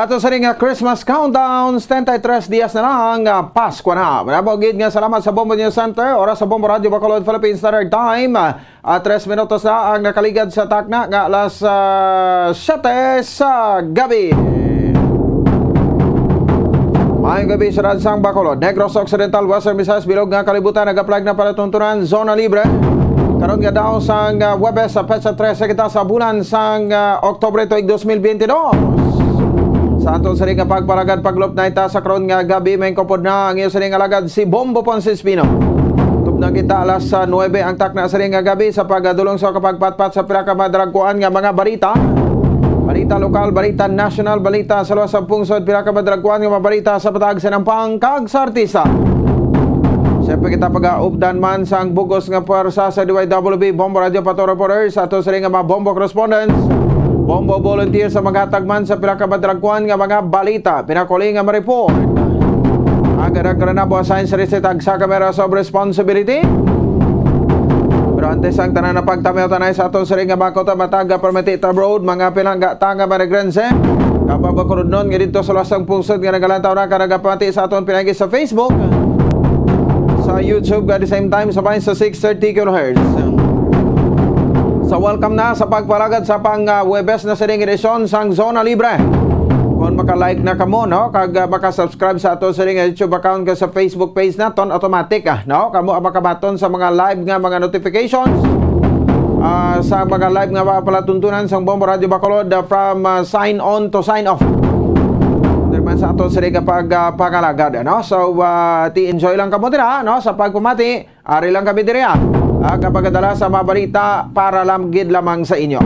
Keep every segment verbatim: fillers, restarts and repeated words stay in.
Ato sa ring, ah, Christmas countdown, setenta y tres dias na lang, ah, Pasko na. Manabo gid nga salamat sa Bombo News Center, oras sa Bombo Radio Bacolod, Philippine Standard Time. Ah, tres minutos na ang nakaligad sa takna nga alas, ah, siyete sa gabi. Maayong gabi, syudad sang Bacolod, Negros Occidental, Western Visayas, bilog nga kalibutan, nag-apply na palatuntunan, zona libre. Karon nga daw sang, ah, Huwebes, sa petsa trese kita sa bulan sang, ah, Oktubre tuig dos mil biyente dos. Sa aton sini nga pagpalagad, paglupnay ta sa karon nga gabi, may kupod na ang iyo sini nga alagad, si Bombo Ponce Espino. Tubnang kita alas, ah, nuebe ang takna sini nga gabi sa pagadulong sa kapagpatpat sa pila ka madragkuan nga mga balita. Balita lokal, balita nasyonal, balita sa luwas sa pungsod, pila ka madragkuan nga mga balita sa pataag sa nampang kag sa artista. Siyempre, kita pagaupdan man sang bugos nga pwersa sa D Y W B Bombo Radio Pato Reporter, sa ato sini nga mga Bombo correspondents, Bombo volunteer sa maghatag man sa pila ka madragkuan nga mga balita, pinakuli nga ma-report. Ang kadagkanan na buhasayan sa reset, tagsa ka may areas of responsibility. Pero antes ang tanan, na pagtamiw tanay sa aton sini nga mga kuta, matag nga permiti ta abroad, mga pinangga ta nga mga regrense. Kababakurudnon nga dito sa luwas sang pungsod nga nagalantaw na ka nagapamati sa aton pinaagi sa Facebook, sa YouTube, at the same time sa bahin sa six thirty kilohertz. So, welcome na sa pagpalagad sa pang, ah, Huwebes na sining edisyon sang Zona Libre. Kung maka-like na kamo, no, kag, ah, maka-subscribe sa ato sining YouTube account kag sa Facebook page naton, automatic, ah, no, kamo ang makabaton sa mga live nga mga notifications, ah, sa mga live nga mga palatuntunan sang Bombo Radio Bacolod, ah, from, ah, sign on to sign off. Diri man sa ato sini nga pag, ah, pangalagad, ano? So, ah, ti enjoy lang kamo dira, no, sa pagpamati. Ari lang kami diri, ah, ah, kapagadala sa mga balita para lang gid lamang sa inyo.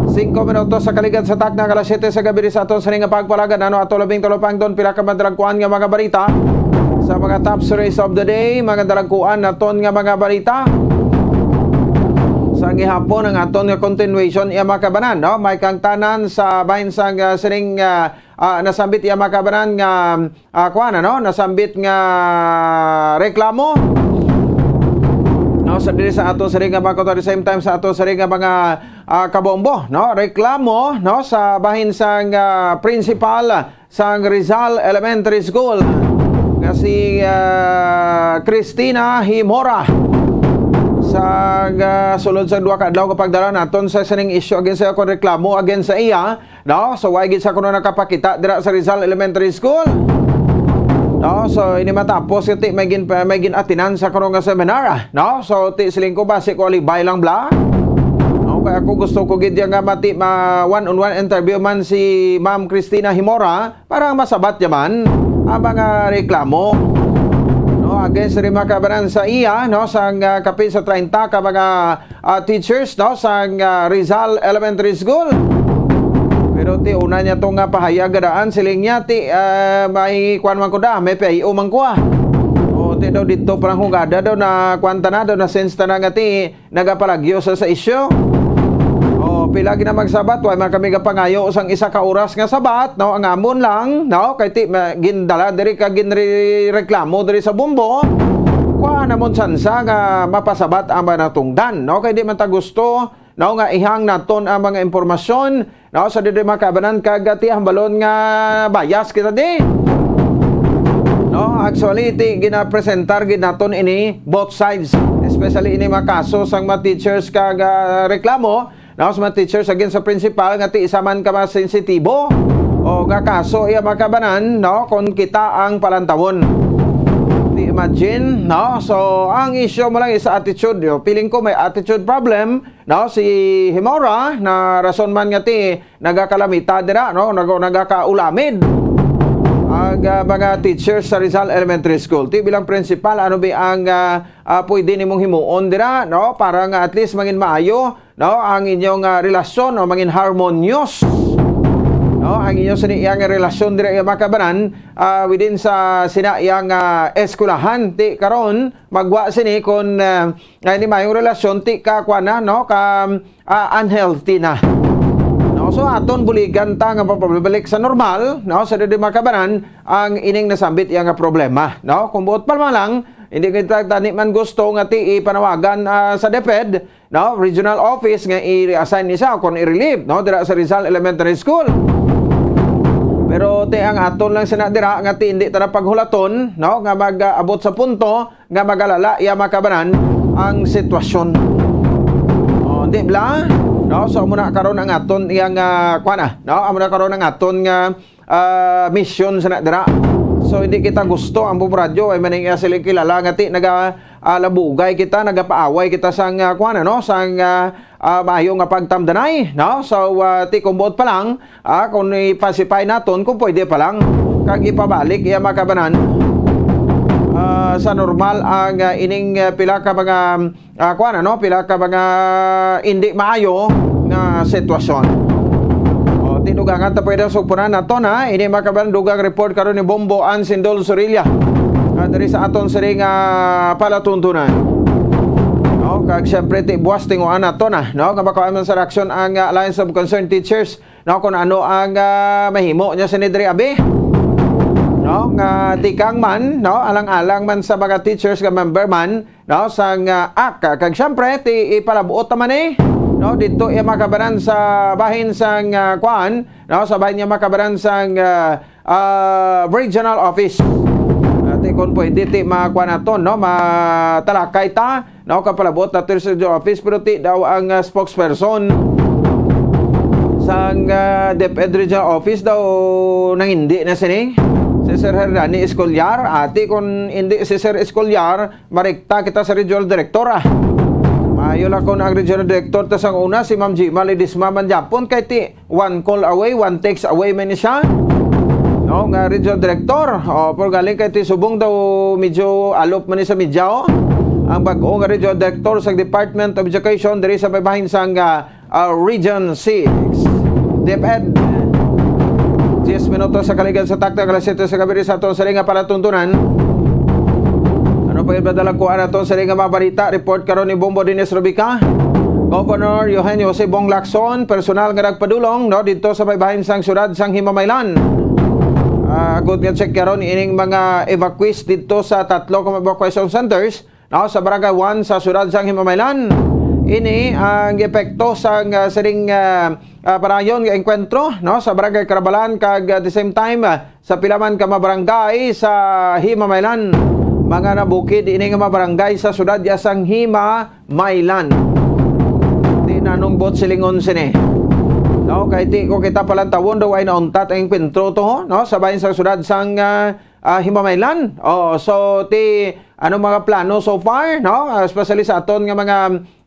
Singko minutos sa kaligad sa takna nga alas siyete sa gabi sa aton sini nga pagpalagad, ano, ato labing talupangton pila ka madalagkuan nga mga balita sa mga top stories of the day, mga dalagkuan naton nga mga balita. Sa gihapon ang aton nga continuation, iya mga kabanan, no? May kangtanan sa bahin sang, ah, sining, ah, ah, nasambit, iya mga kabanan, nga, ah, kuwan, ano? Nasambit nga reklamo, no? Sa diri sa ato sini nga mga kuta, at the same time sa ato sini nga mga, ah, kabombo, no? Reklamo, no? Sa bahin sang, ah, principal sang Rizal Elementary School nga si, ah, Christina Himora. Sa, ah, sulod sa duha ka adlaw nga pagdala naton sa sining issue against sa iya, kon reklamo against sa iya, no? So, way gid sa kuno nakapakita dira sa Rizal Elementary School. No? So, ini matapos nga ti may gin-, may gin-atinan sa kuno nga seminar, ah, no? So, ti siling ko, basi ko alibay lang bala. No? Kaya ako gusto ko gid nga mati, ma-, one-on-one interview man si Ma'am Christina Himora para masabat niya man ang mga reklamo, no, against rin mga kabanan sa iya, no, sang, ah, kapin sa treinta ka mga, ah, teachers, no, sang, ah, Rizal Elementary School. Pero ti una niya to nga pahayag daan, siling niya ti, ah, may kuwan man ko da, may payo man ko, ah. O, ti daw dito parang hugada daw na kuwan ta na, daw na sense ta na nga ti nagapalagyo sa, sa isyu. O, pila gid na magsabat, wa man kami gapangayo sang isa ka oras nga sabat, no? Ang amon lang, no? Kay ti, ma-, gindala diri ka ginrereklamo diri sa Bombo. Kuha namon sansa nga mapasabat ang mga natungdan, no? Kay di man ta gusto, no, nga ihang naton ang mga impormasyon, no, sa diri mga kabanan kag ti hambalon nga bias kita di. No, actually, ti ginapresentar gid naton ini both sides, especially ini mga kaso sang mga teachers kag, ah, reklamo, no, sa mga teachers against sa principal nga ti isa man ka mga sensitibo o nga kaso iya mga kabanan, no, kung kita ang palantawon. Ti imagine, no? So, ang issue mo lang is attitude, yo. Feeling ko may attitude problem, no, si Himora, na rason man nga ti nagakalamita dira, no, nag-, nagakaulamid ang, ah, mga teachers sa Rizal Elementary School. Ti bilang principal, ano ba ang, ah, ah, pwede nimong himuon dira, no, para nga at least mangin maayo, no, ang inyong, ah, relasyon o mangin harmonious, no, ang inyo sini iyang relasyon dira, iya mga kabanan, ah, within sa sina iyang, ah, eskwelahan. Ti karon magwa sini kon, ah, nga ini mayong relasyon ti ka kuan na, no, ka, ah, unhealthy na. No, so aton buligan ta nga mapabalik sa normal, no, sa diri mga kabanan ang ining nasambit iya nga problema, no? Kung buot pa man lang, hindi kita tani man gusto nga ti ipanawagan, ah, sa DepEd, no, regional office nga i-reassign ni siya o kon i-relieve, no, dira sa Rizal Elementary School. Pero ti ang aton lang sina dira nga ti hindi ta na paghulaton, no, nga mag-abot sa punto nga magalala iya makabanan ang sitwasyon. Oh, di bla? No, so amo na karon ang aton iyang, ah, kuan, ah, no, amo na karon ang aton nga, ah, misyon sa na dira. So hindi kita gusto ang Bombo Radyo ay maning iya sila kilala nga ti naga, ah, labugay kita, nagapaaway kita sang, ah, kuan, ano, sang, ah, ah, maayo nga pagtamdanay, no? So, ah, ti kumbuot pa lang, ah, kung ipasipay naton, kung pwede pa lang, kag ipabalik iya makabanan, ah, sa normal ang, ah, ining, ah, pila ka mga, ah, kuwan, ano, pila ka mga hindi maayo nga sitwasyon. O, tinugangan ta pwede sugpunan naton, ha? Ini makabanan dugang report karon ni Bombo Ansindol Sorilla, ah, diri sa aton siring nga palatuntunan. No, kag siyempre, ti buwas tinguan nato na, no, nga makaon man sa reaksyon ang, ah, Alliance of Concerned Teachers, no, kung ano ang, ah, mahimo niya sini diri abi, no, nga tikang man, no, alang-alang man sa mga teachers nga member man, no, sang, ah, A C. Kag siyempre, ti ipalabuot naman, eh, no, dito iya makabanan sa bahin sang, ah, kuan, no, sa bahin niya makabanan sang, ah, ah, regional office. Ati kung pwede, ti makuha naton, no, matalakay ta, no, kapalabot naton sa regional office, pero ti daw ang, ah, spokesperson sang, ah, DepEd regional office daw nang hindi na sini, si Sir Hernani Escolar. Ati kung hindi si Sir Escolar, marikta kita sa regional director, ah. Maayo lang kung ang regional director ta sang una, si Ma'am Gima Ledesma man gyapon, kay ti one call away, one text away man ni siya. No, nga regional director. O, pero galing kay ti subong daw medyo alop man ni sa media, o. Ang bag-o nga regional director sa Department of Education diri sa may bahin sang, ah, ah, Region six. DepEd. Diyes minutos sa kaligan sa taktak alas siyete sa gabi sa aton siring nga palatuntunan. Ano pa yung madala ko naton siring nga mga balita? Report karon ni Bombo Dennis Rubica. Governor Eugenio Jose Bong Lacson, personal nga nagpadulong, no, dito sa may bahin sang syudad sang Himamaylan. Ah, agud nga check karon ining mga evacuees dito sa tatlo ka evacuation centers, no, sa Barangay one sa syudad sang Himamaylan. Ini ang epekto sang, ah, siring, ah, ah, padayon nga engkwentro, no, sa Barangay Carabalan kag, ah, the same time, ah, sa pila man ka mga barangay sa Himamaylan. Mga nabukid ini nga mga barangay sa syudad ya sang Himamaylan. Di nanong bot silingon sini. No, kay ti ko kita palantawon daw ay nauntat ang engkwentro to, no, sa bahin sa syudad sang, ah, ah, Himamaylan. Oh, so ti ano mga plano so far, no? Ah, especially sa aton nga mga,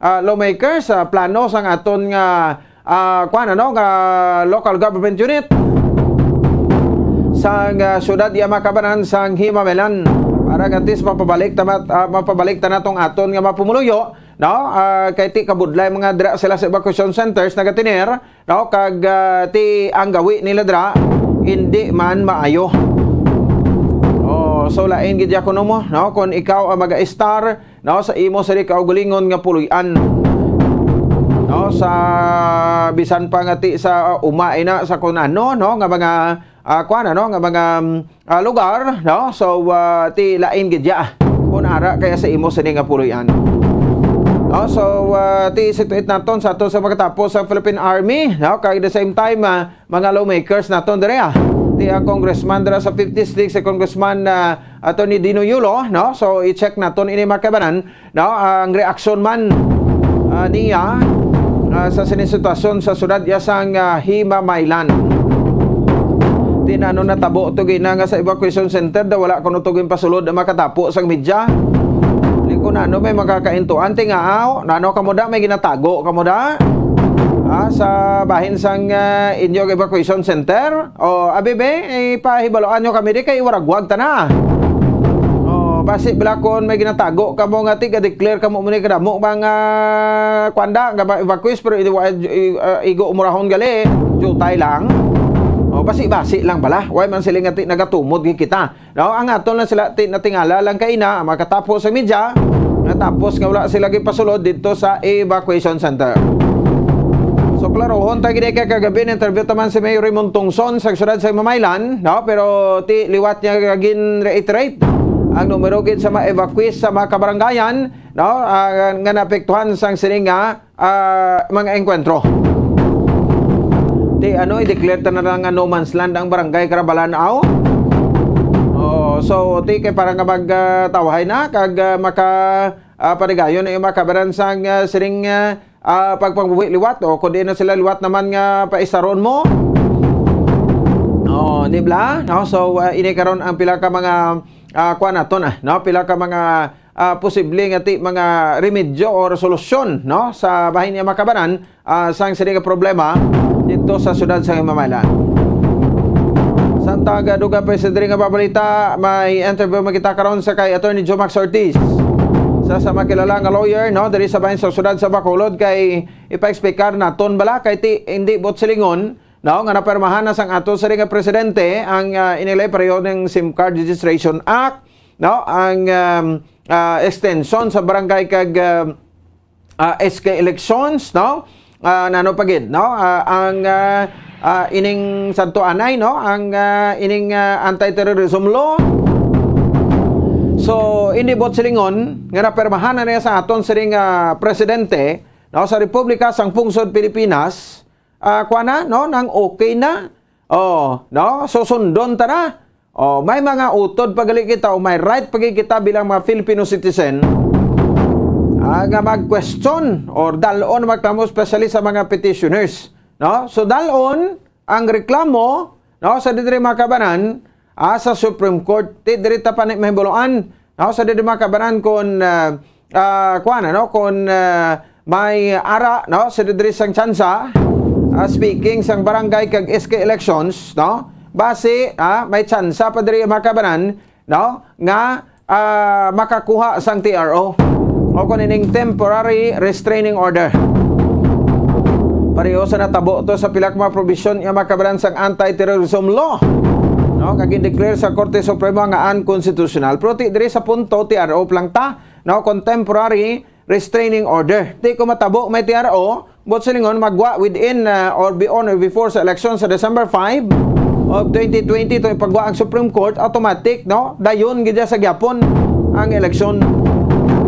ah, lawmakers, ah, plano sang aton nga, ah, kuwan, ano, nga local government unit sang, ah, syudad ya makabanan sang Himamaylan para at least mapabalik tamat, ah, mapabalik ta natong aton nga mapumuluyo, no? Ah, kay ti kabudlay mga dira sila sa evacuation centers nagatiner, no? Kag, ah, ti ang gawi nila dira, hindi man maayo. Oh, so lain gid ya kuno mo, no? Kung ikaw ang mag-star, no, sa imo sa di kaugalingon nga puloy-an, no, sa bisan pa nga ti sa, ah, uma ina sa kun ano, no, nga mga, ah, kuwan, ano, nga mga, mm, ah, lugar, no? So, ah, ti lain gid ya kung ara kaya sa imo sini nga puloy-an. No? So, ah, ti situit naton sa ato sa makatapos sa Philippine Army, no? Kag the same time, ah, mga lawmakers naton diri, ah. Ti ang congressman dira sa fifth district, si Congressman, ah, Attorney Dino Yulo, no? So, i-check naton ini mga kabanan, no, ang reaksyon man, ah, niya, ah, sa sining sitwasyon sa syudad ya sang, ah, Himamaylan. Ti nano natabo to gina nga sa evacuation center daw wala kuno to ginpasulod ang makatapo sang media. Di ko nano may makakaintuan ti nga, ah, nano kamo da, may ginatago kamo da? Ah, sa bahin sang, ah, inyo evacuation center? O, abi be, ipahibaloan nyo kami di kay iwaragwag ta na. O, basi bala kon may ginatago kamo nga tiga-declare kamo mo ni kadamo mga kwanda nga ma-evacuees pero i-, i-, ah, igo umurahon gali, jutay lang. O, basi-basi lang bala. Way man sila nga ti-, nagatumod gid kita. No, ang aton lang sila ti-, natingala lang kaina, makatapo sa media, natapos nga wala sila gipasulod didto sa evacuation center. So, klarohon ta gid kay kagabi, na-interview ta man si Mayor Raymond Tungson sa syudad sa Himamaylan, no? Pero ti liwat niya gin-reiterate ang numero gid sa mga evacuees sa mga kabarangayan, no? Ah, nga naapektuhan sang sini nga ah, mga engkwentro. Di, ano, i-declare ta na lang nga no man's land ang barangay Carabalanaw. Oh, so, ti kay para nga mag, ah, tawhay na kag, ah, maka, ah, panigayon na yung mga kabaran sang, ah, siring, ah, ah, pagpangbuhi liwat, o kundi na sila liwat naman nga paisaron mo. Oh, di bla? No? So, ah, ini karon ang pila ka mga, ah, kuwan naton, ah, no? Pila ka mga, ah, posible nga ti mga remedyo o resolusyon, no? Sa bahin niya makabanan, ah, sang sini nga problema dito sa siyudad sa Himamaylan. Samtang, ah, dugang pa sa diri nga babalita, may interview man kita karon sa kay Attorney Jomax Ortiz. Sa, sa makilala nga lawyer, no, diri sa bahin sa siyudad sa Bacolod, kay ipa-explicar naton bala kay ti, hindi buot silingon, no, nga napermahan na sang ato sa nga presidente ang, ah, inilay pareho ng SIM card Registration Act, no, ang, um, ah, extension sa barangay kag, ah, ah, S K elections, no? Ah, nano pa gid, no? Ah, ang, ah, ah, ining santo anay, no? Ang, ah, ining, ah, anti-terrorism law. So, hindi buot silingon nga napermahan na niya sa aton siring, ah, presidente, no, sa Republika sang Pungsod Pilipinas, ah, kuwan na, no, nang okay na. Oh, no? So, sundon ta na. Oh, may mga utod pa gali kita o may right pa gid kita bilang mga Filipino citizen, ah, nga mag-question or dalon magtamo, especially sa mga petitioners, no? So, dalon ang reklamo, no, sa diri mga kabanan, ah, sa Supreme Court, ti diri ta pa ni mahibaluan, no, sa diri mga kabanan, kung, ah, ah, kuwan, ano, kung, ah, may ara, no, sa diri sang tsansa, ah, speaking sang barangay kag S K elections, no, basi, ah, may tsansa pa diri mga kabanan, no, nga, ah, makakuha sang T R O o kung ining temporary restraining order. Pareho sa natabo to sa pila ka mga provision nga makabaran sang anti-terrorism law, no, nga gindeclare sa Korte Suprema nga unconstitutional. Pero ti diri sa punto, T R O pa lang ta, no, kung temporary restraining order. Ti kung matabo may T R O, buot silingon magwa within, uh, or be on or before sa election sa December five of twenty twenty, to ipagwa ang Supreme Court, automatic, no? Dayon gid sa gyapon ang eleksyon.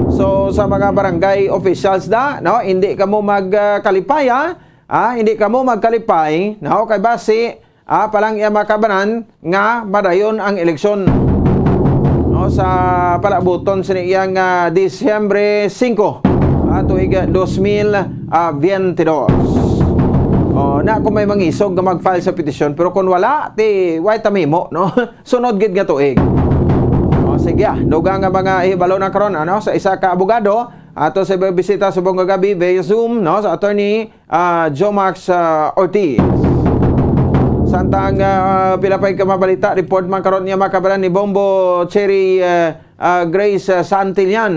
So, sa mga barangay officials da, no? Hindi kamo mag, uh, kalipay, ha? Ah, hindi kamo magkalipay, no? Kay basi, ah, palang iya makabanan nga madayon ang eleksyon, no, sa palabuton sini iyang, ah, Disyembre singko, ah, tuig, ah, dos mil, ah, biyente dos. Oh, na kung may mangisog nga mag-file sa petisyon, pero kung wala, ti, way tamimo, no? Sunod gid nga tuig. Oh, sige, ah, dugang nga mga hibalo na karon, ano, sa isa ka abogado, ato sa bisita subong nga gabi via Zoom, no, sa attorney ah, Jomax, ah, Ortiz. Samtang, ah, pila pa ka mabalita, report man karon niya makabaran ni Bombo Cherry, ah, ah, Grace, ah, Santillan.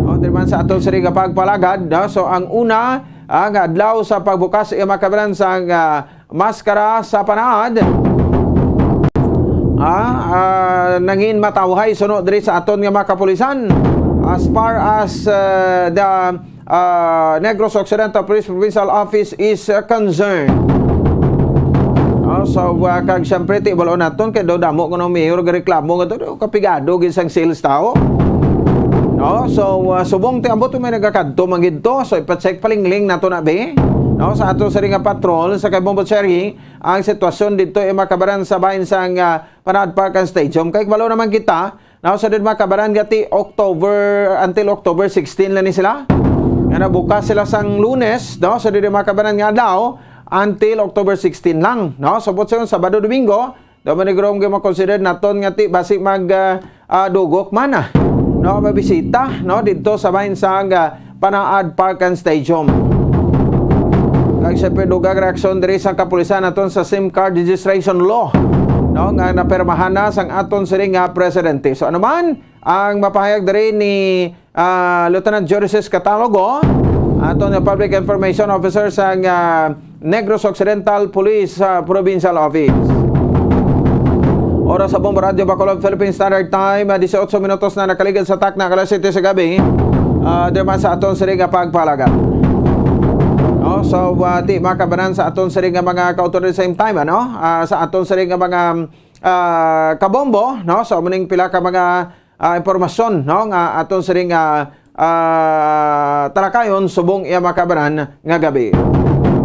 O, diri man sa aton sini nga pagpalagad, no? So, ang una, ah, nga adlaw sa pagbukas, iya makabaran sa, ah, maskara sa panaad. Ah, ah, nangin matawhay suno diri sa aton nga mga kapulisan. As far as, ah, the, ah, Negros Occidental Police Provincial Office is, ah, concerned. Ah, so, ah, kag siyempre, ti, wala naton kay daw damo kuno mayor nga reklamo nga to, daw kapigado gid sang sales tao. No? So, ah, subong ti ambot may nagakadto man gid to. So, ipa-check palingling nato na, be. No? Sa ato sa ring nga patrol sa kay Bombo Cherry, ang sitwasyon dito ay makabaran sa bahin sang, ah, Panaad Park and Stadium. Kay kabalo naman kita, no, sa diri makabaran nga ti October, until October sixteen lang ni sila. Nga nabukas sila sang Lunes, no, sa diri makabaran nga adlaw, until October sixteen lang, no. So, buot sa Sabado, Domingo, daw man ni Grom nga makonsider naton nga ti basi mag, ah, ah, dugok man, ah, no, mabisita, no, dito sa bahin sang, ah, Panaad Park and Stadium. Kag siyempre, dugang reaksyon diri sa kapulisan naton sa SIM card registration law, no, nga napirmahan na sang aton siring nga presidente. So, ano man ang mapahayag diri ni, ah, Lieutenant Jurisis Catalogo, aton nga Public Information Officer sa, ah, Negros Occidental Police, ah, Provincial Office. Oras sa Bombo Radyo Bacolod, Philippine Standard Time, ah, disiotso minutos na nakaligid sa takna, alas siyete sa gabi. Ah, diri man sa aton sini nga pagpalagan. No? So, ah, ti makabanan sa aton sini nga mga kautoridad same time, ano? Ah, sa aton sini nga mga, ah, kabombo, no? So, muning pila ka mga, ah, impormasyon, no, nga aton sini nga, ah, talakayon subong iya makabanan nga gabi.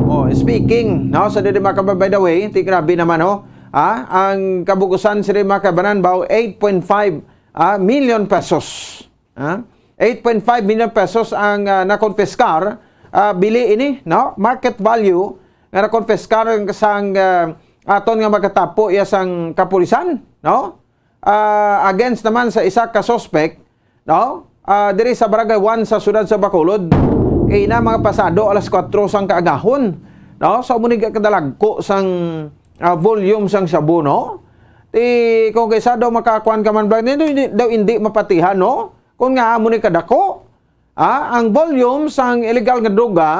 Oh, speaking, no, sa diri, mga kababayan, by the way, ti grabe naman, no? Ah, ang kabugusan sa diri, mga kabanan, bao eight point five, ah, million pesos. Ah, eight point five million pesos ang, ah, nakonpiskar, ah, bili ini, no? Market value nga nakonpiskar sang, ah, aton nga magatapo iya sang kapulisan, no? Ah, against naman sa isa ka suspect, no? Ah, diri sa Barangay one sa siyudad sa Bacolod, kay na mga pasado alas kuwatro sang kaagahon, no? So, amo ni kadalagko sang, ah, volume sang shabu, no? Ti, kung kaysa daw makakuan ka man, Brad, hindi, hindi, daw hindi mapatihan, no? Kung nga amo ni kadako, ah, ang volume sang illegal nga droga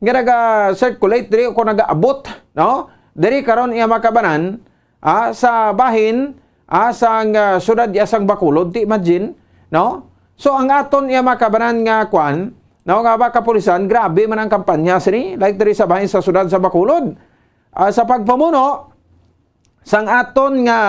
nga naga-circulate diri o kung nagaabot, no? Diri karon iya makabanan, ah, sa bahin, ah, sang, ah, siyudad iya sang Bacolod, ti imagine, no? So, ang aton iya makabanan nga kwan, no, nga ba kapulisan, grabe man ang kampanya sini, like diri sa bahin sa siyudad sa Bacolod. Ah, sa pagpamuno sang aton nga,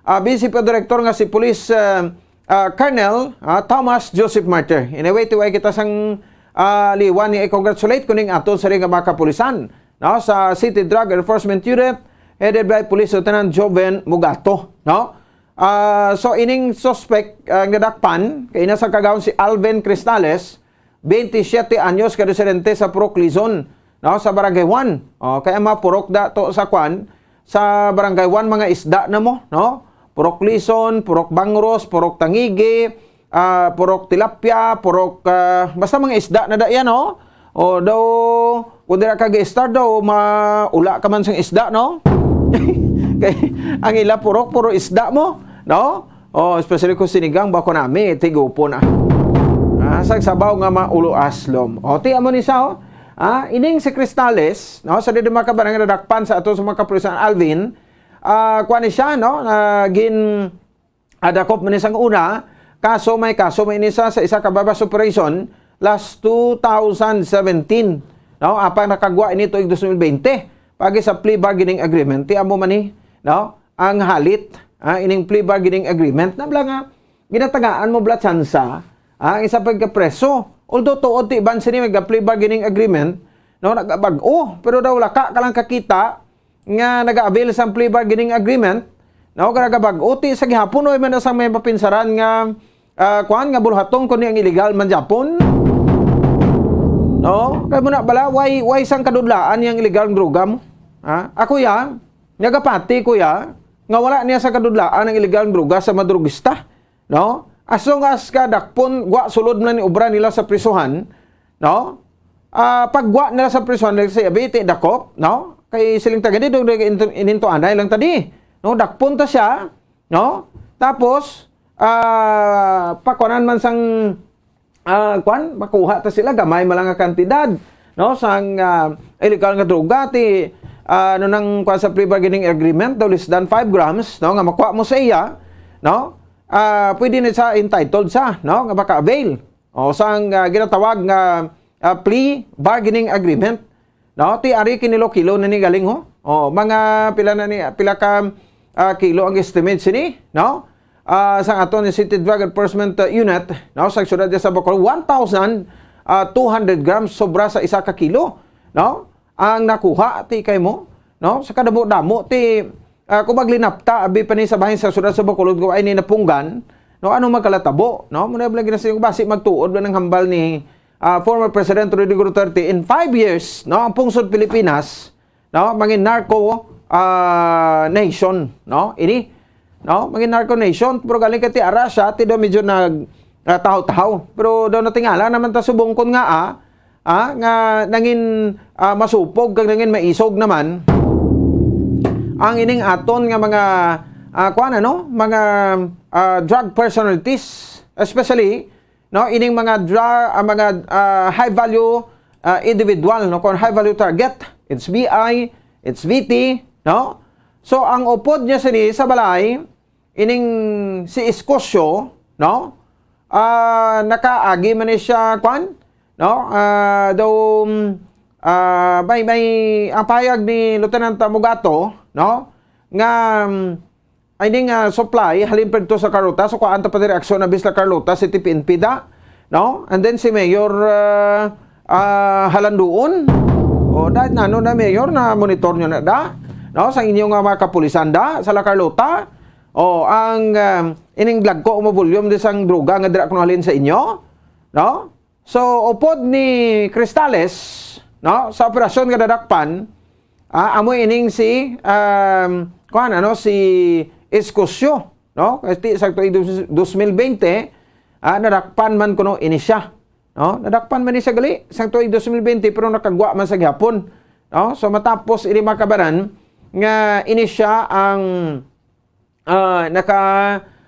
ah, Vice Director nga si Police, ah, ah, Colonel, ah, Thomas Joseph Martyr. Anyway, tiway kita sang, ah, liwan ni i-congratulate kuning aton sa nga mga kapulisan, no, sa City Drug Enforcement Unit, headed by Police Lieutenant Joven Mugato, no? Ah, so, ining suspect, ah, nga nadakpan, kay ina sa kagawon si Alvin Cristales, twenty-siete anyos, ka residente sa Purok Lison, no, sa Barangay one. O, kaya mga purok da to sa kwan, sa Barangay one, mga isda na mo, no? Purok Lison, purok bangros, purok tangigi, ah, purok tilapia, purok, ah, basta mga isda na da yan, no? O, daw, kung dira ka ga-star daw, maula ka man sang isda, no? Kay ang ila purok, puro isda mo, no? O, especially kung sinigang, bako nami, tigupo na. Ah, sag sabaw nga maulo aslom. O, ti amo ni sa, o. Ah, ining si Cristales, no, sa diri mga kabarangay nadakpan sa ato sa mga kapulisan Alvin, ah, kuan ni siya, no, ah, gin, ah, dakop man ni sang una, kaso may kaso may ini sa, sa isa ka buy-bust operation last two thousand seventeen, no, apang nakagwa ini tuig dos mil bente, pagi sa plea bargaining agreement, ti amo man ni, no, ang halit, ah, ining plea bargaining agreement, na bala nga, ginatagaan mo bala tsansa, ah, ang isa pagkapreso. Although tuod ti iban sini may plea bargaining agreement, no, nagabag-o, pero daw wala ka, ka lang kakita nga nag-avail sang plea bargaining agreement, no, nagabag-o, ti sa gihapon, o man sang may mapinsaran nga, ah, kuan, nga bulhaton ko ni ang illegal man Japon. No? Kay mo na bala, why, why sang kadudlaan yang illegal nga droga mo? Ha? Ako ya, nagapati ko ya, nga wala niya sa kadudlaan ang illegal nga droga sa madrugista. No? As long as kadakpon, gwa sulod na ni obra nila sa prisuhan, no? Ah, pagwa nila sa prisuhan, nila sa yabi, ti dakop, no? Kay siling tagad, dong ininto anay lang tadi, no? Dakpon ta siya, no? Tapos, ah, pakuanan man sang, ah, kwan, makuha ta sila, gamay man lang nga kantidad, no? Sang, ah, illegal nga droga, ti, ah, ano nang kwan sa plea bargaining agreement, daw less than five grams, no? Nga makuha mo sa iya, no? Ah, pwede na siya entitled sa, no? Nga maka-avail. O, sang, ah, ginatawag nga, ah, plea bargaining agreement. No, ti ari kinilo-kilo na ni galing, ho. O, mga pila na ni, pila ka, ah, kilo ang estimate sini, no? Ah, sang aton ni City Drug Enforcement, ah, Unit, no, sa siyudad sa Bacolod, one thousand, ah, two hundred grams sobra sa isa ka kilo, no? Ang nakuha ti kay mo, no? Sa kadamo-damo ti, ah, kung maglinapta, abi pa ni sa bahin sa siyudad sa Bacolod, kung ay ni napunggan, no? Ano magkalatabo, no? Muna bala ginasiling ko, basi magtuod ba ng hambal ni, ah, former President Rodrigo Duterte, in five years, no, ang pungsod Pilipinas, no, mangin narco, ah, nation, no, ini, no, mangin narco nation, pero galing kay ti ara siya, ti daw medyo nag, ah, tahaw-tahaw. Pero daw natingala naman ta subong kon nga, ah, ah, nga nangin, ah, masupog kag nangin maisog naman ang ining aton nga mga, ah, kuan, ano, mga, ah, drug personalities, especially, no, ining mga dra-, ah, mga, ah, high value, ah, individual, no, kon high value target, it's B I, it's V T, no? So, ang upod niya sini sa balay, ining si Escosio, no? Ah, nakaagi man ni siya, kwan? No? Ah, daw, ah, may, may, ang pahayag ni Lieutenant Mugato, no? Nga, mm, ay ning, ah, supply, halin pa dito sa Carlota, so kuhaan ta pa ni reaksyon na bisla Carlota, si T P N P da, no? And then si Mayor, ah, ah, Halanduon, O, da, nano na, Mayor, na monitor nyo na da? No, sa inyo nga mga kapulisan da, sa La Carlota? O, ang, um, ining dagko mo volume di sang droga nga dira kuno halin sa inyo? No? So, upod ni Cristales, no, sa operasyon nga nadakpan, ah, amo ining si, um, kuan, ano, si Escosio, no? Kay ti-, sa tuig dos-, dos mil bente, ah, nadakpan man kuno ini siya, no? Nadakpan man ni siya gali sa tuig dos mil bente, pero nakagwa man sa gihapon, no? So, matapos ini, mga kabanan, nga ini siya ang, ah, naka,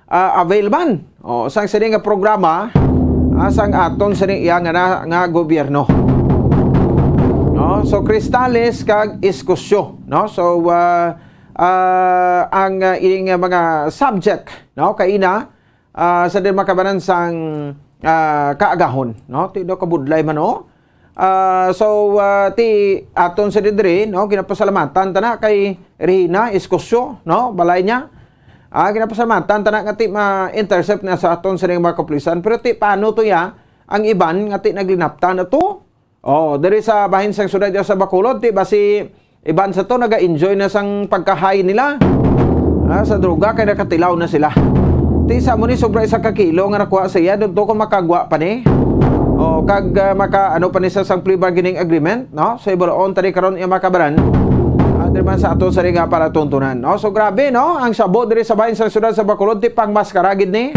ah, avail man, o, sang sini nga programa, ah, sang aton sini iya nga na, nga gobyerno. No? So, Cristales kag Escosio, no? So, ah, ah, ang, ah, ining, ah, mga subject, no, kaina, ah, sa din makabanan sang, ah, kaagahon, no? Ti daw kabudlay man, no? Ah, so, ah, ti aton sa didiri, no, ginapasalamatan ta na kay Rina Escosio, no, balay niya. Ah, ginapasalamatan ta na nga ti ma-intercept na sa aton sa mga kapulisan. Pero ti paano to ya ang iban nga ti naglinaptan na to? Oh, diri sa bahin sang syudad ya sa Bacolod, ti basi iban sa to naga-enjoy na sang pagkahay nila. Ah, sa droga kay nakatilaw na sila. Ti sa mo ni sobra isa ka kilo nga nakuha sa iya, dito ko makagwa pa ni. O, kag, ah, maka, ano pa ni sa sang plea bargaining agreement, no? Sa ibulaon tani karon iya makabaran. Ah, diri man sa ato sa ringa para tuntunan, no? So, grabe, no? Ang sabo diri sa bahin sa syudad sa Bacolod, ti pang maskara gid ni.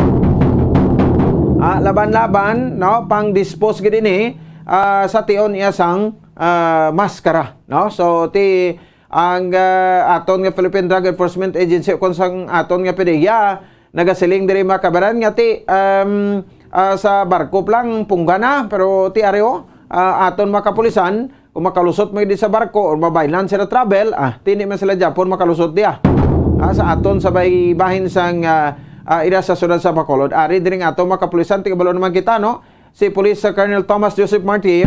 Ah, laban-laban, no? Pang dispose gid ini, ah, sa tion iya sang, ah, maskara, no? So, ti ang, ah, aton nga Philippine Drug Enforcement Agency, kung sang aton nga PDEA, nagasiling diri mga kabaran nga ti, um, ah, sa barko pa lang pungga na, pero ti ari, o, ah, aton mga kapulisan, kung makalusot man gid sa barko or mabaylan sila travel, ah, ti hindi man sila gyapon makalusot diya. Ah, sa aton sa bay-, bahin sang, ah, ah, ira sa syudad sa Bacolod. Ari diri nga aton mga kapulisan, ti kabalo naman kita, no? Si Police, uh, Colonel Thomas Joseph Marti,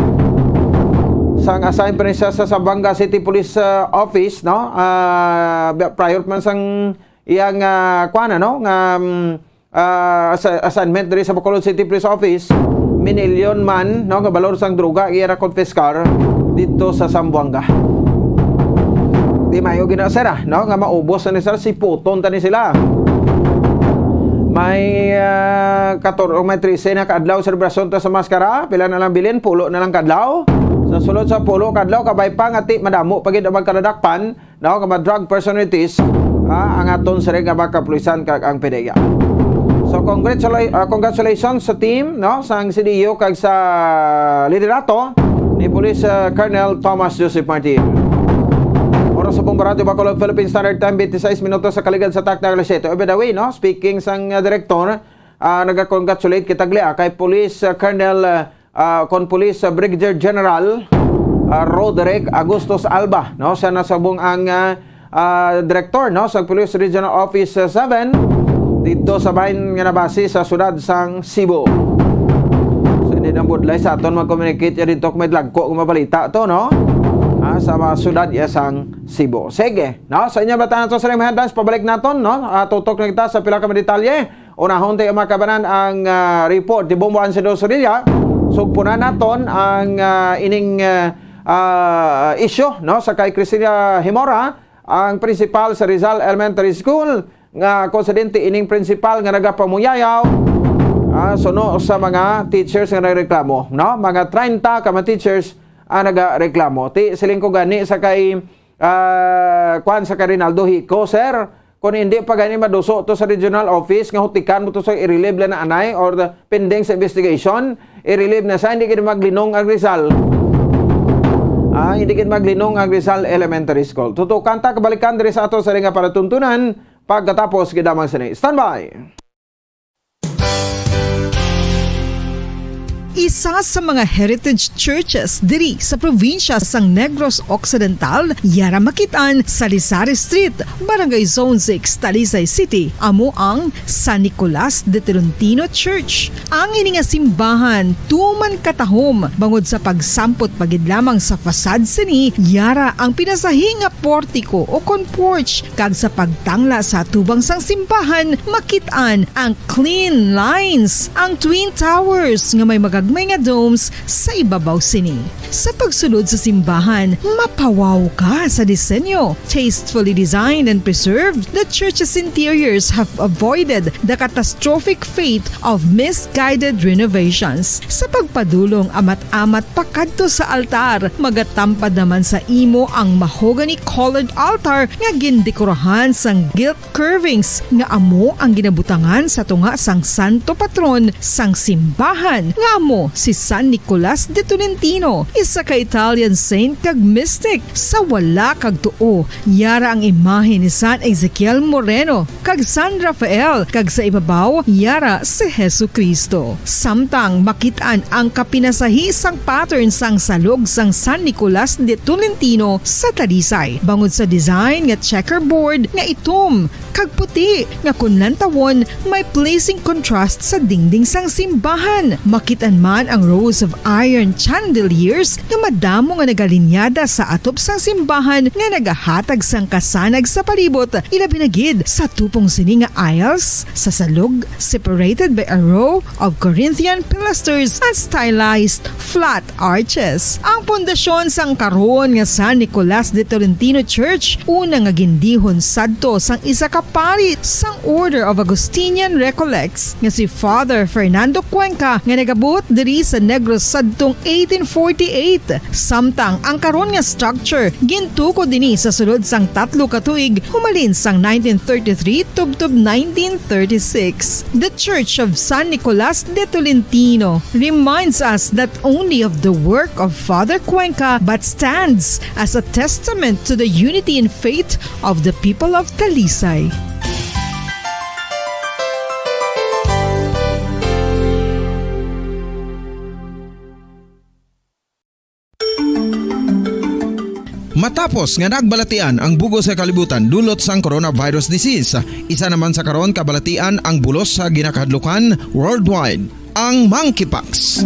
sang assigned pa ni siya sa Zamboanga City Police, uh, Office, no? Ah, prior man sang iyang, ah, kuwan, ano, nga, um, ah, asa-, assignment diri sa Bacolod City Police Office, minilyon man, no, nga balor sang droga iya na konpiskar dito sa Zamboanga. Di mayo gina, sir, ah, no, nga maubos na ni sir, si puton tani sila. May, ah, kator-, may trese na kaadlaw selebrasyon ta sa maskara. Pila na lang bilin, pulo na lang kaadlaw. Sa sulod sa pulo kaadlaw, kabay pa nga ti madamo pa gid ang magkadadakpan, no, nga mga drug personalities, ah, ang aton sa rin nga mga kapulisan kag ang PDEA. So, congratula-, ah, congratulations sa team, no, sang CDO kag sa liderato ni Police, ah, Colonel Thomas Joseph Martin. Oras sa Bombo Radyo Bacolod, Philippine Standard Time, twenty-six minutos sa kaligad sa takna alas siyete. Oh, by the way, no, speaking sang, ah, direktor, ah, nagakongratulate kita gali, ah, kay Police, ah, Colonel, ah, ah, kon Police, ah, Brigadier General, ah, Roderick Agustus Alba, no? Siya na subong ang, ah, ah, direktor, no, sa Police Regional Office, ah, seven, dito sa bahin nga nabase sa siyudad sang Cebu. So, hindi nang budlay sa aton mag-communicate ya dito kung may dagko, kung mabalita to, no? Ah, sa mga siyudad ya sang Cebu. Sige, no? Sa inyo, batan nato sa ring mga headlines, pabalik naton, no? Ah, tutok na kita sa pila ka mga detalye. Unahon tayo, mga kabanan, ang, ah, report ni Bombo Ansido Sorilla. Sugpunan naton ang, ah, ining, ah, ah, isyu, no, sa kay Cristina Himora, ang principal sa Rizal Elementary School, nga konsidente ining principal nga nagapamuyayaw, ah, suno sa mga teachers nga nagreklamo, no? Mga treinta ka mga teachers ang nagareklamo. Ti, siling ko gani sa kay, ah, kwan, sa kay Rinaldo Hico, sir, kung hindi pa gani maduso to sa regional office, nga hutikan mo to sa i-relieve na anay or the pending sa investigation, i-relieve na sa, hindi gid maglinong ang Rizal. Ah, hindi gid maglinong ang Rizal Elementary School. Tutukan ta, kabalikan diri sa ato sa ring nga palatuntunan, pagkatapos gid lamang sini. Standby! Isa sa mga heritage churches diri sa probinsya sang Negros Occidental, yara makit-an sa Rizal Street, Barangay Zone six, Talisay City, amo ang San Nicolas de Tolentino Church. Ang ini nga simbahan tuman katahom bangod sa pagsampot pa gid lamang sa facade sini, yara ang pinasahi nga portiko o kon porch, kag sa pagtangla sa atubang sang simbahan, makit-an ang clean lines, ang twin towers nga may mga may nga domes sa ibabaw sini. Sa pagsulod sa simbahan, mapawaw ka sa disenyo. Tastefully designed and preserved, the church's interiors have avoided the catastrophic fate of misguided renovations. Sa pagpadulong amat-amat pakadto sa altar, magatampad naman sa imo ang mahogany-colored altar nga gindekorahan sang gilt curvings nga amo ang ginabutangan sa tunga sang santo patron sang simbahan, nga amo si San Nicolas de Tolentino, isa ka Italian saint kag mystic. Sa wala kag tuo, yara ang imahe ni San Ezekiel Moreno kag San Rafael, kag sa ibabaw yara si Jesu-Cristo. Samtang makit-an ang kapinasahi sang pattern sang salog sang San Nicolas de Tolentino sa Talisay, bangod sa design nga checkerboard nga itom kag puti nga kon lantawon may pleasing contrast sa dingding sang simbahan. Makit-an man ang rows of iron chandeliers nga madamo nga nagalinyada sa atop sang simbahan nga nagahatag sang kasanag sa palibot, ilabi na gid sa tupong sini nga aisles sa salog, separated by a row of Corinthian pilasters and stylized flat arches. Ang pundasyon sang karon nga San Nicolas de Tolentino Church, una nga gindihon sadto sang isa ka pari sang Order of Augustinian Recollects nga si Father Fernando Cuenca, nga nagabuot diri sa Negros sadtong eighteen forty-eight. Samtang ang karon nga structure gintukod ini sa sulod sang tatlo ka tuig, humalin sang nineteen thirty-three tubtob nineteen thirty-six. The Church of San Nicolas de Tolentino reminds us not only of the work of Father Cuenca but stands as a testament to the unity in faith of the people of Talisay. Matapos nga nagbalatian ang bug-os nga kalibutan dulot sang coronavirus disease, isa naman sa karon kabalatian ang bulos sa ginakahadlukan worldwide, ang monkeypox.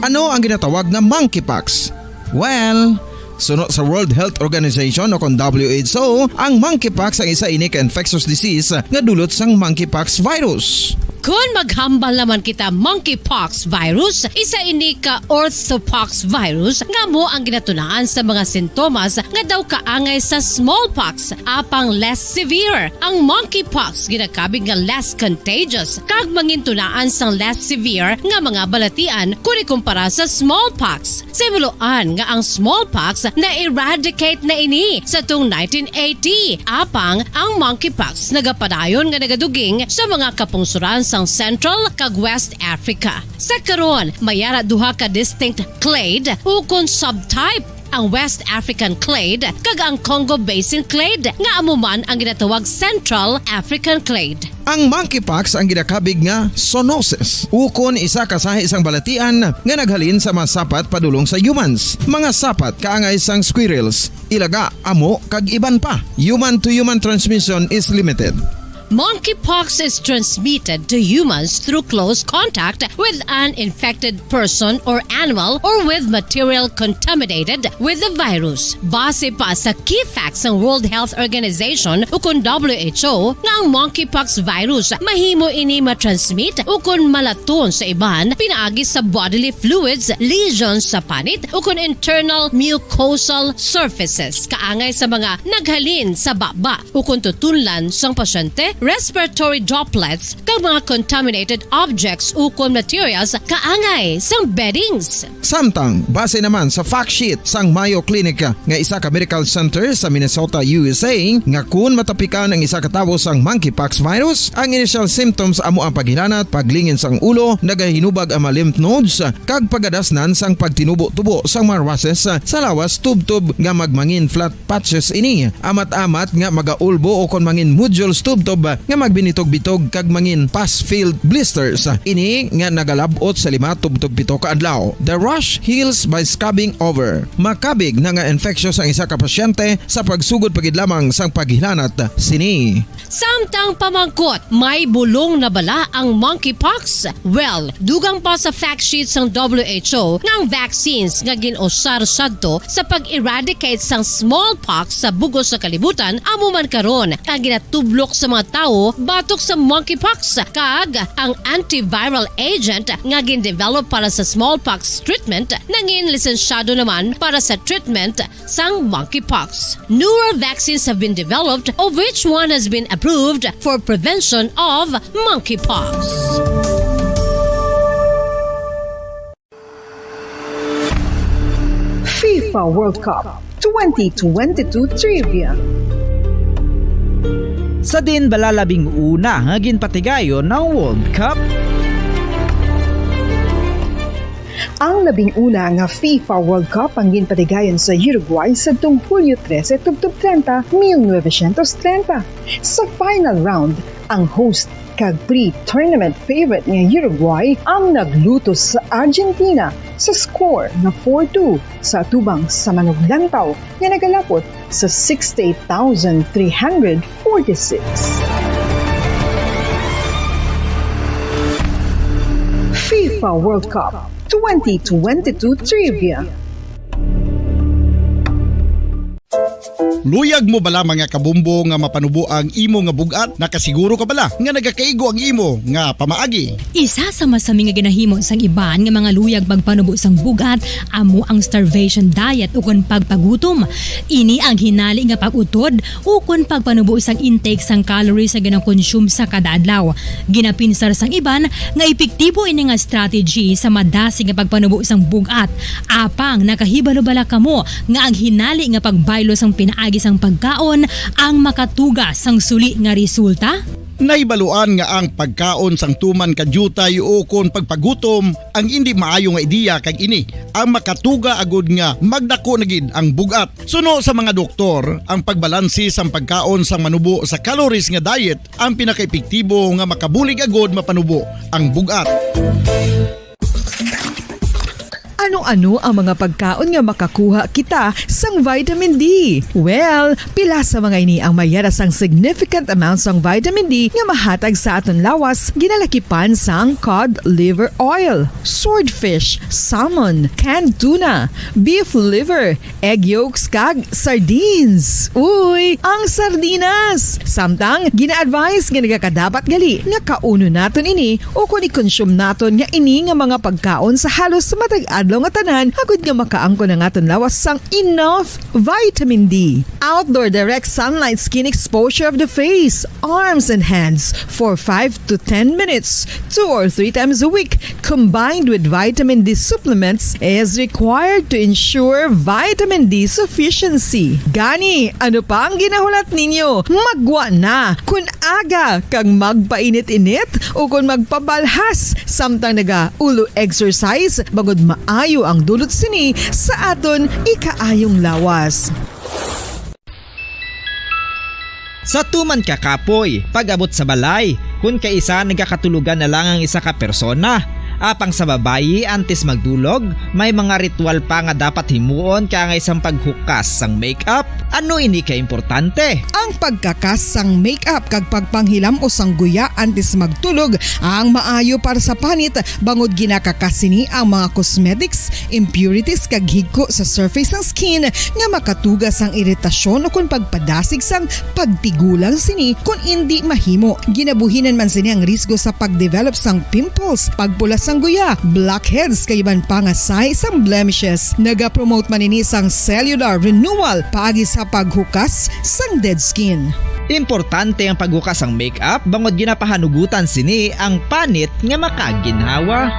Ano ang ginatawag nga monkeypox? Well, suno sa World Health Organization o kon W H O, ang monkeypox ang isa ini ka infectious disease nga dulot sang monkeypox virus. Kon maghambal naman kita monkeypox virus, isa ini ka orthopox virus nga amo ang ginatunaan sa mga sintomas nga daw kaangay sa smallpox, apang less severe. Ang monkeypox ginakabig nga less contagious kag mangintunaan sang less severe nga mga balatian kon ikumpara sa smallpox. Sa himuloan nga ang smallpox na-eradicate na ini sa tung nineteen eighty, apang ang monkeypox nagapadayon nga nagaduging sa mga kapungsoran sang Central kag West Africa. Sa karon, may ara duha ka distinct clade ukon subtype, ang West African clade kag ang Congo Basin clade, nga amo man ang ginatawag Central African clade. Ang monkeypox ang ginakabig nga zoonosis, ukon isa ka sahi sang balatian nga naghalin sa mga sapat padulong sa humans. Mga sapat kaangay sang squirrels, ilaga, amo, kag iban pa. Human-to-human transmission is limited. Monkeypox is transmitted to humans through close contact with an infected person or animal or with material contaminated with the virus. Base pa sa key facts sang World Health Organization ukon W H O nga ang monkeypox virus mahimo ini matransmit ukon malaton sa iban pinaagi sa bodily fluids, lesions sa panit, ukon internal mucosal surfaces kaangay sa mga naghalin sa baba ukon tutunlan sang pasyente, respiratory droplets, kag mga contaminated objects ukon materials kaangay sang beddings. Samtang, base naman sa fact sheet sang Mayo Clinic nga isa ka medical center sa Minnesota, U S A, nga kun matapikan ang isa ka tawo sang monkeypox virus, ang initial symptoms amo ang paghilanat, paglingin sang ulo, nagahinubag ang mga lymph nodes, kag pagadasnan sang pagtinubo-tubo sang mga rushes sa lawas tubtob nga magmangin flat patches ini, amat-amat nga magaulbo ukon mangin nodules tubtob nga magbinitog-bitog kag mangin pus-filled blisters. Ini nga nagalab-ot sa lima tubtob pito ka adlaw. The rash heals by scabbing over. Makabig na nga infectious ang isa ka pasyente sa pagsugod pa gid lamang sang paghilanat sini. Samtang pamangkot, may bulong na bala ang monkeypox? Well, dugang pa sa fact sheet sang W H O nga ang vaccines nga gin-usar sadto sa pag-eradicate sang smallpox sa bug-os nga kalibutan amo man karon ang ginatublok sa mga tawo batok sa monkeypox, kag ang antiviral agent nga gin-develop para sa smallpox treatment nangin lisensyado naman para sa treatment sang monkeypox. Newer vaccines have been developed, of which one has been approved for prevention of monkeypox. FIFA World Cup twenty twenty-two Trivia. Sa diin bala labing una nga ginpatigayon ang World Cup? Ang labing una nga FIFA World Cup ang ginpatigayon sa Uruguay sadtong Hulyo trese tubtob treinta, mil novecientos treinta. Sa final round, ang host kag pre-tournament favorite nga Uruguay ang naglutos sa Argentina sa score nga four two sa atubang sa manuglantaw nga nagalapot sa sixty-eight thousand three hundred forty-six. FIFA World Cup twenty twenty-two Trivia. Luyag mo bala, mga kabombo, nga mapanubo ang imo nga bug-at? Nakasiguro ka bala nga nagakaigo ang imo nga pamaagi? Isa sa masami nga ginahimo sang iban nga mga luyag pagpanubo sang bug-at amo ang starvation diet ukon pagpagutom. Ini ang hinali nga pag-utod ukon pagpanubo sang intake sang calories nga ginakonsume sa kada adlaw. Ginapinsar sang iban nga epektibo ini nga strategy sa madasig nga pagpanubo sang bug-at. Apang nakahibalo bala kamo nga ang hinali nga pagbaylo sang pinaagi sang pagkaon ang makatuga sang suli nga resulta? Nahibaluan nga ang pagkaon sang tuman ka diutay ukon pagpagutom ang indi maayo nga ideya, kag ini ang makatuga agud nga magdako na gid ang bug-at. Suno sa mga doktor, ang pagbalansi sang pagkaon sang manubo sa calories nga diet ang pinakaepektibo nga makabulig agud mapanubo ang bug-at. Ano-ano ang mga pagkaon nga makakuha kita sang vitamin D? Well, pila sa mga ini ang mayara sang significant amount sang vitamin D nga mahatag sa aton lawas, ginalakipan sang cod liver oil, swordfish, salmon, canned tuna, beef liver, egg yolks, kag sardines. Uy, ang sardinas! Samtang, gina-advise nga nagakadapat gali nga kaunon naton ini ukon i-consume naton nga ini nga mga pagkaon sa halos matag adlaw nga tanan, agud nga makaangkon ang aton lawas sang enough vitamin D. Outdoor direct sunlight skin exposure of the face, arms, and hands for five to ten minutes, two or three times a week, combined with vitamin D supplements, is required to ensure vitamin D sufficiency. Gani, ano pa ang ginahulat ninyo? Maggwa na! Kun aga kag magpainit-init ukon magpabalhas samtang naga-ulo exercise, bangod maayo ang dulot sini sa aton ikaayong lawas. Sa tuman ka kapoy, pag-abot sa balay, kun kaisa nagakatulogan na lang ang isa ka persona. Apang sa babayi, antes magdulog, may mga ritual pa nga dapat himuon kaangay sang paghukas sang makeup. Ano ini ka importante? Ang pagkakas sang makeup kag pagpanghilam-os sang guya antes magtulog ang maayo para sa panit, bangod ginakakas sini ang mga cosmetics, impurities, kag higko sa surface sang skin nga makatuga sang iritasyon ukon pagpadasig sang pagtigulang sini kon indi mahimo. Ginabuhinan man sini ang risgo sa pagdevelop sang pimples, pagpula sang guya, blackheads, kag iban pa nga sahi sang blemishes. Nagapromote man ini sang cellular renewal paagi sa paghukas sang dead skin. Importante ang paghukas sang makeup bangod ginapahanugutan sini ang panit nga makaginhawa.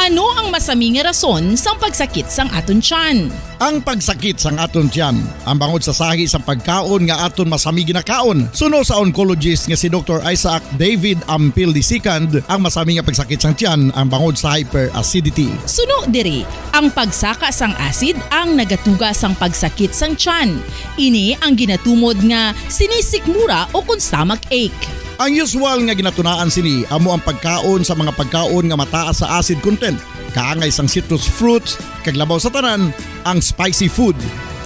Ano ang masami nga rason sang pagsakit sang aton tiyan? Ang pagsakit sang aton tiyan, ang bangod sa sahi sang pagkaon nga aton masami ginakaon, suno sa oncologist nga si Doktor Isaac David Ampil the second, ang masami nga pagsakit sang tiyan ang bangod sa hyperacidity. Suno diri, ang pagsaka sang acid ang nagatuga sang pagsakit sang tiyan. Ini ang ginatumod nga sinisikmura ukon stomach ache. Ang usual nga ginatunaan sini amo ang pagkaon sa mga pagkaon nga mataas sa acid content, kaangay sang citrus fruits, kag labaw sa tanan, ang spicy food.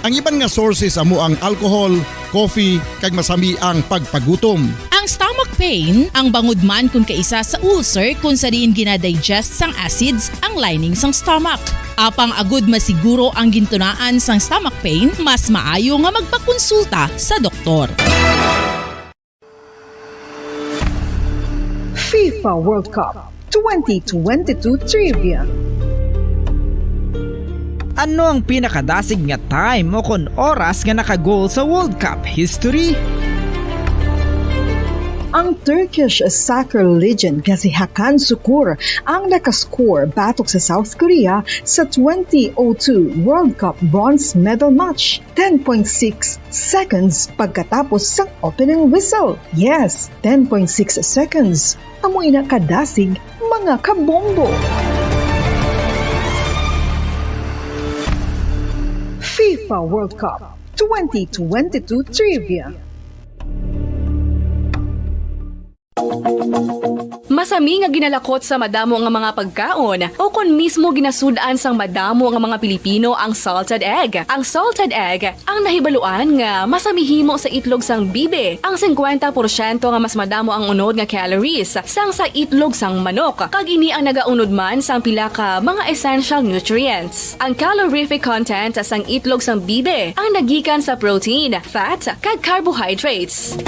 Ang iban nga sources amo ang alcohol, coffee, kag masami ang pagpagutom. Ang stomach pain, ang bangod man kun kaisa sa ulcer kun sa diin gina-digest sang acids ang lining sang stomach. Apang agud masiguro ang gintunaan sang stomach pain, mas maayo nga magpakonsulta sa doktor. FIFA World Cup twenty twenty-two Trivia. Ano ang pinakadasig nga time o kon oras nga naka-goal sa World Cup history? Ang Turkish soccer legend nga si Hakan Sukur ang nakascore batok sa South Korea sa twenty oh two World Cup bronze medal match, ten point six seconds pagkatapos sang opening whistle. Yes, ten point six seconds. Amo ina kadasig, mga kabombo. FIFA World Cup twenty twenty-two Trivia. Masami nga ginalakot sa madamo nga mga pagkaon o kon mismo ginasud-an sang madamo nga mga Pilipino ang salted egg. Ang salted egg ang nahibaluan nga masami himo sa itlog sang bibi. Ang singkwenta porsyento nga mas madamo ang unod nga calories sang sa itlog sang manok, kag ini ang nagaunod man sang pila ka mga essential nutrients. Ang calorific content sang itlog sang bibi ang nagikan sa protein, fat, kag carbohydrates.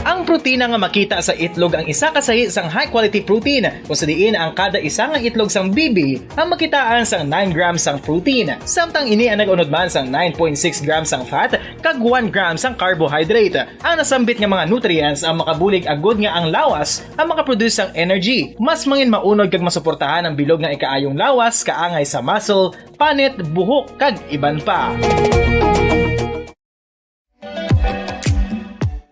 Ang protina nga makita sa itlog ang isa ka sahi sang high-quality protein, kung sa diin ang kada isa nga itlog sang bibi ang makitaan sang nine grams sang protein, samtang ini ang nag-unod man sang nine point six grams sang fat kag one gram sang carbohydrate. Ang nasambit nga mga nutrients ang makabulig agud nga ang lawas ang makaproduce sang energy, mas mangin maunod kag masuportahan ang bilog nga ikaayong lawas kaangay sa muscle, panit, buhok, kag iban pa.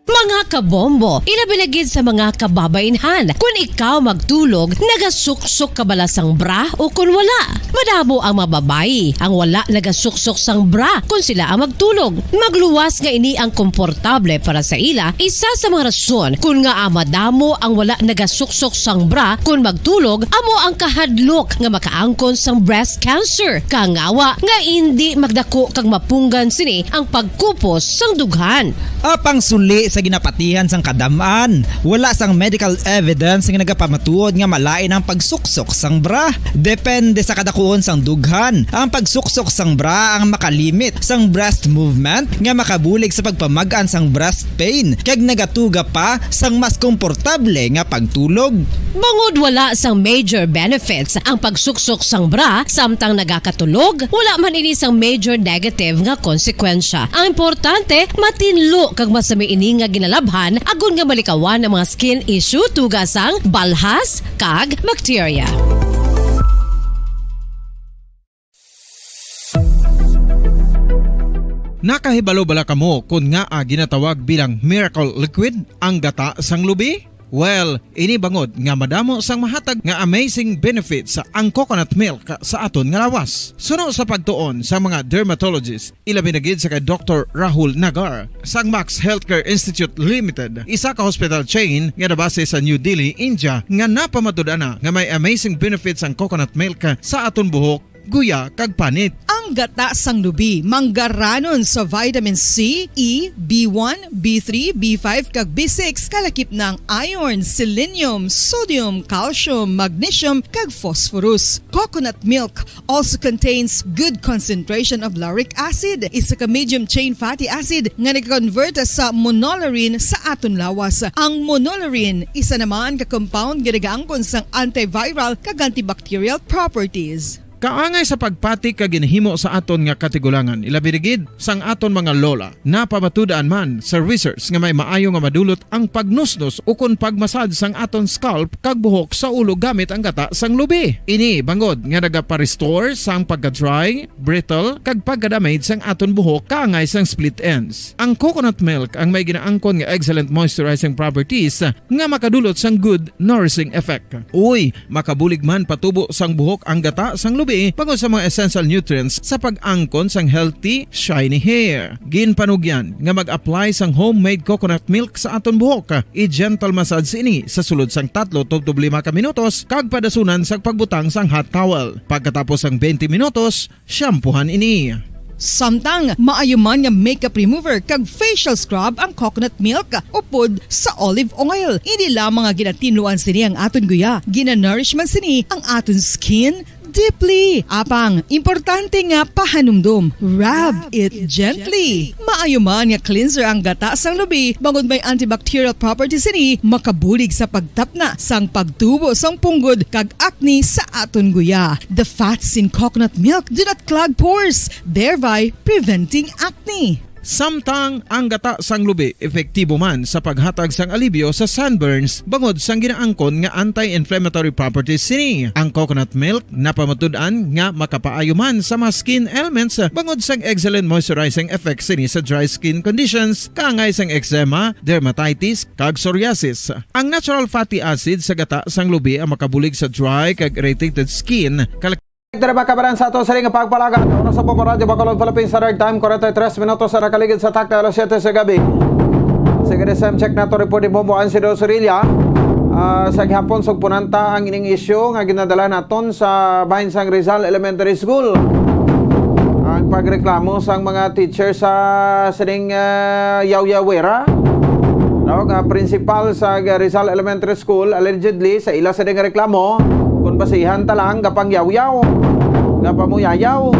Mga kabombo, ilabi na gid sa mga kababaynhan. Kun ikaw magtulog, nagasuksok ka bala sang bra o kun wala? Madamo ang mga babayi ang wala nagasuksok sang bra kun sila ang magtulog. Magluwas nga ini ang komportable para sa ila. Isa sa mga rason kun ngaa madamo ang wala nagasuksok sang bra kun magtulog amo ang kahadlok nga makaangkon sang breast cancer. Kangawa nga indi magdako kag mapunggan sini ang pagkupos sang dughan. Apang suli sa ginapatihan sang kadam-an, wala sang medical evidence nga nagapamatuod nga malain ang pagsuksok sang bra. Depende sa kadakuon sang dughan, ang pagsuksok sang bra ang makalimit sang breast movement nga makabulig sa pagpamag-an sang breast pain kag nagatuga pa sang mas komportable nga pagtulog. Bangod wala sang major benefits ang pagsuksok sang bra samtang nagakatulog, wala man ini sang major negative nga konsekwensya. Ang importante, matinlo kag masami ini nga ginalabhan agod nga malikawan ang mga skin issue tuga sang balhas kag bakterya. Nakahibalo bala kamo kon ngaa ginatawag bilang miracle liquid ang gata sang lubi? Well, ini bangod nga madamo sang mahatag nga amazing benefits ang coconut milk sa aton nga lawas. Suno sa pagtuon sa mga dermatologist, ilabi na gid sa kay Doktor Rahul Nagar sang Max Healthcare Institute Limited, isa ka hospital chain nga nabase sa New Delhi, India, nga napamatud-an na nga may amazing benefits ang coconut milk sa aton buhok, guya, kag panit. Ang gata sang lubi manggaranon sa vitamin C, E, B one, B three, B five, kag B six, kalakip na ang iron, selenium, sodium, calcium, magnesium, kag phosphorus. Coconut milk also contains good concentration of lauric acid, isa ka medium chain fatty acid nga nag-convert sa monolaurin sa aton lawas. Ang monolaurin isa naman ka compound nga nagaangkon sang antiviral kag antibacterial properties. Kaangay sa pagpati ka ginhimo sa aton nga katigulangan, ilabi na gid sang aton mga lola. Napamatud-an man sa research nga may maayo nga madulot ang pagnusnos ukon pagmasad sang aton scalp kag buhok sa ulo gamit ang gata sang lubi. Ini bangod nga nagapa-restore sang pagka-dry, brittle, kag pagka-damage sang aton buhok kaangay sang split ends. Ang coconut milk ang may ginaangkon nga excellent moisturizing properties nga makadulot sang good nourishing effect. Uy, makabulig man patubo sang buhok ang gata sang lubi bangod sa mga essential nutrients sa pag-angkon sang healthy, shiny hair. Ginpanugyan nga mag-apply sang homemade coconut milk sa aton buhok. I-gentle massage ini sa sulod sang tatlo tubtob lima ka minutos kag padasunan sa pagbutang sang hot towel. Pagkatapos sang twenty minutos, shampoohan ini. Samtang maayo man nga makeup remover kag facial scrub ang coconut milk upod sa olive oil. Hindi lamang nga ginatinluan sini ang aton guya, ginanourish man sini ang aton skin, deeply. Apang, importante nga pahanumdom. Rub it gently. Maayo man nga cleanser ang gata sang lubi, bangod may antibacterial properties sini, makabulig sa pagtapna sang pagtubo sang punggod kag acne sa aton guya. The fats in coconut milk do not clog pores, thereby preventing acne. Samtang ang gata sang lubi epektibo man sa paghatag sang alibyo sa sunburns bangod sang ginaangkon nga anti-inflammatory properties sini. Ang coconut milk napamatud-an nga makapaayo man sa mga skin ailments bangod sang excellent moisturizing effect sini sa dry skin conditions, kaangay sang eczema, dermatitis, kag psoriasis. Ang natural fatty acid sa gata sang lubi ang makabulig sa dry kag irritated skin, kal- Diri, mga kabanan, sa ato sini nga pagpalagad. Oras sa Bombo Radyo Bacolod, Philippine Standard Time, forty-three minutos sa nakaligid sa takna alas siyete sa gabi. Sige, the same check nato report ni Bombo Ansido Sorilla. Ah, sa gihapon, sugpunan ta ang ining isyu nga ginadala naton sa bahin sang Rizal Elementary School. Ang pagreklamo sang mga teacher sa sining, ah, Yawyawera, no, nga principal sa Rizal Elementary School, allegedly, sa ila sining reklamo, kung basihan ta lang, gapangyawyaw, gapamuyayaw.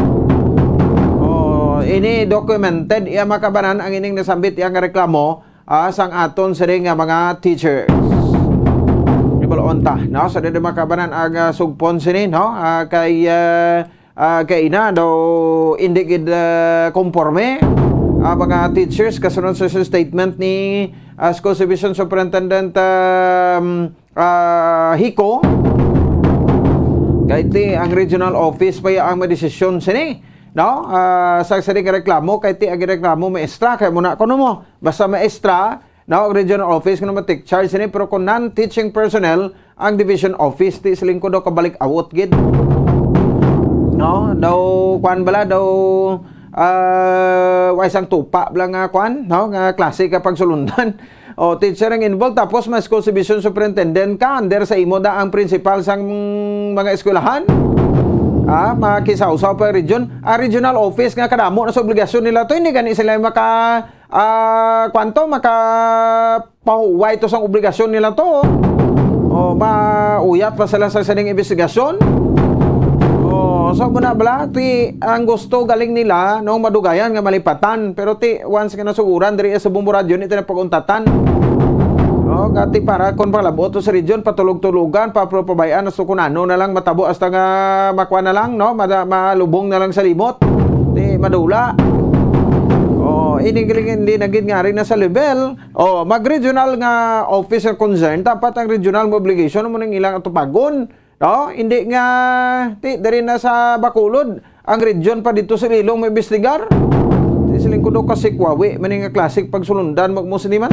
Oh, ini documented, iya, mga kabanan, ang ining nasambit iya nga reklamo, ah, sang aton sini nga mga teachers. Ibal-on ta, no? Sa dili, mga kabanan, ang, ah, sugpon sini, no? Ah, kay, ah, ah, kay ina daw hindi gid, ah, konporme ang mga teachers kasunod sa statement ni, ah, School Division Superintendent, um, ah, Hico. Kay ti ang regional office pa ang madesisyon sini, no? Ah, sa sini nga reklamo, kay ti ang reklamo maestra, kay muna kuno mo, basta maestra, no, ang regional office kuno ma-take charge sini, pero kung non-teaching personnel, ang division office, ti siling ko daw kabalik awot gid. No, daw, kwan bala, daw, ah, way sang tupa bala nga, kwan, no, nga klase ka pagsulundan. O, teacher ang involved, tapos may school division superintendent ka, under sa imo da ang principal sang mga eskwelahan. Ah, makisawsaw pa region. Ah, regional office nga kadamo na sa obligasyon nila to, hindi gani sila maka, ah, kwanto, maka pahuway to sang obligasyon nila to. O, mauyat pa sila sa sining investigasyon. O, so, muna bala, ti, ang gusto galing nila, no, madugayan nga malipatan. Pero ti, once nga nasuguran, diri sa Bombo Radyo, ni ti na pag-untatan. No, kati para kon palabot to sa region, patulog-tulogan, pa, pero pabayaan, hasta kun ano na lang matabo, hasta nga makuha na lang, no, mada-, malubong na lang sa limot. Ti, madula. O, ini galing hindi na gid nga rin na sa level. O, mag-regional nga office nga concern, dapat ang regional mo obligation mo ning ilang atupagon. No? Hindi nga, ti, diri na sa Bacolod, ang region pa dito sa Iloilo mo imbestigar. Ti, siling ko daw kasi kwawi, man nga klasik pagsulundan, mag-, mo sini man.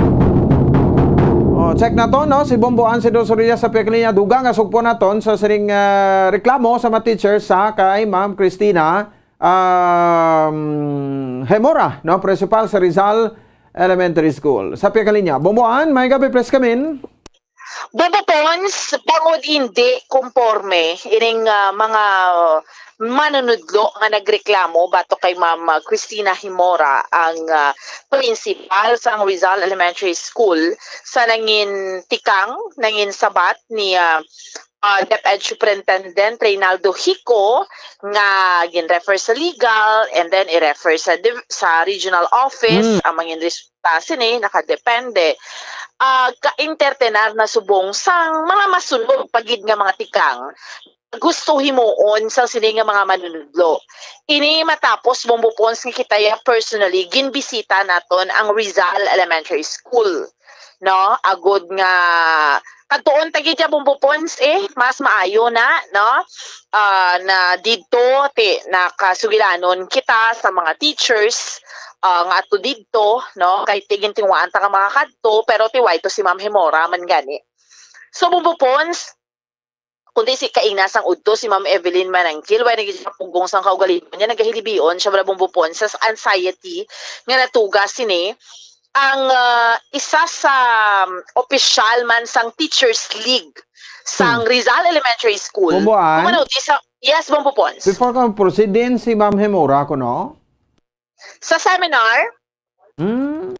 O, check na to, no? Si Bombo Ansido Sorilla sa peklinya, dugang nga sugpo naton sa sining, ah, reklamo sa mga teacher sa kay Ma'am Christina, um, Hemora, no? Principal sa Rizal Elementary School. Sa peklinya, Bombo An, may gabi, please come in. Bombo Pons, bangod indi kumporme ining, ah, mga manunudlo nga nagreklamo batok kay Ma'am, ah, Christina Himora, ang, ah, principal sang Rizal Elementary School, sa nangin tikang, nangin sabat ni, ah, ah, DepEd Superintendent Reynaldo Hico nga gin-refer sa legal and then i-refer sa div-, sa regional office. Mm. Ang mangin ta sini nakadepende. Ah, ka-entertainar na subong sang mga masunog pa gid nga mga tikang gusto himuon sang sini nga mga manunudlo. Ini matapos, Bombo Pons, nga kita ya personally ginbisita naton ang Rizal Elementary School, no? Agod nga kadtuon ta gid ya, Bombo Pons, eh, mas maayo na, no? Ah, na didto ti nakasugilanon kita sa mga teachers, ah, nga ato didto, no? Kay ti gintinguhaan ta nga makakadto, pero ti way to si Ma'am Hemora man gani. So, Bombo Pons, kundi si kaina sang udto si Ma'am Evelyn Manangkil, way na gid siya pugong sang kaugalingon niya, nagahilibion siya, wala, Bombo Pons, sa anxiety nga natuga sini ang, ah, isa sa, um, opisyal man sang Teachers League sang Hmm. Rizal Elementary School. Bombo An? Kumano, di sa, yes, Bombo Pons. Before ka proceed din si Ma'am Hemora ko, no? Sa seminar? Hmm.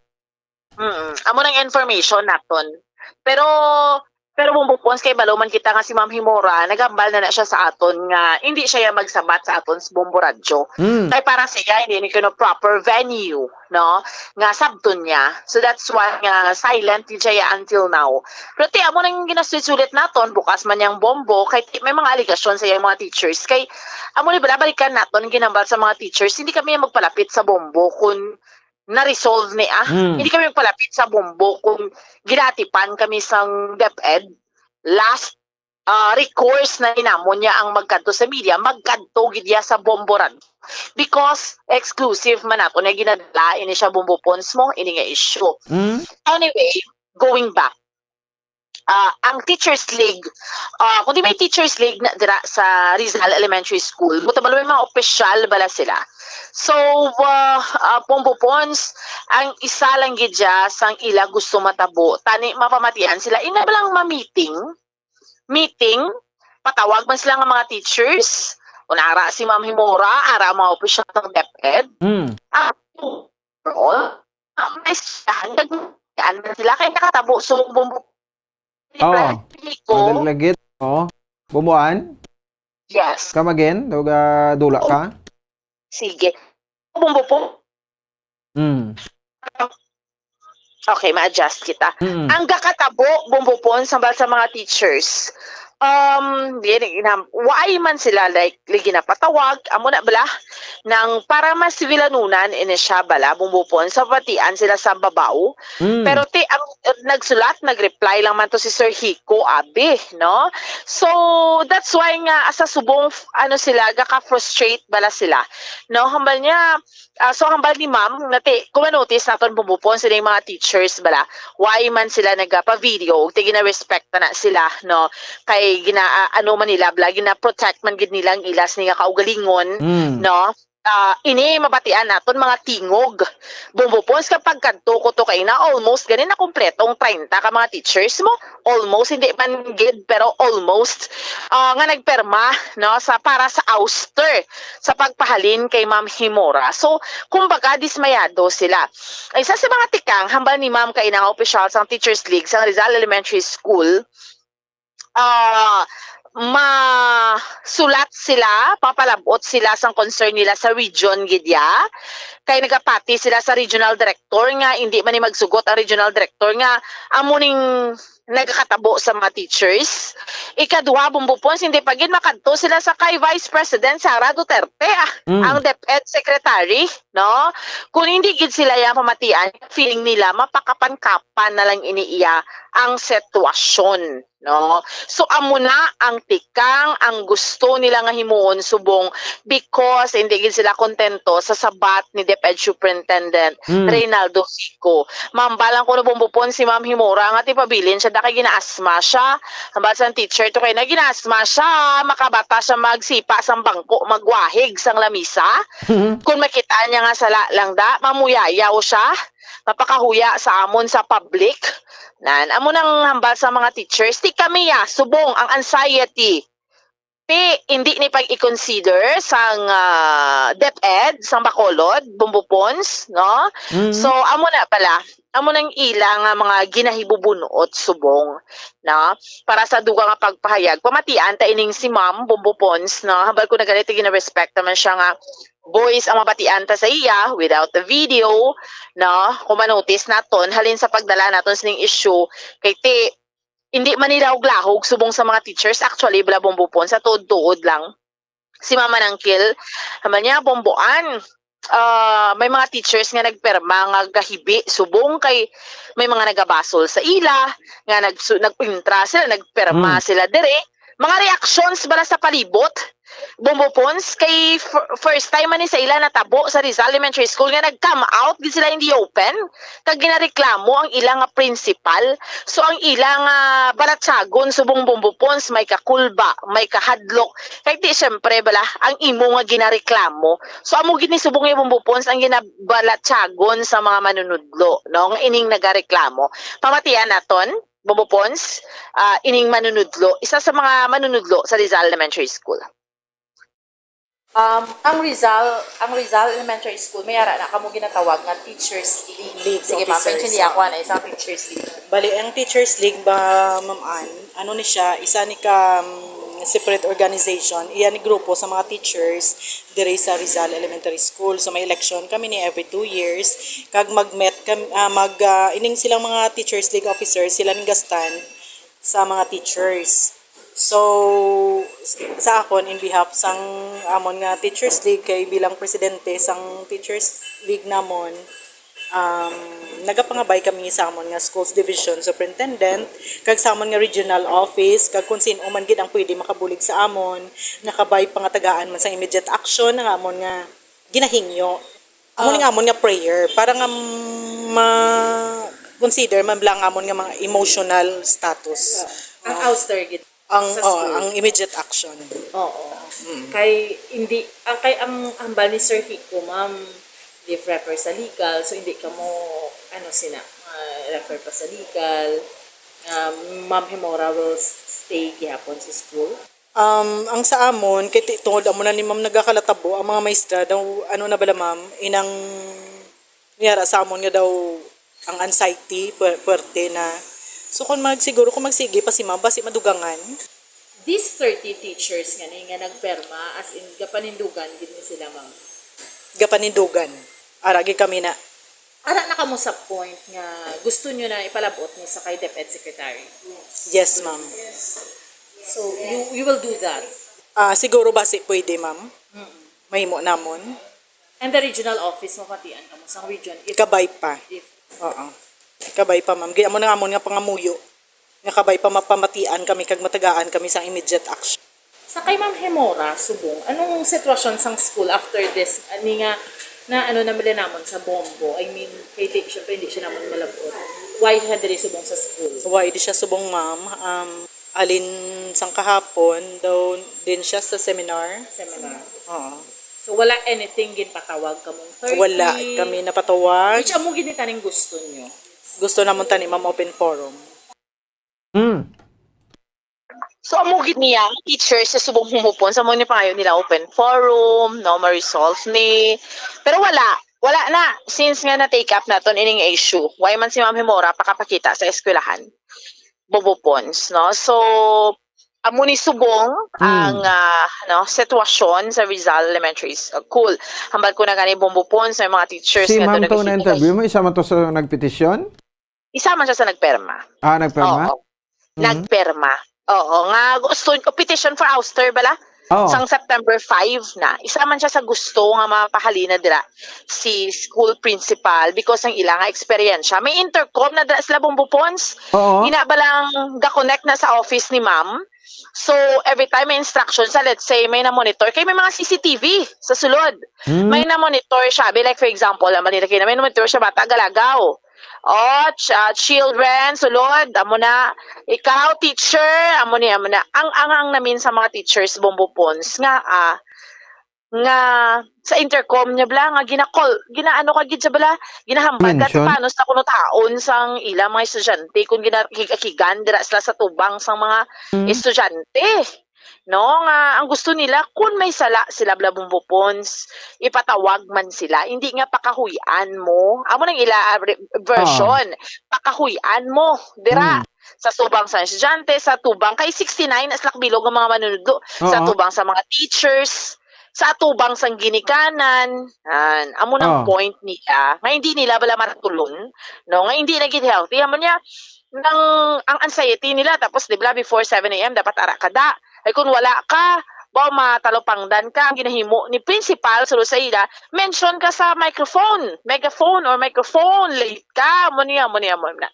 Mm, amo nang information naton. Pero, Pero Bombo Pons, kay balo man kita nga si Ma'am Himora, nagambal na na siya sa aton nga hindi siya ya magsabat sa aton sa Bombo Radyo. Mm. Kay para siya, hindi ni kuno proper venue, no? Nga sabton niya. So that's why nga silent gid siya ya until now. Pero ti, amo nang ginasulit-sulit naton, bukas man yang Bombo, kay ti, may mga alegasyon sa iyang mga teachers. Kay amo ni, balabalikan naton ang ginambal sa mga teachers, hindi kami magpalapit sa Bombo kung na-resolve ni, ah. Mm. Hindi kami magpalapit sa Bombo kung ginatipan kami sang DepEd. Last, ah, recourse na ni namon niya ang magkadto sa media, magkadto gid ya sa Bombo Radyo. Because exclusive man nato na ginadala ini siya, Bombo Pons, mo, ini nga issue. Mm. Anyway, going back, ah, ang Teachers League, ah, kundi may Teachers League na dira sa Rizal Elementary School. Buta bala may mga opisyal bala sila. So, ah, ah, Bombo Pons, ang isa lang gid dya sang ila gusto matabo. Tani mapamatian sila. Ina ba lang ma-meeting? Meeting? Patawag man sila nga mga teachers. Kung ara si Ma'am Himora, ara ang mga opisyal ng DepEd. Mm. Ah, overall, ah, may siyahan, nagmatian man sila. Kaya nakatabo sa Bombo. Oo. Ang lagit, oo. Bomboan? Yes. Come again? Daw ga dula ka? Sige. Bombo po. Mm. Okay, ma-adjust kita. Mm. Ang gakatabo, Bombo Pons, hambal sa mga teachers. Um, di, di, na, why man sila, like, lagi napatawag, amo na bala, nang para mas sibilanunan, ini siya bala, Bombo Pons, sa batian sila sa babaw. Mm. Pero ti, ang, eh, nagsulat, nag-reply lang man to si Sir Hiko Abe, no? So, that's why nga, asa subong, f-, ano sila, gaka-frustrate bala sila, no? Hambal niya, ah, so, hambal ni ma'am, nga ti, kung manotis naton, Bombo Pons, sila yung mga teachers bala, why man sila nagapa-video, ti gina-respect na, na sila, no? Kay gina, ah, ano man nila, bala, gina-protect man gid nila ang ilas ni nga kaugalingon, Mm. no? Ah, ini mabatian naton mga tingog. Bombo Pons, kapag kadto ko to kay na, almost gani na kompleto ang treinta ka mga teachers mo. Almost, hindi man gid, pero almost, ah, nga nagperma, no, sa, para sa ouster sa pagpahalin kay Ma'am Himora. So, kumbaga, dismayado sila. Isa sa mga tikang, hambal ni Ma'am kay nga opisyal sang Teachers League sang Rizal Elementary School, ah, masulat sila, papalabot sila sang concern nila sa region gid ya. Kay nagapati sila sa regional director nga hindi man ni magsugot ang regional director nga amo ning nagakatabo sa mga teachers. Ikaduha, Bombo Pons, hindi pa gid makadto sila sa kay Vice President Sara Duterte, ah, Mm. ang DepEd Secretary, no? Kung hindi gid sila yang pamatian, feeling nila mapakapan-kapan na lang ini iya ang sitwasyon, no? So, amo na ang tikang, ang gusto nila nga himuon subong because hindi gid sila kontento sa sabat ni DepEd Superintendent Mm. Reynaldo Vico. Ma'am, balang kuno, Bombo Pons, si Ma'am Himora nga tipabilin siya, da kay ginaasma siya. Hambal sang teacher to kay na ginaasma siya, makabata siya magsipa sang bangko, magwahig sang lamisa. Kung makita niya nga sala lang da, mamuyayaw siya, mapakahuya sa amon sa public. Nan, amo nang hambal sa mga teachers, ti kami ya, subong ang anxiety. Ti, hindi ni pag-i-consider sang, ah, DepEd, sang Bacolod, Bombo Pons, no? Mm. So, amo na pala, amo nang ila nga mga ginahibubunot subong, no? Para sa dugang nga pagpahayag, pamatian ta ining si Ma'am Bombo Pons, no? Hambal ko na ganito, gina-respect naman siya nga voice ang mabatian ta sa iya without the video, no? Kung manotis naton, halin sa pagdala naton sining issue, kay ti, hindi man nilahog-lahog subong sa mga teachers. Actually, bala, Bombo Pons, sa tuod-tuod lang, si Mama Nangkil, naman niya, Bomboan, ah, may mga teachers nga nagperma nga gahibi subong kay may mga nagabasol sa ila, nga nagsu-, nag-intra sila, nagperma Hmm. sila dire. Mga reactions bala sa palibot, Bombo Pons, kay fir-, first time man ni sa ila natabo sa Rizal Elementary School nga nag-come out gid sila in the open, kag ginareklamo ang ila nga principal. So, ang ila nga balatsagon subong, Bombo Pons, may kakulba, may kahadlok. Kay ti, siyempre, bala, ang imo nga ginareklamo. So, amo gid ni subong ni Bombo Pons ang ginabalatsagon sa mga manunudlo, no? Nga ining nagareklamo. Pamatian naton, Bombo Pons, ah, ining manunudlo, isa sa mga manunudlo sa Rizal Elementary School. Um, ang Rizal, ang Rizal Elementary School, may ara na kamo ginatawag nga Teachers League. League Sige, ma'am, officers, maintindihan ko ah. na isang Teachers League. Bali, ang Teachers League ba, Ma'am Ann, ano ni siya, isa ni ka, um, separate organization, iya ni grupo sa mga teachers diri sa Rizal Elementary School. So, may election kami ni every two years, kag mag-met kam-, ah, mag, ah, ining silang mga Teachers League officers, sila ning ga-stand sa mga teachers. So, sa akon, in behalf sang amon nga Teachers League, kay bilang presidente sang Teachers League namon, um, nagapangabay kami sa amon nga Schools Division Superintendent, kag sa amon nga regional office, kag kung sin-o man gid ang pwede makabulig sa amon, nga kabay pa nga tagaan man sang immediate action nga amon nga ginahingyo. Amo ni Ah. nga amon nga prayer, para nga ma-consider man lang amon nga mga emotional status. Ang Ah. ouster gid Ang, sa oh, school. ang immediate action. Oo. Mm. Kay hindi, ang, kay ang hambal ni Sir Kiko, ma'am, leave refer sa legal, so hindi ka mo, ano, sina, ah, refer pa sa legal. Um, Ma'am Hemora will s-, stay gihapon sa school. Um, ang sa amon, kay ti-, tungod amo na ni ma'am nagakalatabo, ang mga maestra daw, ano na bala, ma'am, inang niyara sa amon nga daw ang anxiety, puwer-, puwerte na. So, kung mag-, siguro kung magsige pa si ma'am, basi madugangan. These thirty teachers nga ni nga nagperma, as in, gapanindugan gid ni sila, ma'am. Gapanindugan. Ara gid kami na. Ara na kamo sa point nga gusto nyo na ipalabot ni sa kay DepEd Secretary? Yes, ma'am. So, you, you will do that? Ah, siguro basi pwede, ma'am. Mm-mm. Mahimo namon. And the regional office, mapatian kamo sang region if Kabay pa. if Oo. Kabay pa, ma'am. Gid amo na nga amon nga pangamuyo. Nga kabay pa mapamatian kami kag matagaan kami sang immediate action. Sa kay Ma'am Hemora, subong, anong sitwasyon sang school after this? Ani nga, na ano na mila namon sa bombo? I mean, kay di, syempre, hindi siya namon malabot. Why siya diri subong sa school? Why di siya subong, ma'am? Um, alin sang kahapon, daw din siya sa seminar. Seminar. Oo. So, wala anything ginpatawag kamong thirty? Wala kami napatawag. Which amo gid ni taning gusto nyo? Gusto namon tani, ma'am, open forum. Hmm. So, amo gid niya, teachers, sa subong humupon, sa mo ni pangayo nila open forum, no, ma-resolve ni. Pero wala, wala na, since nga na-take up naton ining issue. Why man si Ma'am Himora pakapakita sa eskwelahan? Bobo Pons, no? So, amo ni subong Hmm. ang, ah, no, sitwasyon sa Rizal Elementary School. Hambal ko na gani, Bombo Pons, may mga teachers Si nga ma'am doon to na-interview nagkikita. mo, isa man to sa nagpetisyon? Isa man siya sa nagperma. Ah, nagperma? Oo. Mhm. Nagperma. Oo, nga gusto, petition for ouster bala? Oo. Sang September five na. Isa man siya sa gusto nga mapahalina dira si school principal because ang ila nga eksperyensya. May intercom na dira sila, Bombo Pons. Oo. Ina ba lang ga-connect na sa office ni ma'am? So, every time may instruction sa, let's say, may na-monitor, kay may mga C C T V sa sulod. Hmm. May na-monitor siya. Be like, for example, ang balita kina, may na-monitor siya, bata galagaw. Oh, ch-, ah, children, sulod, amo na. Ikaw, teacher, amo ni, amo na. Ang angang namin sa mga teachers, Bombo Pons, nga, ah, nga sa intercom niya bala, nga gina-call, ginaano ka gid siya bala, ginahambal ka Mention? Paano sa kuno taon sang ilang mga estudyante, kung ginakigan dira sila sa tubang sang mga Mm. estudyante. No, nga ang gusto nila, kun may sala sila, bala, Bombo Pons, ipatawag man sila. Hindi nga pakahuy-an mo. Amo nang ila, ah, re-, version. Ah. Pakahuy-an mo dira. Mm. Sa tubang sa estudyante, sa tubang kay sixty-nine na sila kabilog ang mga manunudlo. Sa Oo. Tubang sa mga teachers, sa tubang sang ginikanan. Yan. Amo nang Oh. point nila. Nga hindi nila bala matulon, no? Nga hindi na gid healthy. Amo niya, nang, ang anxiety nila, tapos, di ba, before seven A M, dapat ara ka da. Ay, kung wala ka, ba, matalupangdan ka, ang ginahimo ni principal, sulod sa ila, mention ka sa microphone, megaphone or microphone, late ka, amo niya, amo niya, amo na.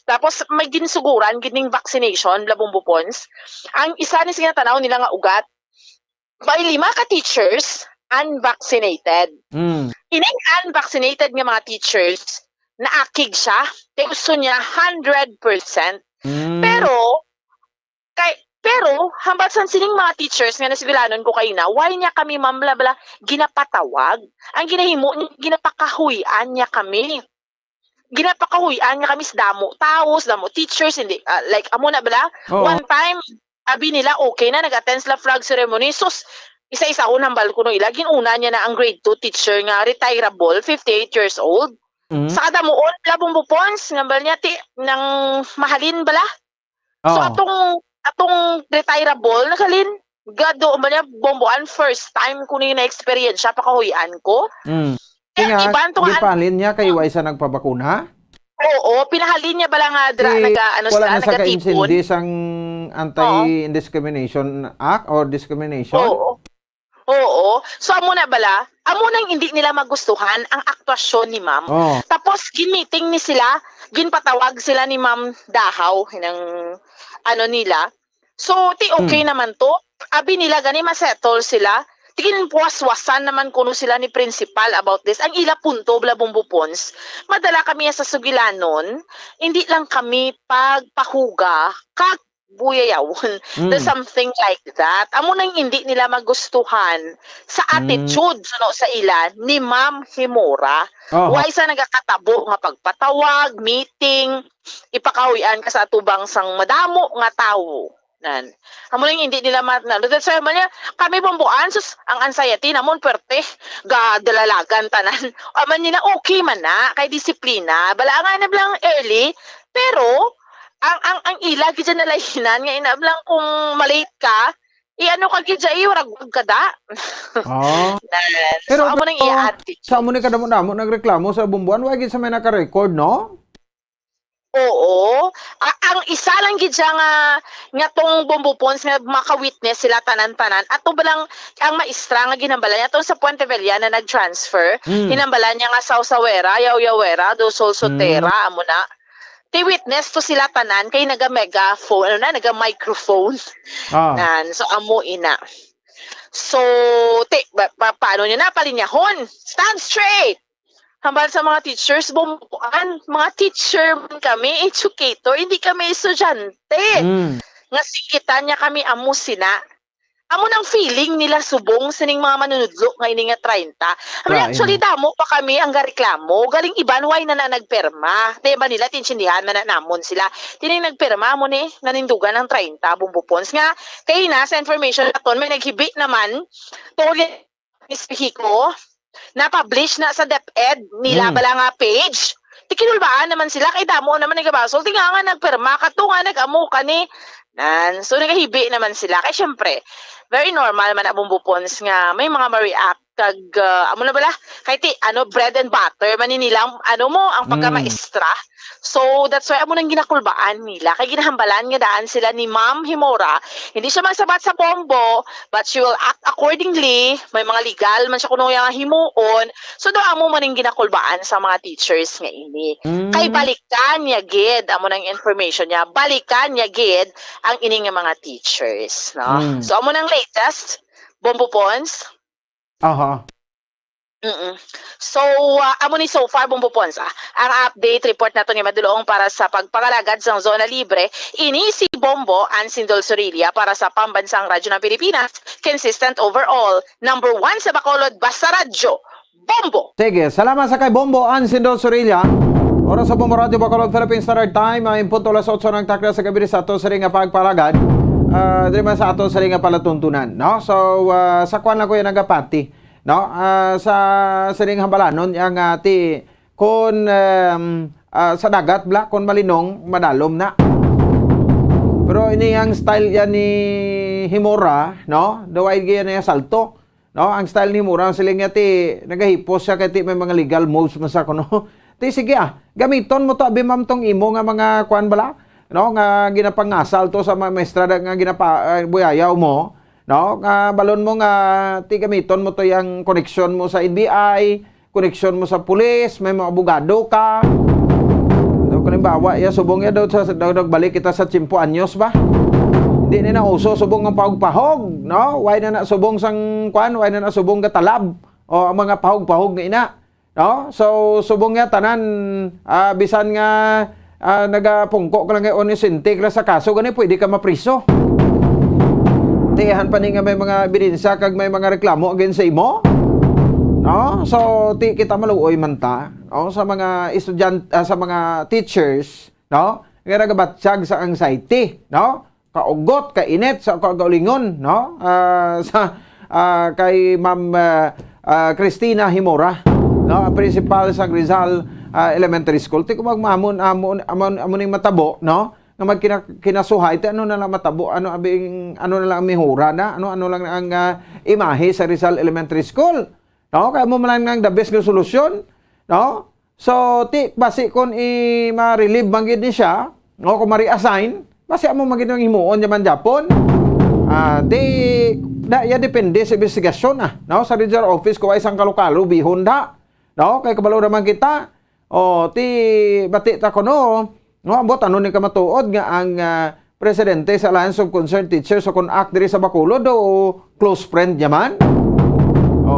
Tapos, may ginsuguran gid ning vaccination, bala, Bombo Pons. Ang isa ni sa ginatanaw nila nga ugat, may lima ka teachers unvaccinated. Mm. Ining unvaccinated nga mga teachers, naakig siya, kay gusto niya hundred percent. Mm. Pero, kay, pero, hambal sang sining mga teachers nga nasigudanan ko kaina, why niya kami, ma'am, bala, bala, ginapatawag? Ang ginahimo niya, ginapakahuy-an niya kami. Ginapakahuy-an niya kami sa damo tawo, sa damo teachers, hindi, ah, like, amo na bala? Oo. One time, abi nila, okay na, nag-attend sila flag ceremony. Sus, isa-isa ko nambal kuno ila. Gin-una niya na ang grade two teacher nga retirable, fifty-eight years old. Mm. Sa kadamuon, bala, Bombo Pons, nambal niya, ti, nang mahalin bala. So, Oo. atong, atong retirable, naghalin, gado, man niya, Bombo, ang first time ko ni na-experience siya, pakahuyan ko. Mm. Kaya Kaya, iban to nga, gipahalin niya kay wa isa nagpabakuna? Oo, pinahalin niya bala nga dra-, Kay naga-, ano wala sila, na sa nagatipon. Ka-intindi sang Oo. Anti-Discrimination Act or discrimination? Oo. Oo. So, amo na bala, amo nang hindi nila magustuhan ang aktwasyon ni ma'am. Oh. Tapos, gin-meeting ni sila, ginpatawag sila ni Ma'am Dahaw, hinang ano nila. So, ti okay Hmm. naman to. Abi nila gani masettle sila. Ti ginpuwaswasan naman kuno sila ni principal about this. Ang ila punto, bala, Bombo Pons, madala kami sa sugilanon, hindi lang kami pagpahuga, kag buyayawon. Mm. There's something like that. Amo nang hindi nila magustuhan sa Mm. attitude suno sa ila ni Ma'am Himura. Oho. Why sa nagakatabo nga pagpatawag, meeting, ipakahuy-an ka sa atubang sang madamo nga tawo. Nan. Amo nang hindi nila ma-, na, that's why man niya, kami Bombo, sus, ang anxiety namon, perte, gadalalagan tanan. Aman nila, okay man na, kay disiplina. Bala nga na lang early, pero, ang, ang, ang ila gid dyan nalahinan nga inablang kung malate ka, i-ano ka gid dyan, iwaragwag ka da. Oh. Nan. Pero So, amo nang pero, iya-attitude. Sa amo ni kadamo-damo nagreklamo sa Bomboan, wa gid sa may naka-record, no? Oo. A-, ang isa lang gid siya nga, nga tong Bombo Pons nga maka-witness sila tanan-tanan. Ato ba lang ang maestra nga ginhambala niya tong sa Puente Vella na nag-transfer? Hmm. Hinambala niya nga Sausawera, Yawyawera, do Solsotera, Hmm. amo na. Ti witness to sila tanan kay naga-megaphone, ano na, naga-microphone. Ah. Nan, so amo ina. So, ti, ba, pa, paano niya na palinyahon? Stand straight! Hambal sa mga teachers, Bomboan, mga teacher man kami, educator, hindi kami estudyante. Mm. Nga singgitan niya kami amo sina. Amo nang feeling nila subong sining mga manunudlo nga ini nga treinta. I mean, Treinta. actually, damo pa kami ang gareklamo. Galing iban, why na na nagperma? Di ba nila, tinsindihan man na namon sila. Tining nagperma mo ni, nanindugan ang treinta, Bombo Pons. Nga, kay na, sa information naton, may naghibi naman, tungod Miss Pihico, na-publish na sa DepEd nila Hmm. bala nga page. Ti kinulbaan naman sila, kay damo naman nagabasol. Ti nga nga nagpirma, kato nga nag-amo ka ni. Nan, so nagahibi naman sila. Kay syempre, very normal man ang Bombo Pons nga may mga ma-react kag, ah, amo na bala, kay ti, ano, bread and butter man ni nilang, ano mo, ang Hmm. pagkamaestra. So, that's why amo nang ginakulbaan nila. Kay ginahambalan nga daan sila ni Ma'am Himora. Hindi siya magsabat sa Bombo, but she will act accordingly. May mga legal man siya kuno nga himuon. So, do amo man ang ginakulbaan sa mga teachers nga ini. Mm. Kay balikan niya gid, amo nang information niya, balikan niya gid ang ini nga mga teachers, no? Mm. So, amo nang latest, Bombo Pons. Aha. Mm-mm. So, ah, amo ni so far, Bombo Pons, ah, ang update report nato ni Madulong para sa pagpangalagad sang Zona Libre. Ini si Bombo Ansindol Sorilla para sa Pambansang Radyo ng Pilipinas, consistent overall, number one sa Bacolod, basta radyo, Bombo! Sige, salamat sa kay Bombo Ansindol Sorilla. Oras sa Bombo Radyo Bacolod, Philippine Standard Time, ay punto alas otso ng takna sa gabi sa ato sa ring nga pagpalagad. Ah, diri man sa ato sa ring nga palatuntunan, no? So, ah, sa kwan lang ko yan nagapati. No? Ah, sa sining hambalanon, yang, ah, ti, kun, em, ah, sa dagat, bla, kun malinong, madalom na. Pero ini ang style yan ni Himora, no? Daw ay gaya niya salto, no? Ang style ni Himora, ang siling niya, ti, nagahipos siya, kay ti, may mga legal moves man sa kuno. Ti, sige, ah, gamiton mo to, abi, ma'am, tong imo nga mga, kuan, bala? No? Nga ginapangasal to sa mga maestra da-, nga ginapa-, ah, buyayaw mo. No? Nga balon mo nga ti gamiton mo to yang koneksyon mo sa N B I, koneksyon mo sa pulis, may mga abogado ka. No, kalimbawa, ya subong ya daw sa, daw nagbalik kita sa tiyempo anyos ba? Hindi na na uso subong ang pahog-pahog, no? Why na na subong sang kwan? Why na na subong gatalab? O ang mga pahog-pahog nga ina. No? So, subong niya, tanan, ah, bisan nga, ah, nagapungko ka lang kay inosente ka sa kaso, gani pwede ka mapriso. Tiyahan pa ni nga may mga ebidensya kag may mga reklamo against sa imo. No? So, ti kita maluoy man ta, no? Sa mga estudyant-, ah, sa mga teachers, no? Nga nagabatyag sa anxiety, no? Kaugot, kainit sa kaugalingon, no? Ah, sa, ah, kay Ma'am, ah, ah, Christina Himora, no, ang principal sa Rizal, ah, Elementary School. Ti kung mag-, amo, amo, amo, amo ning matabo, no, nga magkina-, kinasuhay, ti ano na lang matabo, ano abing, ano na lang ang mihura na, ano, ano lang ang, ah, imahe sa Rizal Elementary School, no? Kaya mo man lang ang the best nga solusyon, no? So, ti, basi kung i-, ma-relieve man gid ni siya, o kung ma-reassign, basi amo man gid ang himuon niya man Japon. Ah, di, na, ya depende sa investigasyon, ah, no? Sa regional office, kuha isang kalukalo, bihon da, no? Kay kabalo naman kita, o, ti, bati ta kuno, no? Ambot, ano ni kamatuod nga ang, ah, presidente sa Alliance of Concerned Teachers o kon ak diri sa Bacolod, o close friend niya man? O,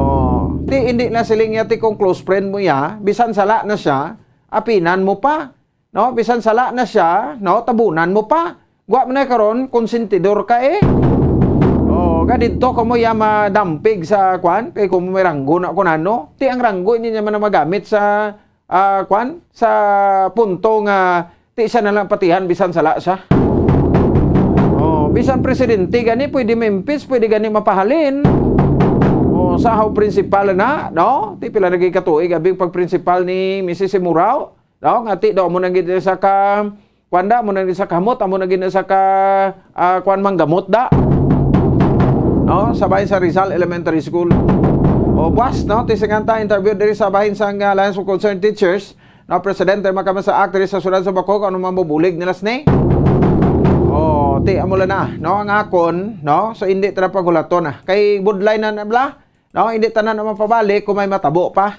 ti, hindi na siling niya, ti, kung close friend mo ya, bisan sala na siya, apinan mo pa, no? Bisan sala na siya, no? Tabunan mo pa. Gwa mo na karon, konsentidor ka, eh. O, ga didto kamo ya madampig sa kwan, kay kung may ranggo na kung ano, ti ang ranggo, hindi naman na magamit sa, ah, kwan, sa punto nga ti siya na lang patihan bisan sala siya. O, bisan presidente gani, pwede ma-impeach, pwede gani mapahalin. O, sa how principal na, no? Ti pila na gid katuig abing pagprinsipal ni Missus Simurao, no? Nga ti daw mo nang gid sa ka, kwan da, mo nang gid sa kamot, amo nang gid sa ka, ah, kwan, manggamot da, no? Sa bahin sa Rizal Elementary School. O, buwas, no? Ti singanta interview diri sa bahin sang, ah, Alliance of Concerned Teachers, no? Presidente, makama sa ak diri sa siyudad sa Baco, kung ano man bubulig nila sini. O, ti, amo lang na, no? Ang akon, no? So, hindi ta na paghulaton, ah. Kay budlay na na bla, no? Hindi tanan ang mapabalik kung may matabo pa.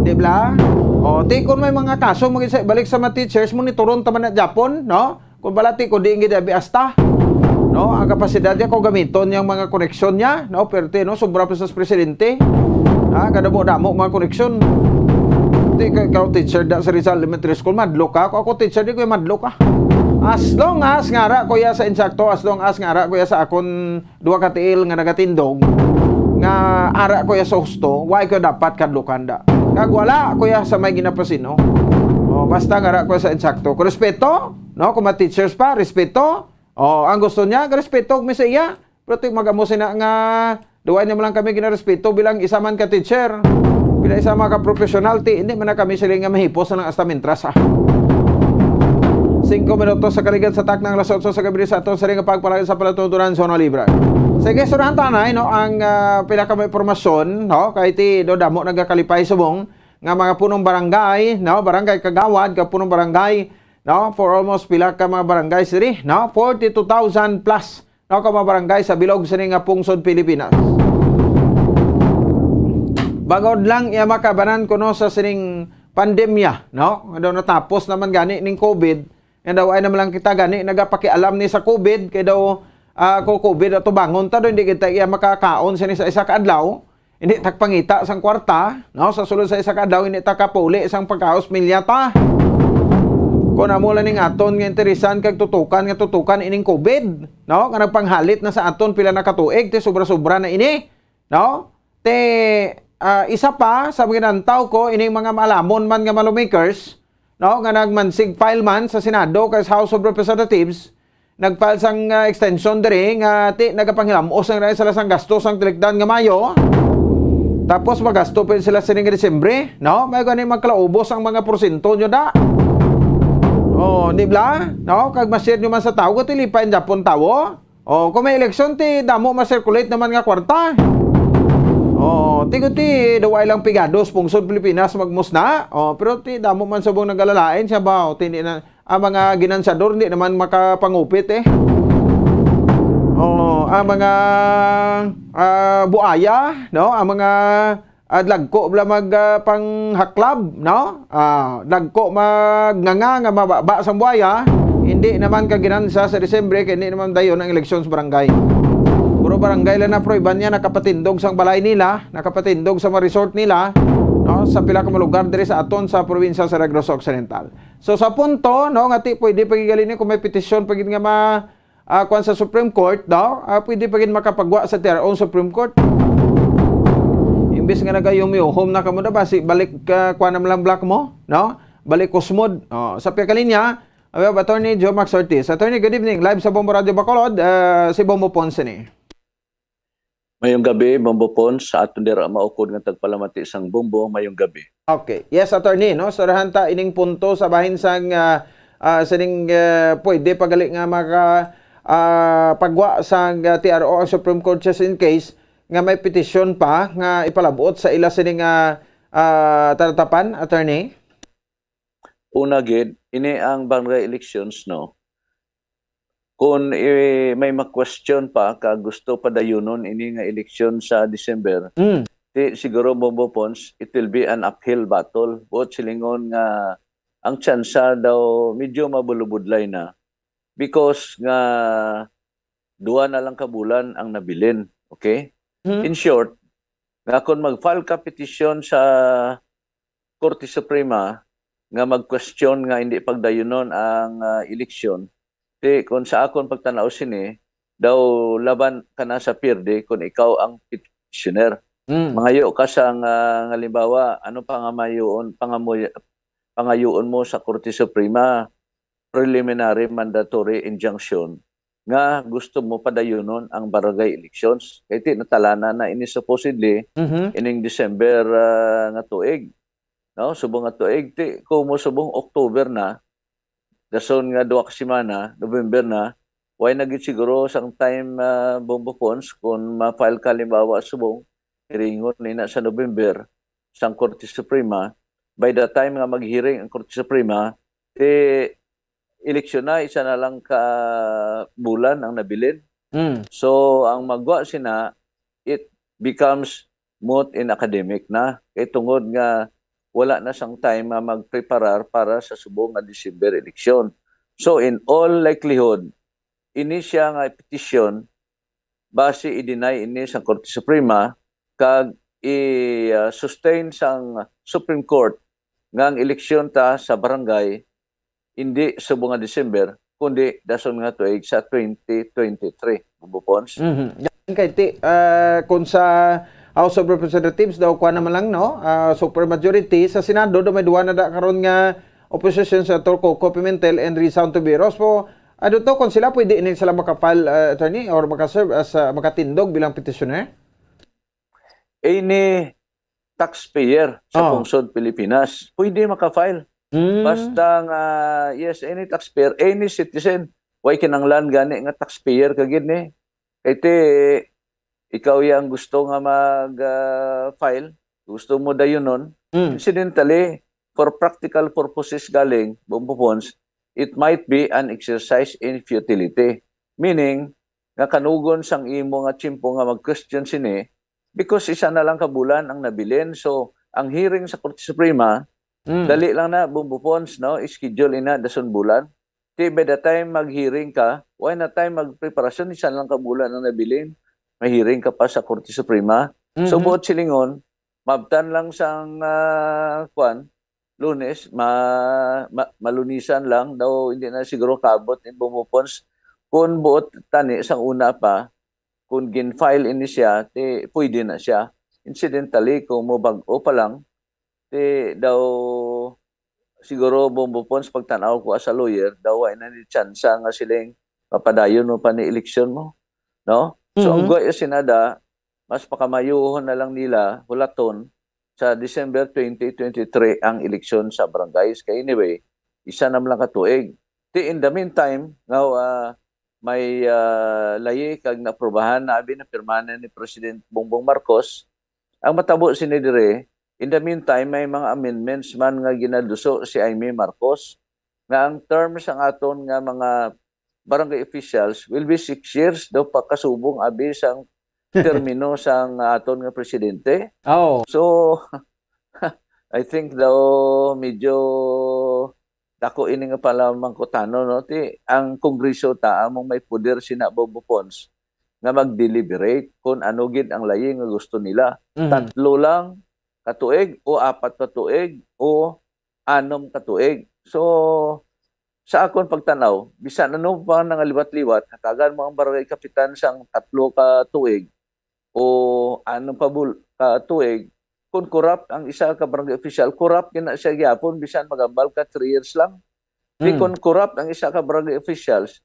Di ba? O, ti, kung may mga kaso, mag-, sa, balik sa mga teachers, monitoron ta man na Japon, no? Kung balati ko, di gid abi asta, no? Ang kapasidad niya, kung gamiton niyang mga koneksyon niya, no? Pero ti, no, sobra pa sa presidente. Ha? Kadamo-damo mga koneksyon. Ti, ka, ikaw, teacher da sa Rizal Elementary School, madlo ka. Kung ako, teacher, di ko madlo ka. As long as nga ara ko ya sa insakto, as long as nga ara ko ya sa akon duha ka tiil nga nagatindog, nga ara ko ya sa husto, why ko dapat kadlukan da? Kag wala ko ya sa may ginapasino. O, basta nga ara ko sa insakto. Kung respeto, no? Kung mga teachers pa, respeto. O, ang gusto niya, respeto mi sa iya. Pero ti magamo sina nga duway naman lang kami ginarespeto bilang isa man ka teacher, bilang isa man ka professional, ti hindi man na kami sila nga mahipos na lang hasta mintras, ah. Singko minutos sa kaligad sa taknang alas otso sa gabi sa aton sa ring pagpalagay sa palatuntunan sa Zona Libre. Sige, sunahan tanay, no, ang, ah, pila ka mga impormasyon, no, kay ti do damo nagakalipay subong nga mga punong barangay, no, barangay kagawad, ka punong barangay, no, for almost pila ka mga barangay diri, no, forty-two thousand plus, no, ka mga barangay sa bilog sini nga pungsod Pilipinas. Bangod lang iya makabanan kuno sa sining pandemya, no? Nga daw natapos naman gani ning COVID, nga daw ay naman lang kita gani nagapakialam ni sa COVID, kay daw, ah, kung COVID ato bangon ta daw, hindi kita iya makakaon sini sa isa ka adlaw. Hindi ta pangita sang kwarta, no? Sa sulod sa isa ka adlaw, hindi ta kapuli sang pagkaos milya ta. Kung amo lang ning aton nga interesan kag tutukan nga tutukan ining COVID, no? Nga nagpanghalit na sa aton pila na ka tuig, ti sobra-sobra na ini, no? Ti, ah, isa pa, sa ginantaw ko, ining mga maalamon man nga mga lawmakers, no? Nga nagmansig file man sa Senado kag sa House of Representatives, nag-file sang, ah, extension diri nga ti nagapanghilam-os na sila sang gasto sang tilikdan nga Mayo. Tapos magasto pa sila sining Disyembre, no? May gani magkalaubos ang mga porsyento nyo da. Oh, di bla? No? Kag ma-share nyo man sa tawo, kung tilipay ang Japon tawo. Oh, kung may eleksyon, ti damo ma-circulate naman nga kwarta. Oh, ti ko ti, daw ay lang pigados, pungsod Pilipinas, magmusna. Oh, pero ti damo man subong nagalalain siya ba? Oh, ti, hindi na, ang mga ginansyador hindi naman makapangupit, eh. Oh, ang mga, ah, buaya, no? Ang mga, ah, dagko bala mag, ah, panghaklab, no? Ah, dagko magnganga nga mababa sang buaya, hindi naman ka ginansya sa Disyembre kay hindi naman dayon ang eleksyon sa barangay. Puro barangay lang na, pero iban niya nakapatindog sang balay nila, nakapatindog sa mga resort nila, no? Sa pila ka mga lugar diri sa aton sa probinsya sa Negros Occidental. So, sa punto, no, nga ti pwede pa gid gali ni kung may petisyon pa gid nga ma-, ah, kuwan sa Supreme Court, no? Ah, pwede pa gid makapagwa sa T R O ang Supreme Court. Imbis nga nagayumyuhom na kamo na, basi balik, ah, kuwan naman lang black mo, no? Balik kusmod. Oh, sa pihak kalinya, we have Attorney Joe Max Ortiz. Attorney, good evening. Live sa Bombo Radio Bacolod, ah, si Bombo Ponce ni. Mayong gabi, Bombo Pons, sa aton dira maukod nga tagpalamati sang Bombo, mayong gabi. Okay. Yes, attorney, no? Sarahan ta ining punto sa bahin sang ah, ah, sining ah, pwede pa gali nga maka ah, pagwa sang ah, T R O ang Supreme Court just in case nga may petisyon pa nga ipalabot sa ila sining ah, ah, talatapan, attorney? Una gid, ini ang barangay elections, no? Kung i- may ma-question pa ka gusto padayunon ini nga eleksyon sa December, Mm. ti siguro, Bombo Pons, it will be an uphill battle. Buot silingon nga ang tsansa daw medyo mabulubudlay na because nga duha na lang ka bulan ang nabilin. Okay? Mm. In short, nga kung mag-file ka petition sa Korte Suprema nga mag-question nga hindi pagdayunon ang ah, eleksyon, ti kung sa akon pagtanaw sini, daw laban ka na sa pierde kung ikaw ang petitioner. Mm. Mangayo ka sa nga, nga halimbawa, ano pangamayuon, pangamuy, pangayuon mo sa Korte Suprema, preliminary mandatory injunction nga gusto mo padayunon ang barangay elections. Kay ti natalana na ini supposedly Mhm. ining December ah, nga tuig. No, subong nga tuig, ti kung mo subong October na, dason nga duha ka semana, November na, way na gid siguro sang time ah, Bombo Pons kung ma-file ka halimbawa subong hearingon nina sa November sang Korte Suprema. By the time nga mag-hearing ang Korte Suprema, ti eleksyon na, isa na lang ka bulan ang nabilin. Mm. So ang magwa sina, it becomes moot in academic na. Kay tungod nga wala na sang time nga magpreparar para sa subong nga December eleksyon. So in all likelihood, ini siya nga petisyon, basi i-deny ini sa Korte Suprema kag i-sustain sang Supreme Court nga ang eleksyon ta sa barangay hindi subong nga December, kundi dason nga tuig sa twenty twenty-three, Bombo Pons. Mhm. Yan kay ti, ah, kung sa House of Representatives daw, kuha naman lang, no? Ah, super majority. Sa Senado, daw may duwa na da karon nga opposition, Senator Coco Pimentel and Risa Ontiveros. Po, ano to, kung sila pwede ini sila makafile, ah, attorney, or makaserve as, ah, makatindog bilang petitioner? Any taxpayer sa Oh. pungsod Pilipinas pwede makafile. Mm. Basta nga, yes, any taxpayer, any citizen, way kinanglan gani nga taxpayer ka gid ni. Kay ti, ikaw yang gusto nga mag ah, file, gusto mo dayunon. Mm. Incidentally, for practical purposes galing, Bombo Pons, it might be an exercise in futility. Meaning, nga kanugon sang imo nga tiyempo nga mag-question sini, because isa na lang ka bulan ang nabilin. So, ang hearing sa Korte Suprema, Mm. dali lang na, Bombo Pons, no? I-schedule ina dason bulan. Ti by the time mag-hearing ka, way na time magpreparasyon, isa lang ka bulan ang nabilin, may hearing ka pa sa Korte Suprema. So, Mhm. buot silingon, mabtan lang sang ah, kwan, Lunes, ma, ma, malunisan lang daw, hindi na siguro kaabot ni Bombo Pons. Kung buot tani sang una pa, kung gin-file ini siya, ti pwede na siya. Incidentally, kung mo bag-o pa lang, ti daw siguro, Bombo Pons, pagtanaw ko as a lawyer, daw way na ni tsansa nga siling mapadayon mo pa ni eleksyon mo, no? So ang Mhm. guwa sinada, mas pakamayuhon na lang nila hulaton sa December twenty twenty-three ang eleksyon sa barangays. Kay anyway, isa na lang ka tuig. Ti in the meantime, nga ah, may ah, layi kag naprobahan na abi na pirmahan ni President Bongbong Marcos. Ang matabo sini dire, in the meantime, may mga amendments man nga ginaduso si Imee Marcos nga ang term sang aton nga mga barangay officials will be six years daw pagkasubong abi sang termino sang aton nga presidente. Oh. So, I think daw medyo dako ini nga palamangkutano, no? Ti, ang Kongreso ta among may poder sina, Bombo Pons, nga mag-deliberate kung ano gid ang layi nga gusto nila. Mhm. Tatlo lang ka tuig o apat ka tuig o anom ka tuig. So, sa akon pagtanaw, bisan ano pa nangaliwat-liwat, hatagan mo ang barangay kapitan sang tatlo ka tuig o anom ka bul-, ka tuig, kung corrupt ang isa ka barangay official, corrupt gina siya gyapon, bisan magambal ka three years lang. Di Mm. kung corrupt ang isa ka barangay officials,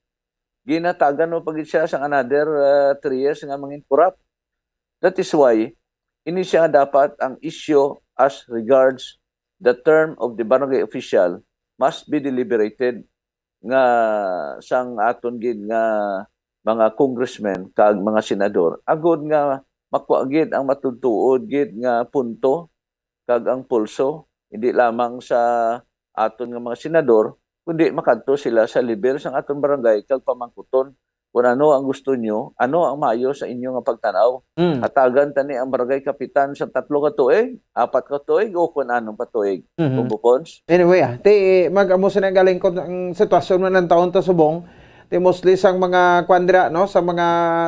ginatagan mo pa gid siya sang another ah, three years nga mangin corrupt. That is why, ini siya nga dapat ang issue as regards the term of the barangay official must be deliberated nga sang aton gid nga mga congressmen kag mga senador, agod nga makuha gid ang matuod-tuod gid nga punto kag ang pulso, hindi lamang sa aton nga mga senador, kundi makadto sila sa level sang aton barangay kag pamangkuton kung ano ang gusto nyo, ano ang maayo sa inyo nga pagtanaw. Mm. Hatagan tani ang barangay kapitan sa tatlo ka tuig, apat ka tuig, o kung anong pa tuig. Mhm. Bumbo Pons? Anyway, ah, ti, mag-amo sila galing kung ang sitwasyon man ang taon ta subong, ti mostly sang mga kwan dira, no, sa mga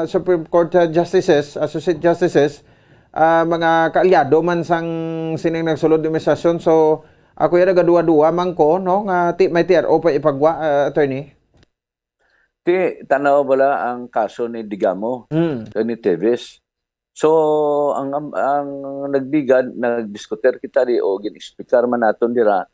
Supreme Court, ah, justices, associate justices, ah, mga kaalyado man sang sining nagsulod administrasyon. So, ako ya nagaduwa-duwa man ko, no, nga ti, may T R O pa ipagwa, ah, attorney. Ti, tanaw bala ang kaso ni Digamo, Mm. kag ni Teves. So, ang, ang, ang nagdigad, nagdiskutir kita di o gin-explicar man naton dira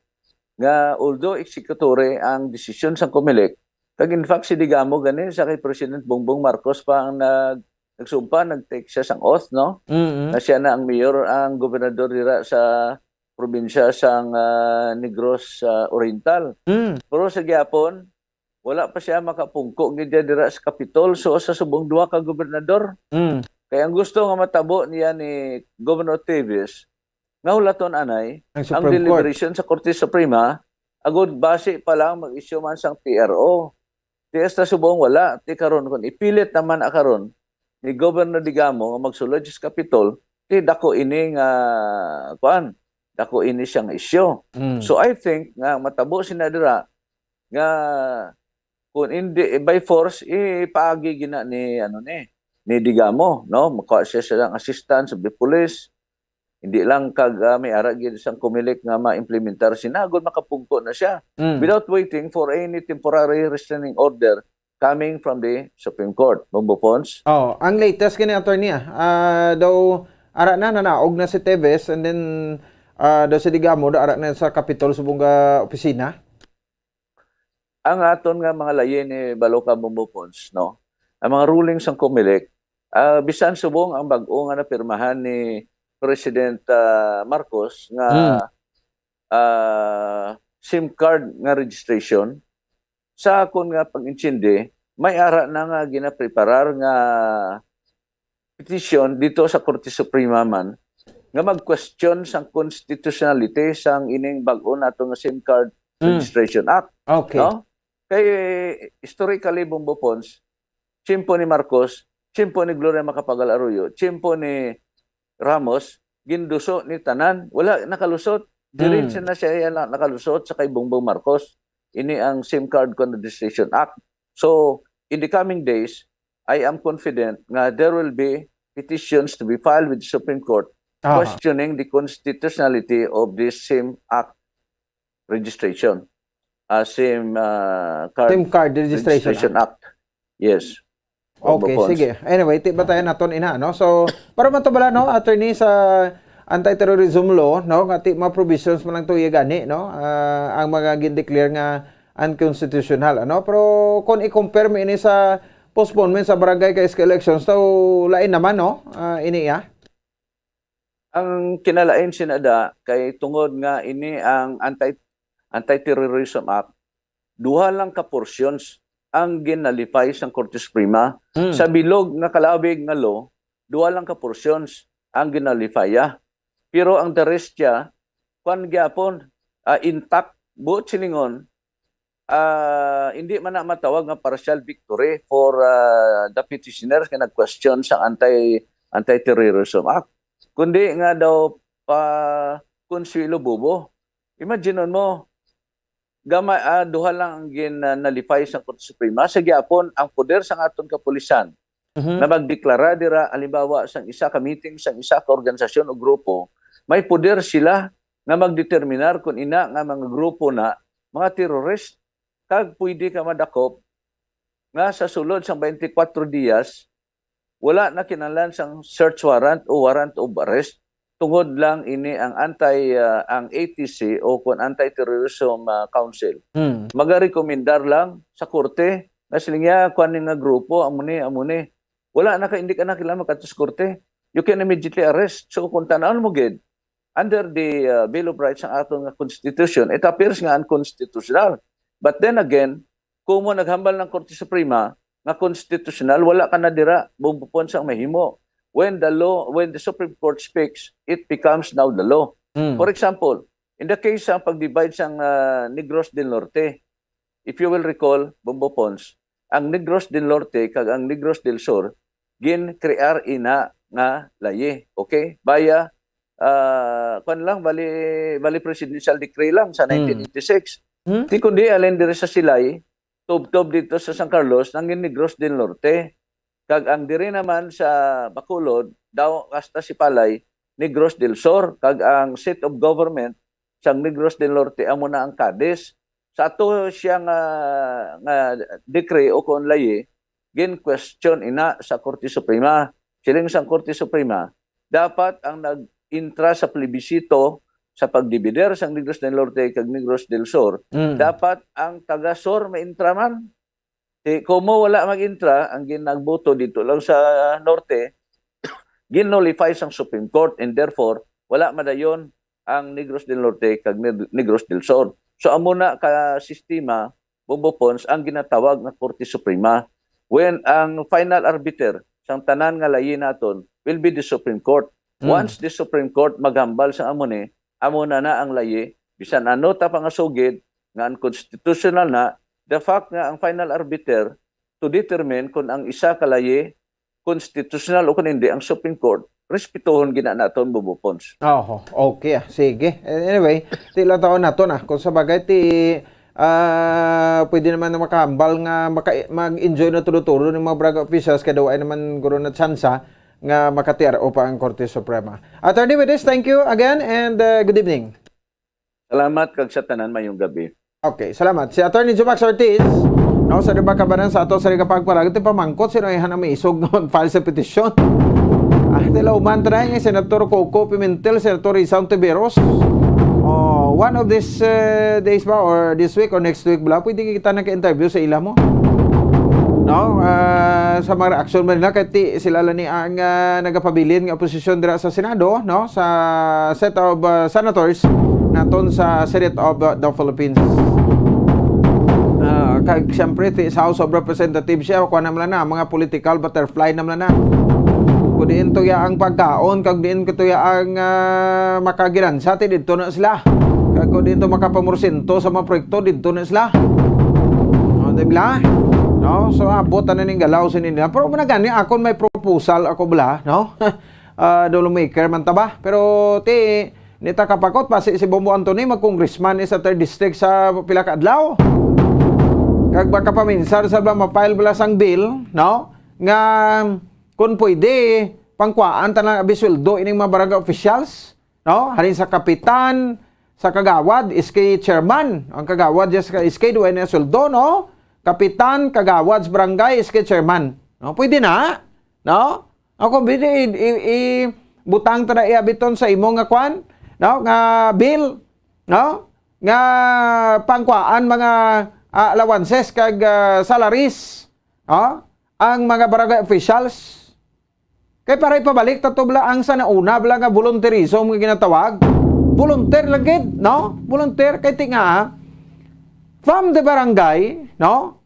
nga although executory ang desisyon sang Comelec, kag in fact si Digamo gani sa kay President Bongbong Marcos pa ang nag-, nagsumpa, nag-take siya sang oath, no? Mm-mm. Na siya na ang mayor, ang gobernador dira sa probinsya sang, ah, Negros, ah, Oriental. Mm. Pero sa gihapon, wala pa siya makapungko gid dira sa Kapitol. So, sa subong duha ka gobernador. Mm. Kay ang gusto nga matabo niya ni Governor Teves, nga hulaton anay Ang ang Supreme Court. deliberation sa Korte Suprema, agud basi pa lang mag-issue man sang T R O. Ti hasta subong wala, ti karon kung ipilit naman a karon ni Governor Digamo nga magsulod sa Kapitol, ti dako ini nga, kuan, dako ini siyang isyu. Mm. So, I think nga matabo sina dira nga kung hindi, eh, by force, ipaagi gina ni, ano, ni, ni Digamo, no? Makuha siya sa assistance of the police. Hindi lang kag, ah, may ara gid sang Comelec nga ma-implementar sina, agud makapungko na siya. Mm. Without waiting for any temporary restraining order coming from the Supreme Court. Bumbo Pons? Oh, ang latest gani, attorney, ah, ah, daw ara na, nanaog na si Teves, and then, ah, daw si Digamo, daw ara na sa Kapitol subong ga opisina. Ang aton nga mga layi ni Baloka, Bumbo Pons, no? Ang mga ruling sang Comelec, ah, bisan subong ang bag-o nga napirmahan ni President, ah, Marcos nga, Hmm. ah, SIM card nga registration, sa akon nga pag-intindi, may ara na nga ginapreparar nga petisyon dito sa Korte Suprema man nga mag-question sang constitutionality sang ining bag-o nato nga SIM card Mm. Registration Act, Okay. no? Kay historically, Bumbo Pons, tiyempo ni Marcos, tiyempo ni Gloria Macapagal Arroyo, tiyempo ni Ramos, ginduso ni tanan, wala nakalusot. Diretso Mm. na siya, yan lang nakalusot sa kay Bongbong Marcos. Ini ang SIM card Registration Act. So, in the coming days, I am confident nga there will be petitions to be filed with the Supreme Court Aha. questioning the constitutionality of this SIM Act registration. Ah, SIM, ah, card SIM card registration registration Act. Yes. Okay, Bopons. Sige. Anyway, ti batayan naton ina, no? So, para man to bala, no, attorney, sa anti-terrorism law, no, nga ti mga provisions man lang to iya gani, no, ah, ang mga gin-declare nga unconstitutional, ano? Pero kung i-compare mo ini sa postponement sa barangay kay S K elections, so lain naman, no? Ah, ini, ah. Ang kinalain sina da kay tungod nga ini ang anti-, Anti-Terrorism Act, duha lang ka portions ang ginalipay sang Korte Suprema. Hmm. Sa bilog nga kalabig nga law, duha lang ka portions ang ginalipaya. Pero ang the rest siya, kwan gyapon, ah, intact, buot silingon, ah, hindi man na matawag nga partial victory for, ah, the petitioners nga nag-question sa anti-, Anti-Terrorism Act, kundi nga daw pa Consuelo Bobo. Imagine mo, gamay, ah, duha lang ang gin-, ah, nalipay sa Korte Suprema. Sa gyapon, ang poder sa aton kapulisan Mhm. na magdeklara dira, halimbawa, sang isa ka meeting, sang isa ka organisasyon o grupo, may poder sila nga magdeterminar kung ina nga mga grupo na mga terrorist, kag pwede ka madakop nga sa sulod sang twenty-four dias, wala na kinahanglan sang search warrant o warrant of arrest, tungod lang ini ang anti, ah, ang A T C o kun Anti-Terrorism, ah, Council. Hmm. Magarekomendar lang sa korte nga siling niya, kuan ni nga grupo, amo ni, amo ni. Wala na ka, hindi ka na kailangan magkadto sa korte. you can immediately arrest. So kung tan-awon mo gid, under the uh, Bill of Rights ang aton nga constitution, it appears nga unconstitutional. But then again, kung mo naghambal ng Korte Suprema nga constitutional, wala ka na dira, bubupon sa mahimo. When the law, when the Supreme Court speaks, it becomes now the law. Mm. For example, in the case sa pag-divide sang uh, Negros del Norte, if you will recall, Bombo Pons, ang Negros del Norte kag ang Negros del Sur gin-crear ina nga layi, okay? Via uh, kwan lang, bali, bali presidential decree lang sa Mm. nineteen eighty-six. Hmm? Di kundi alin diri sa Silay, tubtob dito sa San Carlos, nangin Negros del Norte. Kag ang diri naman sa Bacolod, daw hasta Sipalay, Negros del Sur. Kag ang seat of government sang Negros del Norte amo na ang Cadiz. Sa ato siya nga, nga decree o kon layi, gin-question ina sa Korte Suprema. Siling sang Korte Suprema, dapat ang nag-intra sa plebisito sa pagdivider sang Negros del Norte kag Negros del Sur, Mm. dapat ang taga Sur maintra man. Di, kumo wala mag-intra, ang ginagboto dito lang sa Norte, gin-nullify sang Supreme Court, and therefore, wala madayon ang Negros del Norte kag Neg-, Negros del Sur. So, amo na ka sistema, Bombo Pons, ang ginatawag nga Korte Suprema. When ang final arbiter sang tanan nga layi naton will be the Supreme Court. Mm. Once the Supreme Court maghambal sa amo ni, amo na na ang layi, bisan ano ta pangasugid nga unconstitutional na, the fact nga ang final arbiter to determine kung ang isa ka layi constitutional o kung hindi ang Supreme Court, respetuhon gina naton, Bombo Pons. Oho, okay ah. Sige. Anyway, ti lang taon nato na. Kung sa bagay, ti, ah, pwede naman na makahambal nga maka, mag-enjoy na tulo-tulo ng mga barangay officials kaya daw ay naman guro na tsansa nga makatiar o pa ang Korte Suprema. Attorney, with this, thank you again and uh, good evening. Salamat kag sa tanan, mayong gabi. Okay, salamat. Si Attorney Jumax Ortiz, no, sa diba kabanan sa ato sa Riga Pagpalagot, pamangkot sino ay hanang maisog nga mag-file sa petisyon. Ah, tilauman try ni Senator Coco Pimentel, Senator Risa Ontiveros. Oh, one of these uh, days ba or this week or next week bala, pwede kita nagka-interview sa ila mo. No? Ah, sa mga reaksyon man nila, kay ti, sila lang ni ang ah, nagapabilin nga oposisyon dira sa Senado, no? Sa set of ah, senators naton sa Senate of ah, the Philippines. Ah, kag siyempre, ti, sa House of Representatives siya, kuha naman na, mga political butterfly naman na. Kung diin to ya ang pagkaon, kag diin ko to ya ang ah, makagiransa, ti dito na sila. Kag kung diin to makapamorsyento sa mga proyekto, dito na sila. O, di ba? No? So, abot na ning galaw sa nila. Pero muna gani, akon may proposal ako bala, no? Ah, Dolo Maker man ta ba? Pero ti, ni ta kapakot pa si, si Bombo Anthony, mag-congressman ni sa third district sa pila ka adlaw. Kag baka paminsar sa bala ma-file bala sang bill, no? Nga kung pwede, pangkuhaan ta na abisweldo ining mga barangay officials, no? Halin sa kapitan, sa kagawad, S K chairman. Ang kagawad, yes, ka S K, duwa na sweldo, no? Kapitan, kagawad sa barangay, S K chairman. No? Pwede na, no? Ako, pwede i, i, i butang ta na iabiton sa imo nga kwan, no? Nga bill, no? Nga pangkuhaan mga ah, allowances kag ah, salaries, no? Ang mga barangay officials. Kay para ipabalik ta to bala ang sa nauna bala nga volunteerism nga ginatawag. Volunteer lang gid, no? Volunteer kay ti nga from the barangay, no?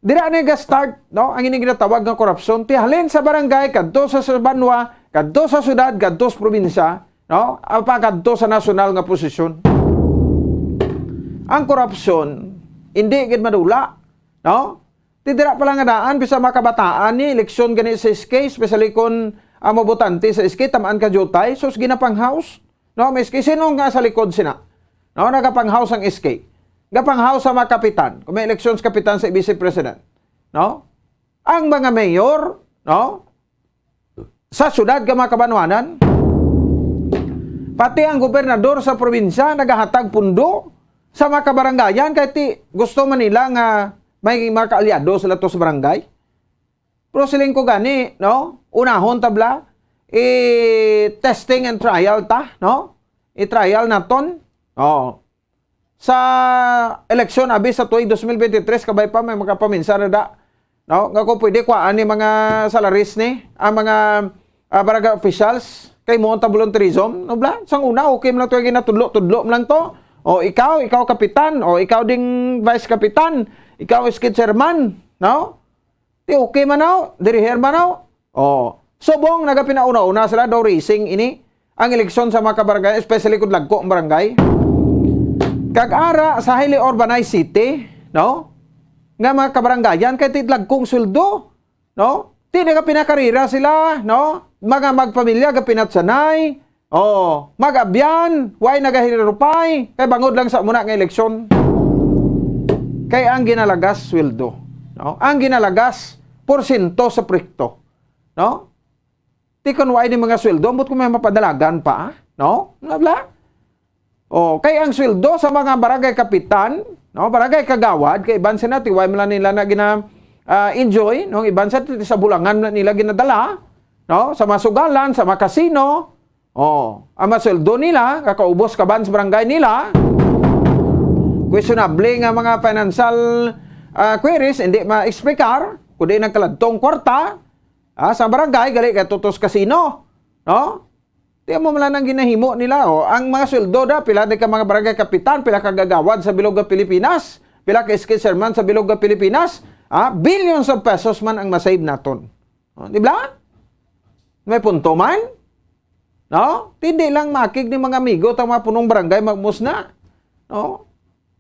Dira na ga-start, no? Ang ini ginatawag nga korupsyon. Ti halin sa barangay kadto sa, sa banwa, kadto sa syudad, kadto sa probinsya, no? Apa kadto sa nasyonal nga posisyon. Ang korupsyon hindi gid madula, no? Ti dira pa lang nga daan, bisan mga kabataan ni, eleksyon gani sa S K, especially kung ang mga botante sa S K, tamaan ka jutay, sus, ginapang-house. No, may S K, sino nga sa likod sina? No, nagapang-house ang S K. Gapang-house sa mga kapitan, kung may eleksyon sa kapitan sa vice president. No? Ang mga mayor, no? Sa syudad ka mga kabanwanan, pati ang gobernador sa probinsya nagahatag pundo sa mga kabarangayan kay ti gusto man nila nga may mga kaalyado sila to sa barangay. Pero siling ko gani, no? Unahon tabla, i-testing and trial ta, no? I-trial naton. Oh. Sa eleksyon abi sa tuig twenty twenty-three, kabay pa may makapaminsar na da, no? Nga kung pwede kuhaan ni mga salaries ni, ang mga ah, barangay officials, kay mo ta volunteerism, no bla? Sang una, okay man lang to, ginatudlo-tudlo man lang to. O ikaw, ikaw kapitan, o ikaw ding vice kapitan, ikaw skid chairman, no? Ti okay man, no? Diriher man, no? O, subong nagapinauna-una sila daw racing ini ang eleksyon sa mga kabarangay, especially kung dagko ang barangay. Kag ara sa highly urbanized city, no? Nga mga kabarangayan, kay ti dagkong sweldo, no? Ti nagapinakarira sila, no? Mga magpamilya, gapinatsanay, o, mag-abyan, way nagahinirupay, kay bangod lang sa muna nga eleksyon. Kay ang ginalagas, sweldo, no? Ang ginalagas, porsyento sa proyekto, no? Ti kon way ni mga sweldo, ambot kung may mapadalagan pa, no? Nga bla? O, kay ang sweldo sa mga barangay kapitan, no, barangay kagawad, kay iban sila, ti way man lang nila na gina, ah, enjoy, no, iban sa, ti sa bulangan na nila ginadala, no, sa mga sugalan, sa mga kasino. O, ang mga sweldo nila, kakaubos kaban sa barangay nila. Questionable nga mga financial, ah, queries, hindi ma-explicar, kundi nagkaladtong kwarta, ah, sa barangay, gali kay tutos kasino, no? Ti amo man lang ang ginahimo nila, o. Ang mga sweldo da, pila di ka mga barangay kapitan, pila ka kagawad sa bilog nga Pilipinas, pila ka skid chairman sa bilog nga Pilipinas, ah, billions of pesos man ang masave naton. O, di ba? May punto man. No? Ti hindi lang makig ni mga amigo ta mga punong barangay magmusna. No?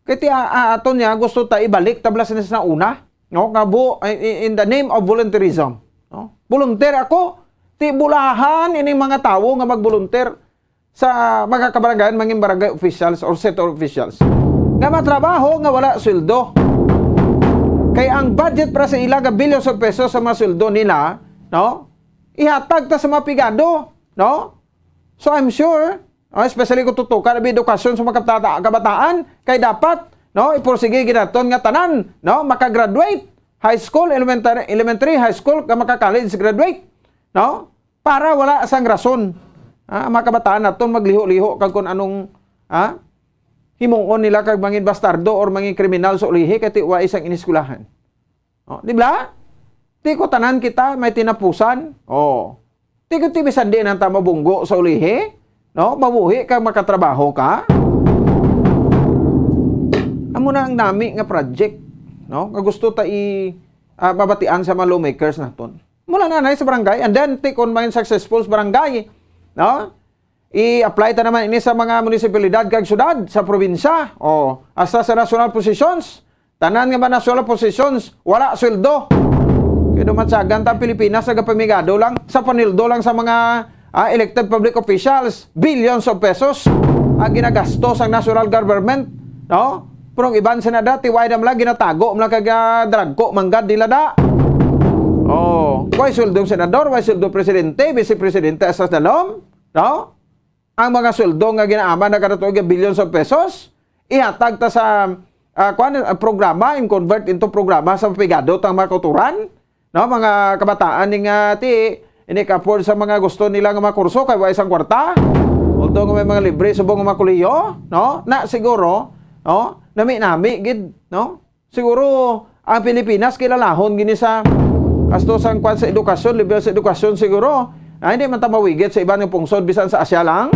Kay ti, a-, a-, aton niya, gusto ta ibalik tablas na sa una, no? Nga bu-, i-, i-, in the name of volunteerism, no? Volunteer ako, ti bulahan ining mga tawo nga magvolunteer sa mga kabarangay, mangin barangay officials or sector officials, nga matrabaho nga wala sweldo. Kay ang budget para sa ila nga billions of pesos sa mga sweldo nila, no? Ihatag ta sa mga pigado, no? So, I'm sure, ah, especially kung tutukan ang edukasyon sa mga kabata-, kabataan, kay dapat, no, ipursige ginaton nga tanan, no, makagraduate high school, elementary, elementary, high school, ka maka-college graduate, no? Para wala sang rason, ah, ang mga kabataan naton magliho-liho kag kung anong, ah, himuon nila kag mangin bastardo or mangin kriminal sa ulihi kay ti wa isang iniskwelahan. O, di ba? Ti ko tanan kita may tinapusan. O. Ti ko ti bisan di na ta mabunggo sa ulihi, no? Mabuhi ka, makatrabaho ka. Amo na ang nami nga project, no? Nga gusto ta i, ah, mabatian sa mga lawmakers naton. Mula na na sa barangay, and then ti kon may successful sa barangay, no? I-apply ta naman ini sa mga munisipalidad kag syudad, sa probinsya, o hasta sa national positions. Tanan nga mga national positions, wala sweldo. Kay dumatsagan ta ang Pilipinas, nagapamigado lang, sa panildo lang sa mga, ah, elected public officials, billions of pesos ang ginagastos ang national government, no? Pero ang iban sina dati, why naman lang ginatago, man lang kag, ah, dragko, manggad nila da. Oh, why sweldo senador, why sweldo presidente, vice presidente, asas dalom, no? Ang mga sweldo nga ginaaman na kada tuig nga billions of pesos, ihatag ta sa, ah, kuwan, ah, programa, in convert into programa sa pigado tang mga kauturan, no? Mga kabataan ni nga ti, ini ka-afford sa mga gusto nila nga mga kurso kay wa isang kwarta. Although nga may mga libre subong nga mga kolehiyo, no? Na siguro, no? Nami-nami gid, no? Siguro ang Pilipinas kilalahon gini sa gasto sang kwan sa edukasyon, level sa edukasyon siguro. Ah, hindi man ta mawigit sa iban nga pungsod, bisan sa Asia lang.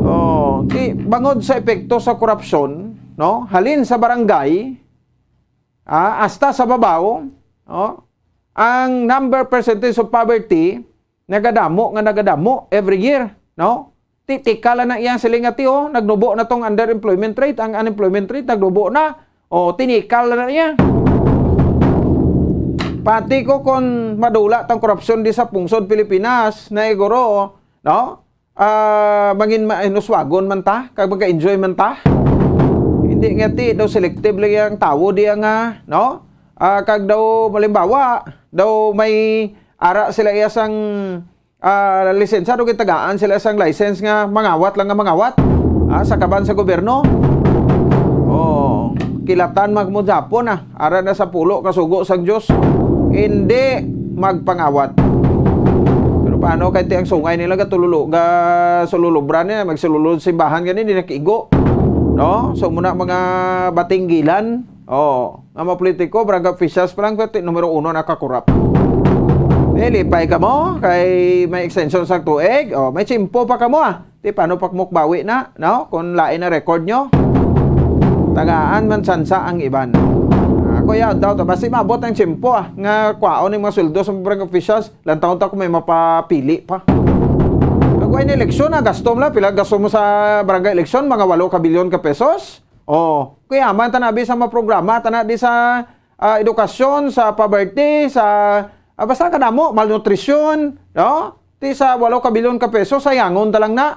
Oh, ti, bangod sa epekto sa korupsyon, no? Halin sa barangay, ah, hasta sa babaw, no? Ang number percentage of poverty nagadamo nga nagadamo every year, no? Ti-, tikal na iya siling nga ti, oh, nagnubo na tong underemployment rate, ang unemployment rate nagnubo na. O, tinikal na iya. Pati ko kon madula tang korupsyon di sa pungsod Pilipinas, na iguro, no? Ah, mangin ma-, inuswagon man ta, kag magka-enjoy man ta. Hindi nga ti, daw selective lang ang tawo di nga, no? Ah, kag daw, malimbawa, daw may ara sila iya sang, ah, lisensya, daw gitagaan sila sang license nga mangawat lang nga mangawat, ah, sa kaban sa gobyerno. Oh, kilatan mag mo Japon, ah. Ara na sa pulo ka sugo sang Dios, hindi magpangawat. Pero paano kay ti ang sungay nila gatululo, ga sululubra nila, magsululod simbahan gani, di nakigo, no? So, muna mga batinggilan, oh, nga mga politiko, barangay officials pa lang, pati numero uno nakakorap. Di, lipay kamo kay may extension sa tuig. O, may tiyempo pa kamo, ah. Di, paano pa kamo bawi na, no? Kung lain na record nyo, tagaan man tsansa ang iban. Ako, ya, daw to. Basta maabot ang tiyempo, ah, nga kwaon ang mga sweldo sa mga barangay officials. Lantawon ta kung may mapapili pa. Pag may eleksyon, ah, gasto mo lang. Pila gasto mo sa barangay eleksyon? Mga walo ka bilyon ka pesos? Oh, kaya man tanabi sa mga programa, tana di sa, ah, edukasyon, sa poverty, sa, ah, basta kadamo, malnutrisyon, no? Ti sa walo ka bilyon ka peso, sayangon ta lang na.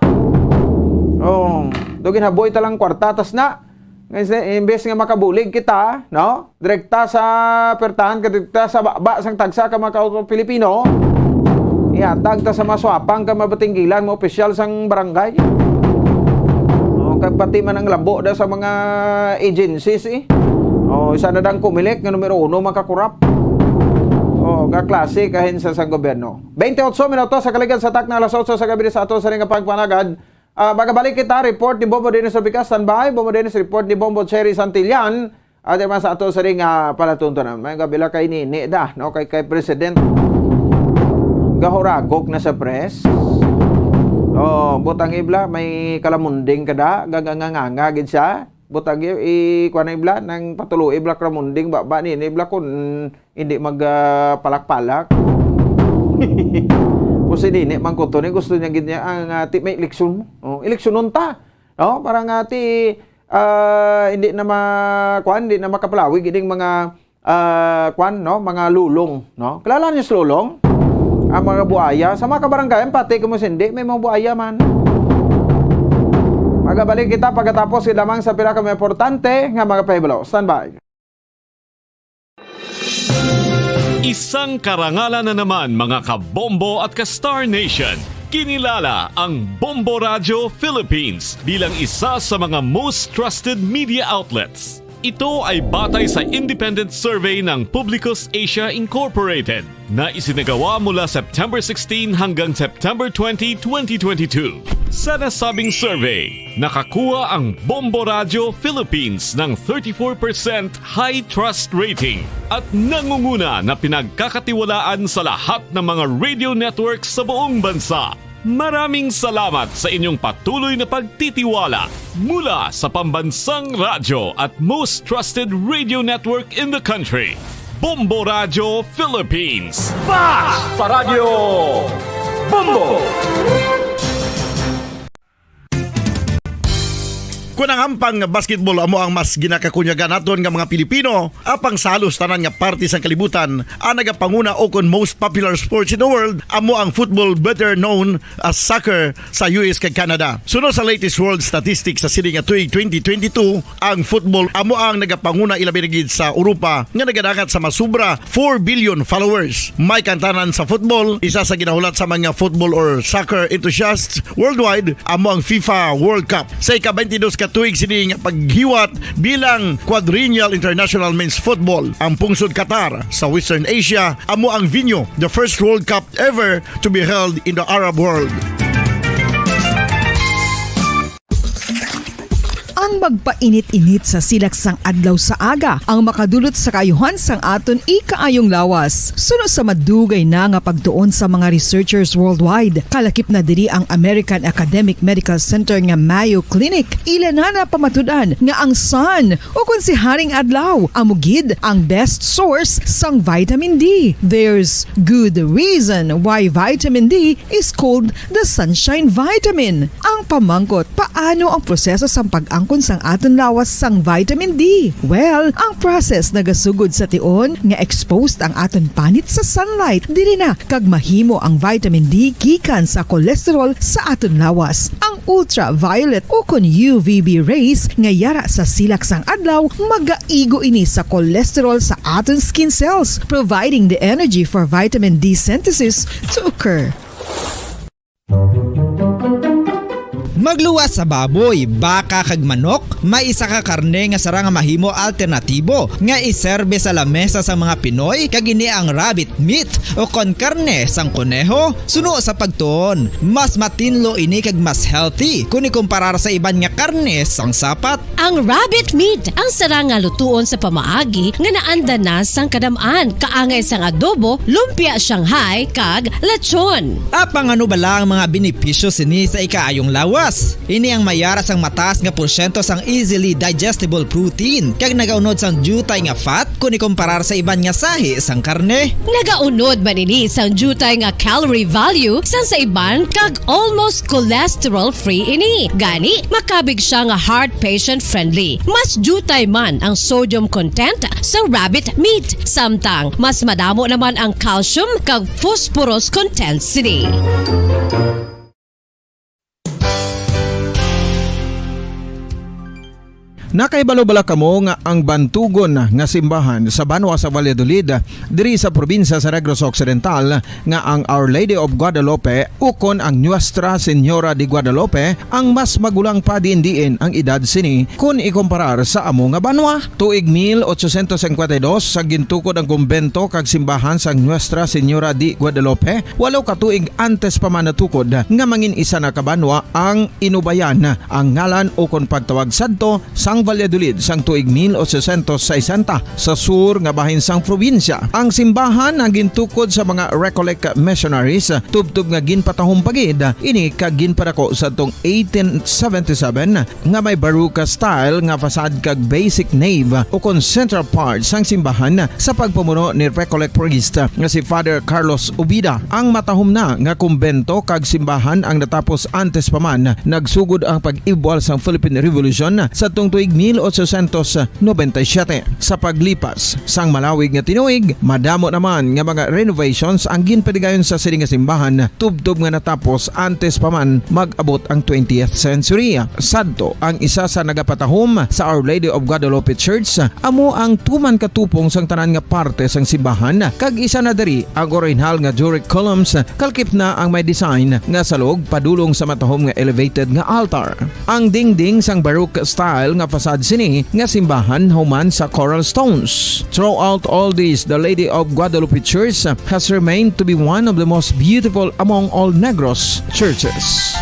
Oh, do ginhaboy ta lang kwarta, tas na. Nga is-, imbes nga makabulig kita, no? Direkta sa pertahan, ka direkta sa baba sang tagsa ka mga kauto Pilipino. Ihatag ta sa maswapang ka mabatinggilan mo opisyal sang barangay. Oh, kag pati man ang labo da sa mga agencies, eh. Oh, isa na dang Comelec nga numero uno makakurap. Oh, ga klase ka ahensya sa gobyerno. Twenty-eight minutos sa kaligad sa takna alas otso sa gabi sa ato sa ring pagpanagad. Ah, magabalik kita, report ni Bombo Dennis Obica, standby. Bombo Dennis, report ni Bombo Cherry Santillan. Ate man sa ato sa ring, ah, palatuntunan. May gabila kay Nini da, no? Kay, kay President. Gahuragok na sa press. Oh, butang ibla, may kalamunding kada, gaganganganga gid siya. Butang i, i, kuwan na ibla, nang patuloy ibla kalamunding, ba, ba, Nini ibla kun hindi mag, ah, palak-palak. Kung si Nini, man ko to, ni gusto niya gid niya, ang, ah, ti, may eleksyon mo. Oh, eleksyonon ta. No? Para nga ti, ah, hindi na ma-, kuwan, hindi na makapalawig ining mga, ah, kuwan, no? Mga lulong, no? Kilala niyo si lulong? Ang mga buaya. Sa mga kabaranggayan, pati kung hindi, may mga buaya man. Magabalik kita pagkatapos lamang sa pila ka mga importante nga mga pahibalo. Standby. Isang karangalan na naman, mga kabombo at ka-Star Nation. Kinilala ang Bombo Radio Philippines bilang isa sa mga most trusted media outlets. Ito ay batay sa independent survey ng Publicus Asia Incorporated na isinagawa mula September sixteen hanggang September twenty, twenty twenty-two. Sa nasabing survey, nakakuha ang Bombo Radio Philippines ng thirty-four percent high trust rating at nangunguna na pinagkakatiwalaan sa lahat ng mga radio network sa buong bansa. Maraming salamat sa inyong patuloy na pagtitiwala mula sa pambansang radyo at most trusted radio network in the country, Bombo Radio Philippines. Basta Radyo Bombo! Kun ang hampang nga basketball amo ang mas ginakakunyagan naton nga mga Pilipino, apang sa halos tanan nga parte sang kalibutan, ang nagapanguna o kon most popular sports in the world amo ang football, better known as soccer, sa U S kag Canada. Suno sa latest world statistics sa sini nga tuig twenty twenty-two, ang football amo ang nagapanguna, ilabi na gid sa Europa, nga nagadangat sa masubra four billion followers. May kantanan sa football, isa sa ginahulat sa mga football or soccer enthusiasts worldwide amo ang FIFA World Cup. Sa ika-twenty-dos ka tuig sini nga paghiwat bilang Quadrennial International Men's Football, ang pungsod Qatar sa Western Asia amo ang venue, the first World Cup ever to be held in the Arab world. Ang magpainit-init sa silak sang adlaw sa aga ang makadulot sa kaayuhan sang aton ikaayong lawas. Suno sa madugay na nga pagtuon sa mga researchers worldwide, kalakip na diri ang American Academic Medical Center nga Mayo Clinic. Ila na napamatud-an nga ang sun, o kon si Haring Adlaw, amo gid ang best source sang vitamin D. There's good reason why vitamin D is called the sunshine vitamin. Ang pamangkot, paano ang proseso sang pag-angkon sang aton lawas sang vitamin D? Well, ang process nagasugod sa tion nga exposed ang aton panit sa sunlight diri na, kag mahimo ang vitamin D gikan sa cholesterol sa aton lawas. Ang ultraviolet o kon U V B rays nga yara sa silak sang adlaw magaigo ini sa cholesterol sa aton skin cells, providing the energy for vitamin D synthesis to occur. Magluwas sa baboy, baka kag manok, may isa ka karne nga sarang nga mahimo alternatibo nga iserbe sa lamesa sang mga Pinoy, kag ini ang rabbit meat o kon karne sang koneho. Suno sa pagtuon, mas matinlo ini kag mas healthy kon ikumparar sa iban nga karne sang sapat. Ang rabbit meat ang sarang nga lutuon sa pamaagi nga naanda na sang kadam-an, kaangay sang adobo, lumpia Shanghai, kag lechon. Apang ano bala ang mga benepisyo sini sa ikaayong lawas? Ini ang may ara sang mataas nga porsyento sang easily digestible protein, kag nagaunod sang diutay nga fat kon ikumparar sa iban nga sahi sang karne. Nagaunod man ini sang diutay nga calorie value sang sa iban, kag almost cholesterol-free ini. Gani, makabig siya nga heart patient-friendly. Mas diutay man ang sodium content sa rabbit meat, samtang mas madamo naman ang calcium kag phosphorus content sini. Nakahibalo bala kamo nga ang bantugon nga simbahan sa banwa sa Valladolid, diri sa probinsya sa Negros Occidental, nga ang Our Lady of Guadalupe ukon ang Nuestra Señora de Guadalupe ang mas magulang pa diin-diin ang edad sini kon ikumparar sa amo nga banwa? Tuig mil ochocientos cincuenta y dos, sa gintukod ang kumbento kag simbahan sang Nuestra Señora de Guadalupe, walo ka tuig antes pa man natukod nga mangin isa na ka banwa ang Inubayan, ang ngalan ukon pagtawag sadto sang Valladolid sang tuig mil ochocientos sesenta, sa sur nga bahin sang probinsya. Ang simbahan ang gintukod sa mga Recollect missionaries, tubtob nga ginpatahom pa gid ini kag ginpadako sadtong eighteen seventy-seven, nga may Baroque style nga facade kag basic nave ukon central part sang simbahan sa pagpamuno ni Recollect priest nga si Father Carlos Ubida. Ang matahom na nga kumbento kag simbahan ang natapos antes pa man nagsugod ang pag-ibwal sang Philippine Revolution sadtong tuig mil ochocientos noventa y siete. Sa paglipas sang malawig nga tinuig, madamo naman nga mga renovations ang ginpadigayon sa sini nga simbahan, tubtob nga natapos antes pa man mag-abot ang twentieth century. Sadto, ang isa sa nagapatahom sa Our Lady of Guadalupe Church, amo ang tuman katupong sang tanan nga parte sang simbahan, kag isa na diri ang orihinal nga Doric columns, kalkip na ang may design nga salog padulong sa matahom nga elevated nga altar. Ang dingding sang Baroque style nga facade sini nga simbahan human sa coral stones. Throughout all this, the Lady of Guadalupe Church has remained to be one of the most beautiful among all Negros churches.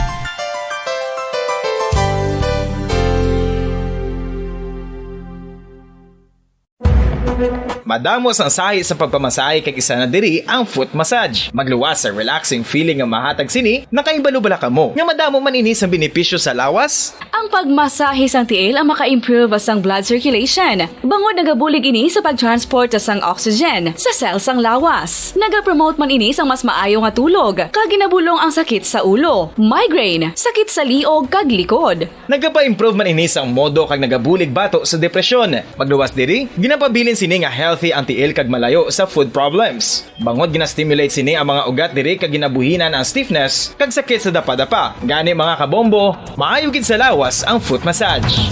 Madamo sang sahi sa pagpamasahe, kag isa na diri ang foot massage. Magluwas sa relaxing feeling nga mahatag sini. Nakahibalo bala kamo nga madamo man ini sa benepisyo sa lawas? Ang pagmasahe sang tiil ang maka-improve sang blood circulation, bangod nagabulig ini sa pag-transport sang oxygen sa cell sang lawas. Nagapromote man ini sang mas maayo nga tulog, kag ginabulong ang sakit sa ulo, migraine, sakit sa liog, kag likod. Nagapa-improve man ini sang modo kag nagabulig bato sa depresyon. Magluwas diri, ginapabilin sini nga healthy ang tiil kag malayo sa foot problems. Bangod gina-stimulate sini ang mga ugat diri kag ginabuhinan ang stiffness kag sakit sa dapadapa. Gani, mga kabombo, maayo gid sa lawas ang foot massage.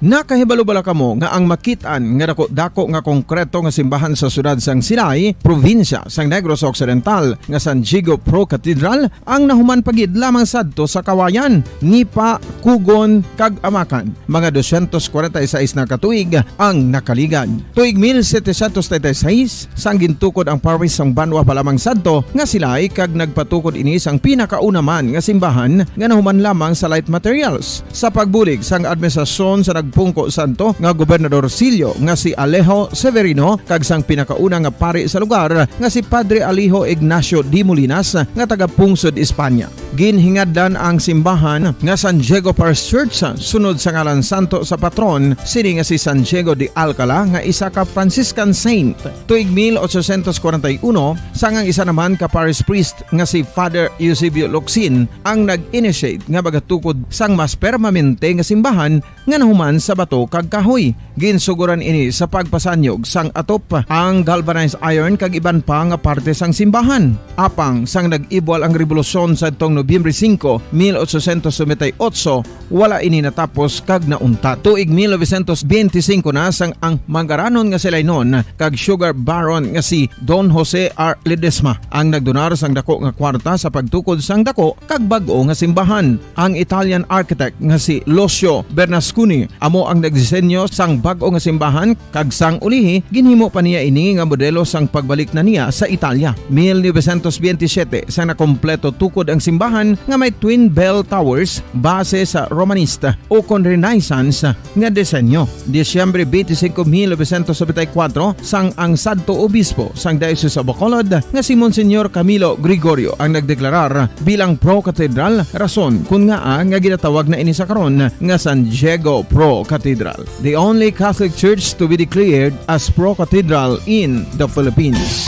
Nakahibalo bala kamo nga ang makit-an nga dako-dako nga konkreto nga simbahan sa siyudad sang Silay, probinsya sang Negros Occidental, nga San Diego Pro Cathedral, ang nahuman pa gid lamang sadto sa Kawayan, Nipa, Kugon, kag Amakan? Mga doscientos cuarenta y seis na ka tuig ang nakaligad. Tuig mil setecientos treinta y seis, sang gintukod ang parish sang banwa pa lamang sadto nga Silay, kag nagpatukod ini sang pinakauna man nga simbahan nga nahuman lamang sa light materials. Sa pagbulig sang administrasyon sa nagpungko sadto nga Gobernador Silio nga si Alejo Severino kag sang pinakauna nga pari sa lugar nga si Padre Alejo Ignacio de Molinas nga taga-pungsod Espanya. Ginhingadlan ang simbahan nga San Diego Parish Church sunod sa ngalan santo sa patron sini nga si San Diego de Alcala, nga isa ka Franciscan saint. Tuig mil ochocientos cuarenta y uno, sang ang isa naman ka parish priest nga si Father Eusebio Locsin ang nag-initiate nga magatukod sang mas permanente nga simbahan nga nahuman sa bato kag kahoy. Ginsuguran ini sa pagpasanyog sang atop, ang galvanized iron kag iban pa nga parte sang simbahan. Apang sang nag-ibwal ang rebolusyon sadtong Nobyembre singko, mil ochocientos noventa y ocho, wala ini natapos kag nauntat. Tuig mil novecientos benti singko na sang ang manggaranon nga si Lainon kag sugar baron nga si Don Jose R. Ledesma ang nagdonar sang dako nga kwarta sa pagtukod sang dako kag bag-o nga simbahan. Ang Italian architect nga si Lucio Bernasconi amo ang nagdisenyo sang bag-o nga simbahan, kag sang ulihi ginhimo pa niya ini nga modelo sang pagbalik na niya sa Italia. Mil novecientos benti siyete, sa nakompleto tukod ang simbahan nga may twin bell towers base sa Romanista ukon Renaissance nga disenyo. Disyembre twenty-five, mil novecientos noventa y cuatro, sang ang sadto obispo sang Diocese of Bacolod nga si Monsignor Camilo Gregorio ang nagdeklarar bilang Pro Cathedral, rason kun ngaa nga ginatawag na ini sa karon nga San Diego Pro Cathedral, the only Catholic Church to be declared as Pro Cathedral in the Philippines.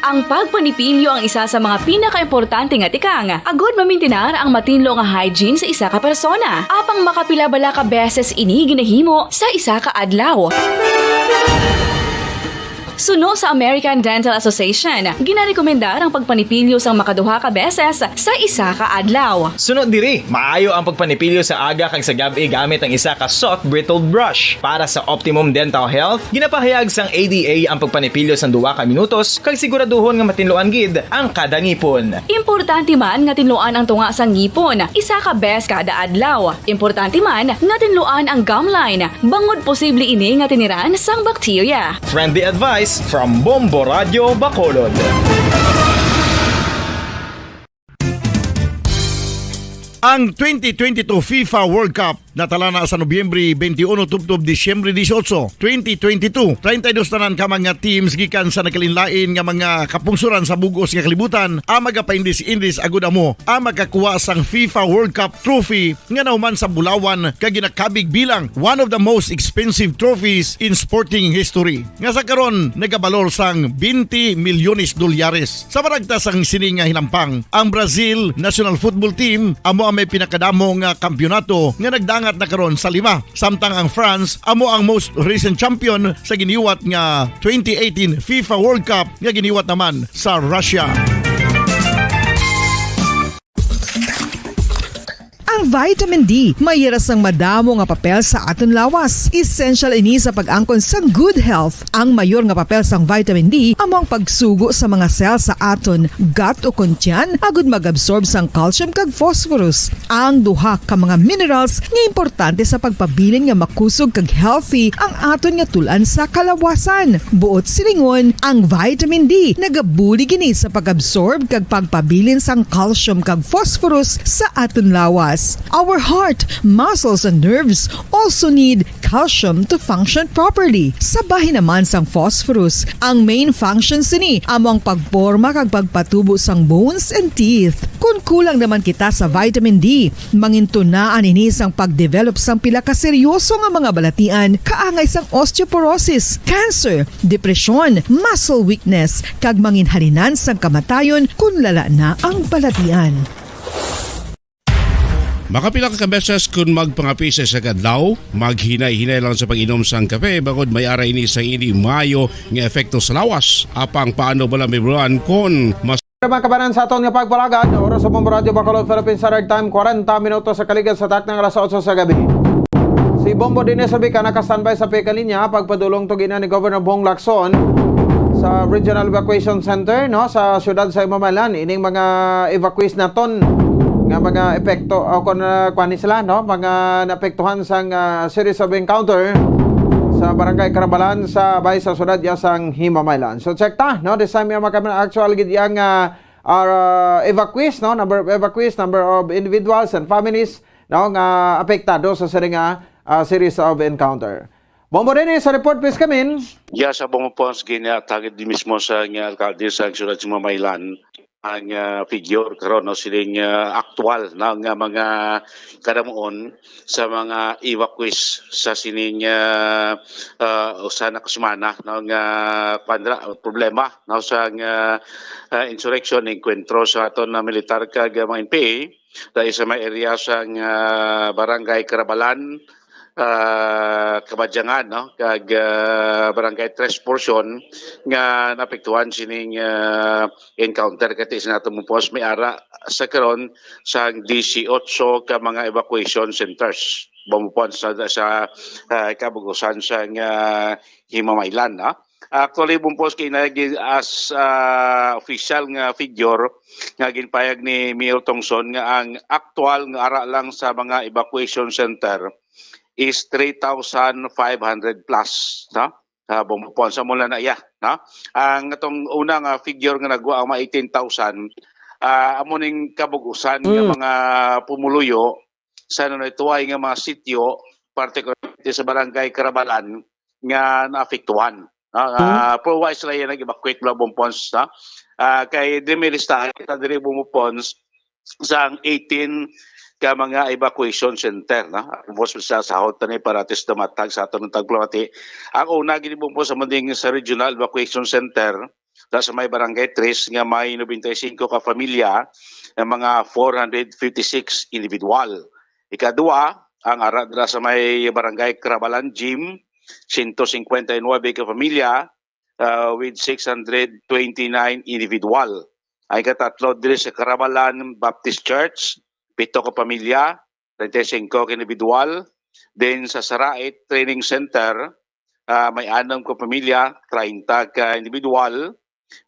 Ang pagpanipilyo ang isa sa mga pinakaimportante nga tikang agud mamintinar ang matinlo nga hygiene sa isa ka persona. Apang makapila bala ka beses ini ginahimo sa isa ka adlaw? Suno sa American Dental Association, ginarekomendar ang pagpanipilyo sang makaduha ka beses sa isa ka adlaw. Sunod diri, maayo ang pagpanipilyo sa aga kag sa gab-i gamit ang isa ka soft bristled brush. Para sa optimum dental health, ginapahayag sang A D A ang pagpanipilyo sang duha ka minutos kag siguraduhon nga matinluan gid ang kada ngipon. Importante man nga tinluan ang tunga sang ngipon isa ka bes kada adlaw. Importante man nga tinluan ang gum line, bangod posible ini nga tiniran sang bakterya. Friendly advice from Bombo Radio Bacolod. Ang twenty twenty-two FIFA World Cup natala na sa Nobyembre twenty-one tubtob Disyembre dieciocho, twenty twenty-two. Treinta y dos tanan ka mga teams gikan sa nagkalainlain nga mga kapungsoran sa bug-os nga kalibutan ang magapaindis-indis agud amo ang makakuha sang FIFA World Cup trophy nga nahuman sa bulawan kag ginakabig bilang one of the most expensive trophies in sporting history, nga sa karon nagabalor sang twenty milyones dolyares. Sa maragta sang sini nga hinampang, ang Brazil national football team amo ang may pinakadamo nga kampiyonato nga nagdangat na karon sa lima, samtang ang France amo ang most recent champion sa giniwat nga twenty eighteen FIFA World Cup nga giniwat naman sa Russia. Ang vitamin D may hira sang madamo nga papel sa aton lawas. Essential ini sa pag-angkon sang good health. Ang mayor nga papel sang vitamin D amo ang pagsugo sa mga cell sa aton gut ukon tiyan agud mag-absorb sang calcium kag phosphorus, ang duha ka mga minerals nga importante sa pagpabilin nga makusog kag healthy ang aton nga tul-an sa kalawasan. Buot silingon, ang vitamin D nagabulig ini sa pag-absorb kag pagpabilin sang calcium kag phosphorus sa aton lawas. Our heart, muscles, and nerves also need calcium to function properly. Sa bahin naman sang phosphorus, ang main function sini amo ang pagporma kag pagpatubo sang bones and teeth. Kon kulang naman kita sa vitamin D, mangintunaan ini sang pag-develop sang pila ka seryoso nga mga balatian, kaangay sang osteoporosis, cancer, depresyon, muscle weakness, kag manginhalinan sang kamatayon kon lala na ang balatian. Makapila ka beses kon magpangape sa isa ka adlaw, maghinay-hinay lang sa pag-inom sang kape, bangod may ara ini sang indi maayo nga epekto sa lawas. Apang paano bala maibaloan kon mas Mga kabanan, sa aton nga pagpalagad, oras sa Bombo Radyo Bacolod, Philippine Standard Time, kwarenta minutos sa kaligad sa taknang alas otso sa gabi. Si Bombo Dines Abica naka-standby sa pika linya, pagpadulong tugina ni Governor Bong Lacson sa Regional Evacuation Center, no, sa siyudad sa Himamaylan. Ining mga evacuees naton nga mga epekto, o kung, ah, kuwan ni sila, no, mga naapektuhan sang, ah, series of encounter sa Barangay Carabalan sa bay sa siyudad ya sang Himamaylan. So check ta, no, this time ya, mga kabanan, actual gid yang, ah, our, uh, evacuees, no? Number of evacuees, number of individuals and families, no, nga apektado sa sini nga, uh, series of encounter. Bombo Dennis, sa report, please, kamin. Yes, sa Bombo Pons, ginatagid di mismo sa nga alkalde sa siyudad sa Himamaylan. ang, ah, figure karon, no, sining, ah, aktual na nga mga kadamuon sa mga evacuees sa sining, ah, ah, usa na ka semana, no, nga pandra-, problema, no, sa nga, ah, insurrection, enkwentro sa aton na militar kag, ah, mga N P A dahil sa may area sa, ah, Barangay Carabalan, ah, Kabadyangan, no, kag, ah, Barangay Tres portion nga naapektuhan sining, ah, encounter. Kati sa nato mo post, may ara sa karon sa disiotso ka mga evacuation centers. Bumupon sa, sa, ah, kabug-usan sa nga himamaylan, no? Actually, bumpos kay na gi-, as, ah, official nga figure nga ginpayag ni Mayor Tongson nga ang aktual nga ara lang sa mga evacuation center is three thousand five hundred plus, no? Ah, bumupon sa mula na iya, no? Ang atong una nga figure nga nagwa ang mga eighteen thousand, ah, amo ning kabug-usan nga Mm. mga pumuluyo sa nanaytuay nga mga sitio, partikularmente sa Barangay Carabalan, nga naapektuhan. No? Ah, pero wa sila yan nag-evacuate mula Bumpons, no? Ah, kay di may listahan kita diri Bumpons sa ang eighteen ka mga evacuation center, no? Bumpons sa sahod tani para at least dumatag sa aton ng tagplamati. Ang una gini Bumpons sa manding sa regional evacuation center, sa, sa may Barangay Tres nga may nobenta y singko ka pamilya, ang mga four hundred fifty-six individual. Ikadua, ang ara dira sa may Barangay Carabalan Gym, sento cincuenta y nueve ka pamilya, ah, with six hundred twenty-nine individual. Ang ikatatlo diri sa Carabalan Baptist Church, pito ka pamilya, treinta y cinco ka individual. Then sa Sarait Training Center, ah, may anom ka pamilya, treinta ka individual.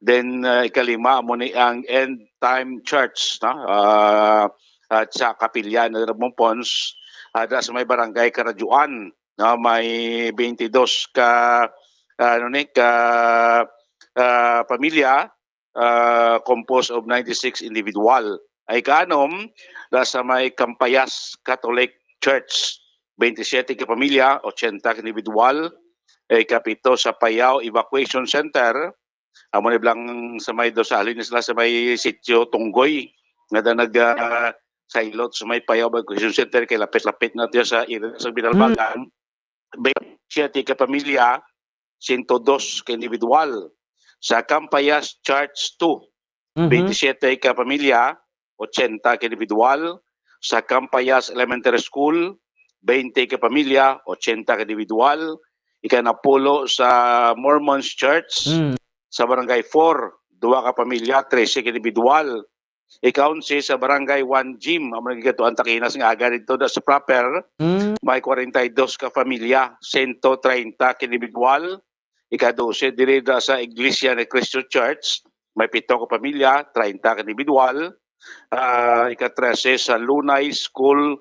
Then, ah, ikalima amo ni ang End Time Church, no? Ah, at sa kapilya na Ramon Pons, ah, dira sa may barangay Karajuan, no? May twenty-dos ka, ano ni, ka, ah, pamilya, ah, composed of ninety-six individual. Ay kanom, na sa may Campayas Catholic Church, twenty-seven ka pamilya, ochenta ka individual. Ay kapito sa Payao Evacuation Center, amo ni blang sa may Dosalin sila sa may Sitio Tunggoy, nga da nag, ah, sailot sa may Payao Evacuation Center, kay lapit-lapit na tiyo sa area sa Binalbagan. Twenty-seven ka pamilya, sento dos ka individual. Sa Campayas Church two, Mhm. twenty-seven ka pamilya, ochenta ka individual. Sa Campayas Elementary School, twenty ka pamilya, ochenta ka individual. Ikanapulo sa Mormons Church, Mm. sa Barangay four, dua ka pamilya, trese ka individual. Ikaonse sa Barangay one Gym, amo nang gigatuan ta kahinas nga aga dito da sa proper, Mm. may kwarenta y dos ka pamilya, sento treinta ka individual. Ikadose diri da sa Iglesia ni Cristo Church, may pito ka pamilya, treinta ka individual. Ah, ikatrese sa Lunay School,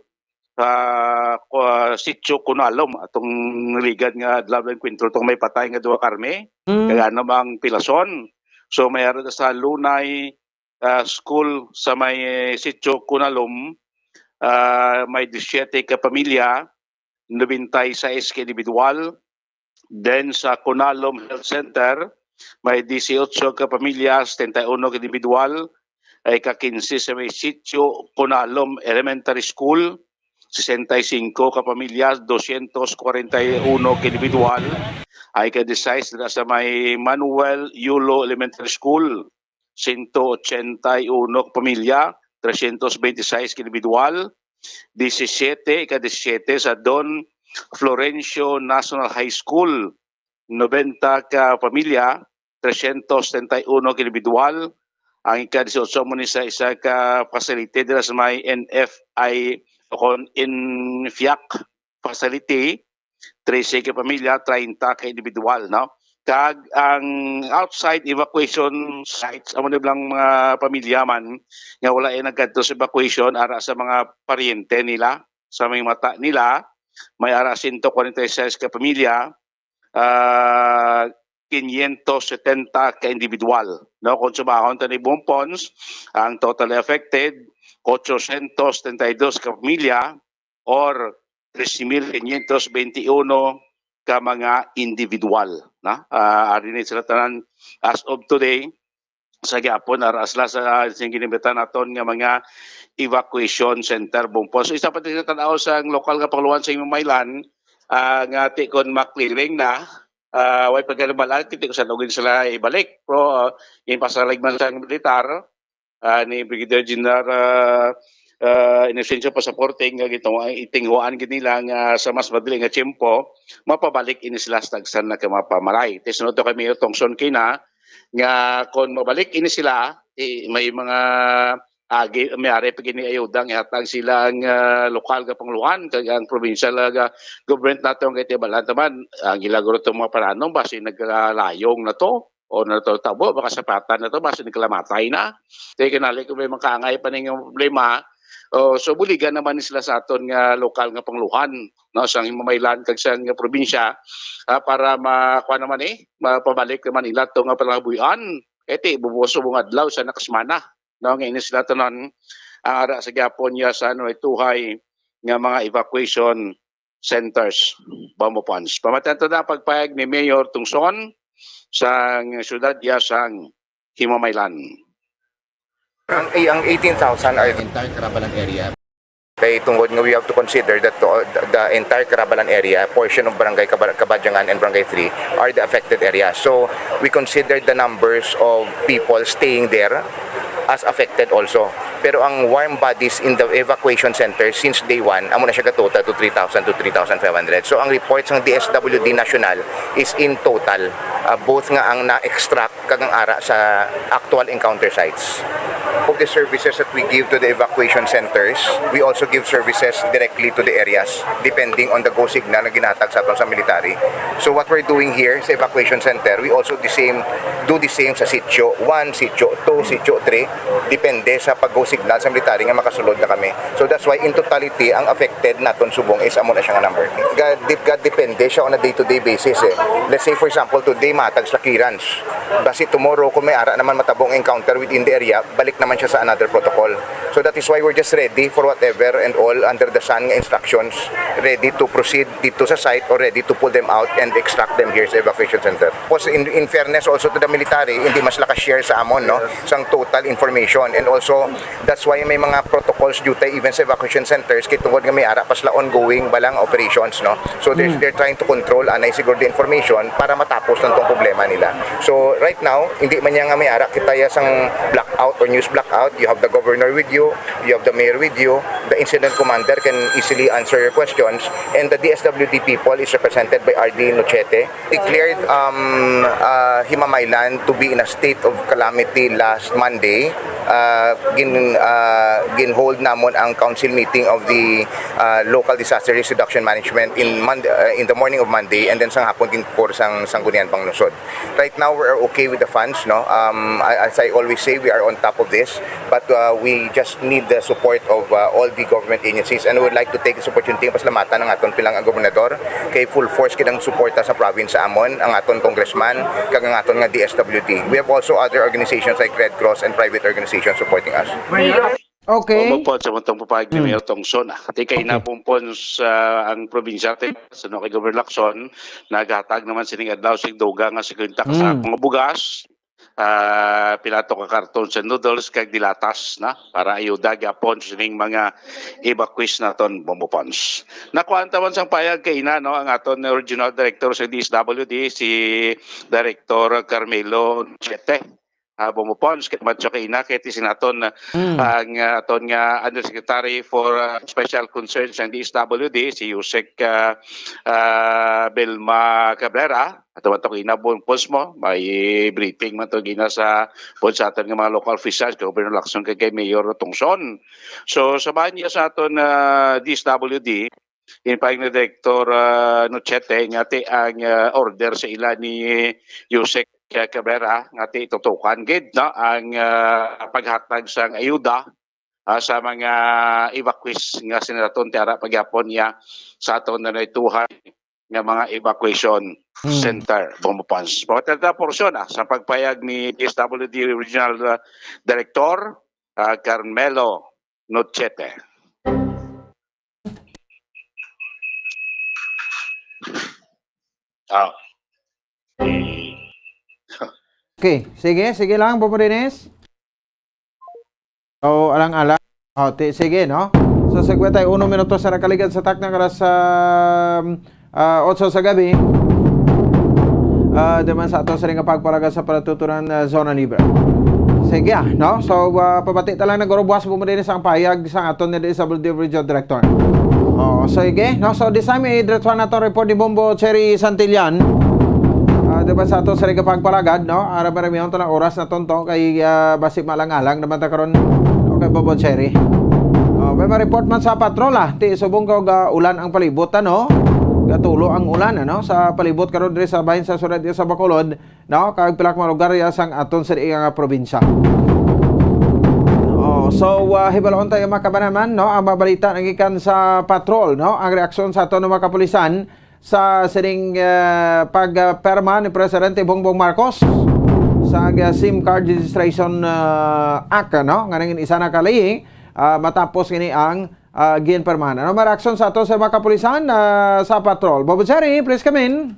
ah, Ku-, Sitio Kunalom, atong ligad nga adlaw ng kwentro tong may patay nga duha karmi, Mm. kag ano mang pilason. So, may ara sa Lunay, ah, School sa may Sitio Kunalom, ah, may disisyete ka pamilya, nobenta y seis ka individual. Then sa Kunalom Health Center, may disiotso ka pamilya, setenta y uno ka individual. Ay ka kinse sa may Sitio Kunalom Elementary School, sesenta y cinco ka pamilya, doscientos cuarenta y uno ka individual. Ay ka disais dira sa may Manuel Yulo Elementary School, sento ochenta y uno ka pamilya, trescientos veintiseis ka individual. Disisiete, ika-disisiete sa Don Florencio National High School, nobenta ka pamilya, trescientos setenta y uno ka individual. Ang ika-dieciocho mo ni sa isa ka facility dira sa may N F I o kon Infiak facility, trese ka pamilya, treinta ka individual, no? Kag ang outside evacuation sites, amo ni blang mga pamilya man nga wala ay nagkadto sa evacuation, ara sa mga paryente nila, sa may mata nila, may ara sento kwarenta y seis ka pamilya, ah, quinientos setenta ka individual, no? Kung sumahon ta ni Bumpons, ang totally affected, ochocientos setenta y dos ka pamilya, or trese mil quinientos veintiuno ka mga individual, na? Ah, ari ni sila tanan as of today, sa gyapon ara sila sa sing ginamitan naton nga mga evacuation center, Bumpos. Isa pa din sa tan-aw sang lokal nga panguluhan sa Himamaylan, ah, nga ti kon ma-clearing na, ah, way pagkalibalaan, ti kon sa lugin sila ibalik. Pero, ah, yung pasalig man sa militar, ah, ni Brigadier General, ah, ah, Inocencio Pasaporte nga gitungwa-, itingwaan gid nila nga sa mas madali nga tiyempo, mapabalik ini sila sa tagsa na ka mga pamaray. Ti sunod to kay Mayor Tongson Kina, nga kon mabalik ini sila, eh, may mga agi, may ari pa gini ayuda nga ihatag sila ang, ah, lokal nga panguluhan kag ang provincial nga government nato nga itibalaan taman ang ila guro tong mga pananom basi naglayong na to o natabo, baka sapatan na to, basi nagkalamatay na. Kaya kinali ko may makaangay pa ning problema. O, so, buligan naman ni sila sa aton nga lokal nga panguluhan, no, sang Himamaylan kag sang probinsya, ah, para makuha naman, eh, mapabalik naman nila to nga pangabuhian. Kaya ti, bubuso mong adlaw sa nakasemana, no, nga ini sila tanan ang ara sa gyapon niya sa ano, ituhay nga mga evacuation centers, Bombo Ponce. Pamatian to na pagpayag ni Mayor Tungson sang siyudad iya sang Himamaylan. Ang, ang eighteen thousand are entire Carabalan area. Kay tungod nga we have to consider that to, the, the entire Carabalan area, portion of Barangay Caba-, Cabadyangan and Barangay three are the affected area. So, we consider the numbers of people staying there as affected also. Pero ang warm bodies in the evacuation center since day one, amo na siya gatotal to three thousand to three thousand five hundred. So, ang report sang D S W D National is in total, ah, both nga ang na-extract kag ang ara sa actual encounter sites. Of the services that we give to the evacuation centers, we also give services directly to the areas depending on the go signal na ginatag sa aton sa military. So what we're doing here sa evacuation center, we also the same, do the same sa sitio one, sitio two, sitio three, depende sa pag-go signal sa military nga makasulod na kami. So that's why in totality, ang affected naton subong is amo na siya nga number. Ga-, di-, ga-, depende siya on a day-to-day basis eh. Let's say for example, today matag sa clearance. Basi tomorrow, kung may ara naman matabong encounter within the area, balik naman siya sa another protocol. So that is why we're just ready for whatever and all under the sun nga instructions, ready to proceed dito sa site or ready to pull them out and extract them here sa evacuation center. Tapos in, in fairness also to the military, hindi man sila ka-share sa amon, no, sang total information. And also, that's why may mga protocols due even sa evacuation centers, kay tungod nga may ara pa sila ongoing balang operations, no. So they're, they're trying to control anay siguro the information para matapos lang tong problema nila. So right now, hindi man niya nga may ara kita ya sang blackout or news blackout. You have the governor with you, you have the mayor with you, the incident commander can easily answer your questions, and the D S W D people is represented by R D Nochete. Declared, um, uh, Himamaylan to be in a state of calamity last Monday. Uh, gin, uh, ginhold namon ang council meeting of the, uh, local disaster risk reduction management in Monday, uh, in the morning of Monday, and then sang hapon gin-call sang Sangguniang Panlungsod. Right now, we're okay with the funds, no? Um, a-, as I always say, we are on top of this, but, uh, we just need the support of, uh, all the government agencies, and we would like to take this opportunity nga pasalamatan ang aton pila nga gobernador kay full force gid ang suporta sa province sa amon, ang aton congressman, kag ang aton nga D S W D. We have also other organizations like Red Cross and private organizations supporting us. Okay. Omo po, sa mutong papayag ni Mayor Tongson. Ah. Kay okay. Napumpon sa ang probinsya, sa no, kay Governor Lacson, naghatag naman sining adlaw sig dugang nga singkwenta ka sako nga bugas, ah, pila to ka karton sa noodles kag dilatas na para ayuda gyapon sining mga evacuees naton, Bombo Ponce. Nakuha taman sang payag kay ina, no, ang aton regional director sa D S W D, si Director Carmelo Chete. Ah, Bombo Ponce, kay Macho kay ina, kay ti sinaton ang, ah, aton nga Undersecretary for, ah, Special Concerns sang D S W D, si Usec, ah, ah, Belma Cabrera. Ato man to kina, Bombo Ponce, mo, may briefing man to gina sa pon sa aton nga mga local officials, kay Governor Lacson kay, kay Mayor Tongson. So sa bahin niya sa aton, ah, D S W D, in payag ni Director, ah, Nochete, nga ti ang, ah, order sa ila ni Usec Cabrera nga ti tutukan gid, no, ang, ah, paghatag sang ayuda, ah, sa mga evacuees nga sinaton ti ara pagyapon niya sa aton na naituhay nga mga evacuation center, Bombo Ponce. Pagkatapos porsyon, ah, sa pagpayag ni D S W D Regional, ah, Director, ah, Carmelo Nochete. Ah. Eh, Okay, sige, sige lang, Bobo Dennis. So, alang-alang. Oh, ti-, sige, no? So, cincuenta y uno minutos na nakaligad sa takna nga alas, um, ah, otso sa gabi. Ah, di man sa ato sa ring pagpalaga sa palatutunan, ah, zona libre. Sige, ah, no? So, ah, pabati ta lang na guro buwas mo din sa payag sa aton ni Isabel Di Region Director. Oh, sige, no? So, this time, i-diretso na to report ni Bombo Cherry Santillan. Ah, di ba sa ato sa ring pagpalagad, no? Ara ba rin to lang oras na tonto kay, ah, basi malang-alang naman ta karon. Okay, Bombo Cherry. Oh, may ma-report man sa patrol, ah. Ti subong ko ga ulan ang palibot, ano? Gatulo ang ulan, ano? Sa palibot karon diri sa bahin sa Surat sa Bacolod, no? Kag pila ka mga lugar ya sang aton sa diya nga probinsya. Oh, so, ah, hibaloon tayo, mga kabanaman, no? Ang mabalita nagikan sa patrol, no? Ang reaksyon sa aton nga mga kapulisan sa sining, ah, pagperma ni Presidente Bongbong Marcos sa, ah, SIM Card Registration, ah, Act, no? Nga nangin isa na kali, ah, matapos ini ang, ah, ginpermahan. Ano may reaksyon sa ato sa mga kapulisan, ah, sa patrol? Bobo Cherry, please come in.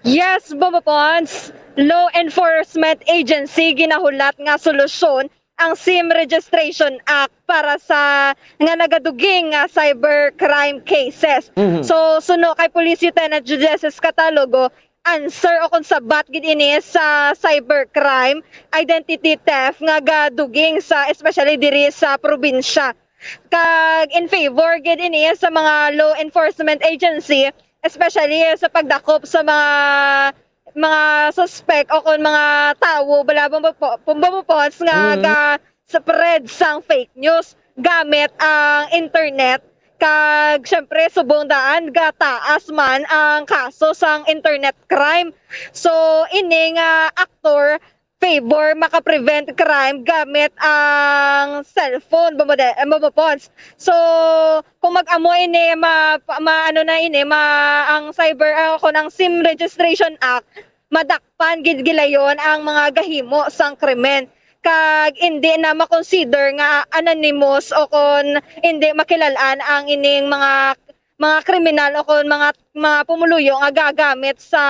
Yes, Bombo Pons. Law Enforcement Agency ginahulat nga solusyon ang SIM Registration Act para sa nga nagaduging nga cybercrime cases. Mhm. So, suno kay Police Lieutenant Judeces Catalogo, answer o kung sabat gid ini sa cybercrime, identity theft nga gaduging sa, especially diri sa probinsya. Kag in favor gid ini sa mga law enforcement agency, especially sa pagdakop sa mga, mga suspect o kon mga tawo, bala, bumbo-, bumbopons nga Mm. ga-spread sang fake news gamit ang internet. Kag, syempre, subong daan, gataas man ang kaso sang internet crime. So, ini nga aktor favor maka-prevent crime gamit ang cellphone, bumode-, eh, bumopons. So, kung mag-amo ini, ma-, ma-, ano na ini, ma-, ang cyber, ah, kung ang SIM Registration Act, madakpan gid gilayon ang mga gahimo sang krimen. Kag indi na ma-consider nga anonymous o kon indi makilalaan ang ining mga, mga kriminal o kon mga, mga pumuluyo nga gagamit sa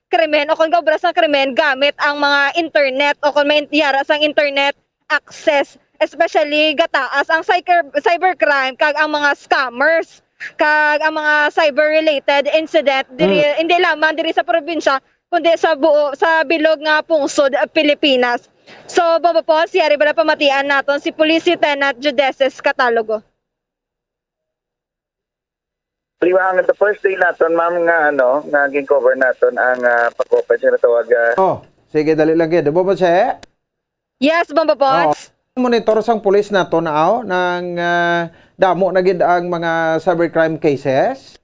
krimen o kon gaobra sa krimen gamit ang mga internet o kon may yara sang internet access, especially gataas ang cyber-, cybercrime kag ang mga scammers kag ang mga cyber-related incident diri, Mm. hindi lamang diri sa probinsya, kundi sa buo, sa bilog nga pungsod, ah, Pilipinas. So, Bobo Pons, yari bala pamatian naton si Police Lieutenant Judeces Catalogo. Di ba, ang the first day naton, ma'am, nga, ano, nga gin-cover naton ang, ah, pag-open sa natawag, ah, Oh, sige, dali lang gid. Bobo Che? Yes, Bombo Pons. Oh, monitor sang pulis nato na, aw, nang, ah, damo na gid ang mga cybercrime cases?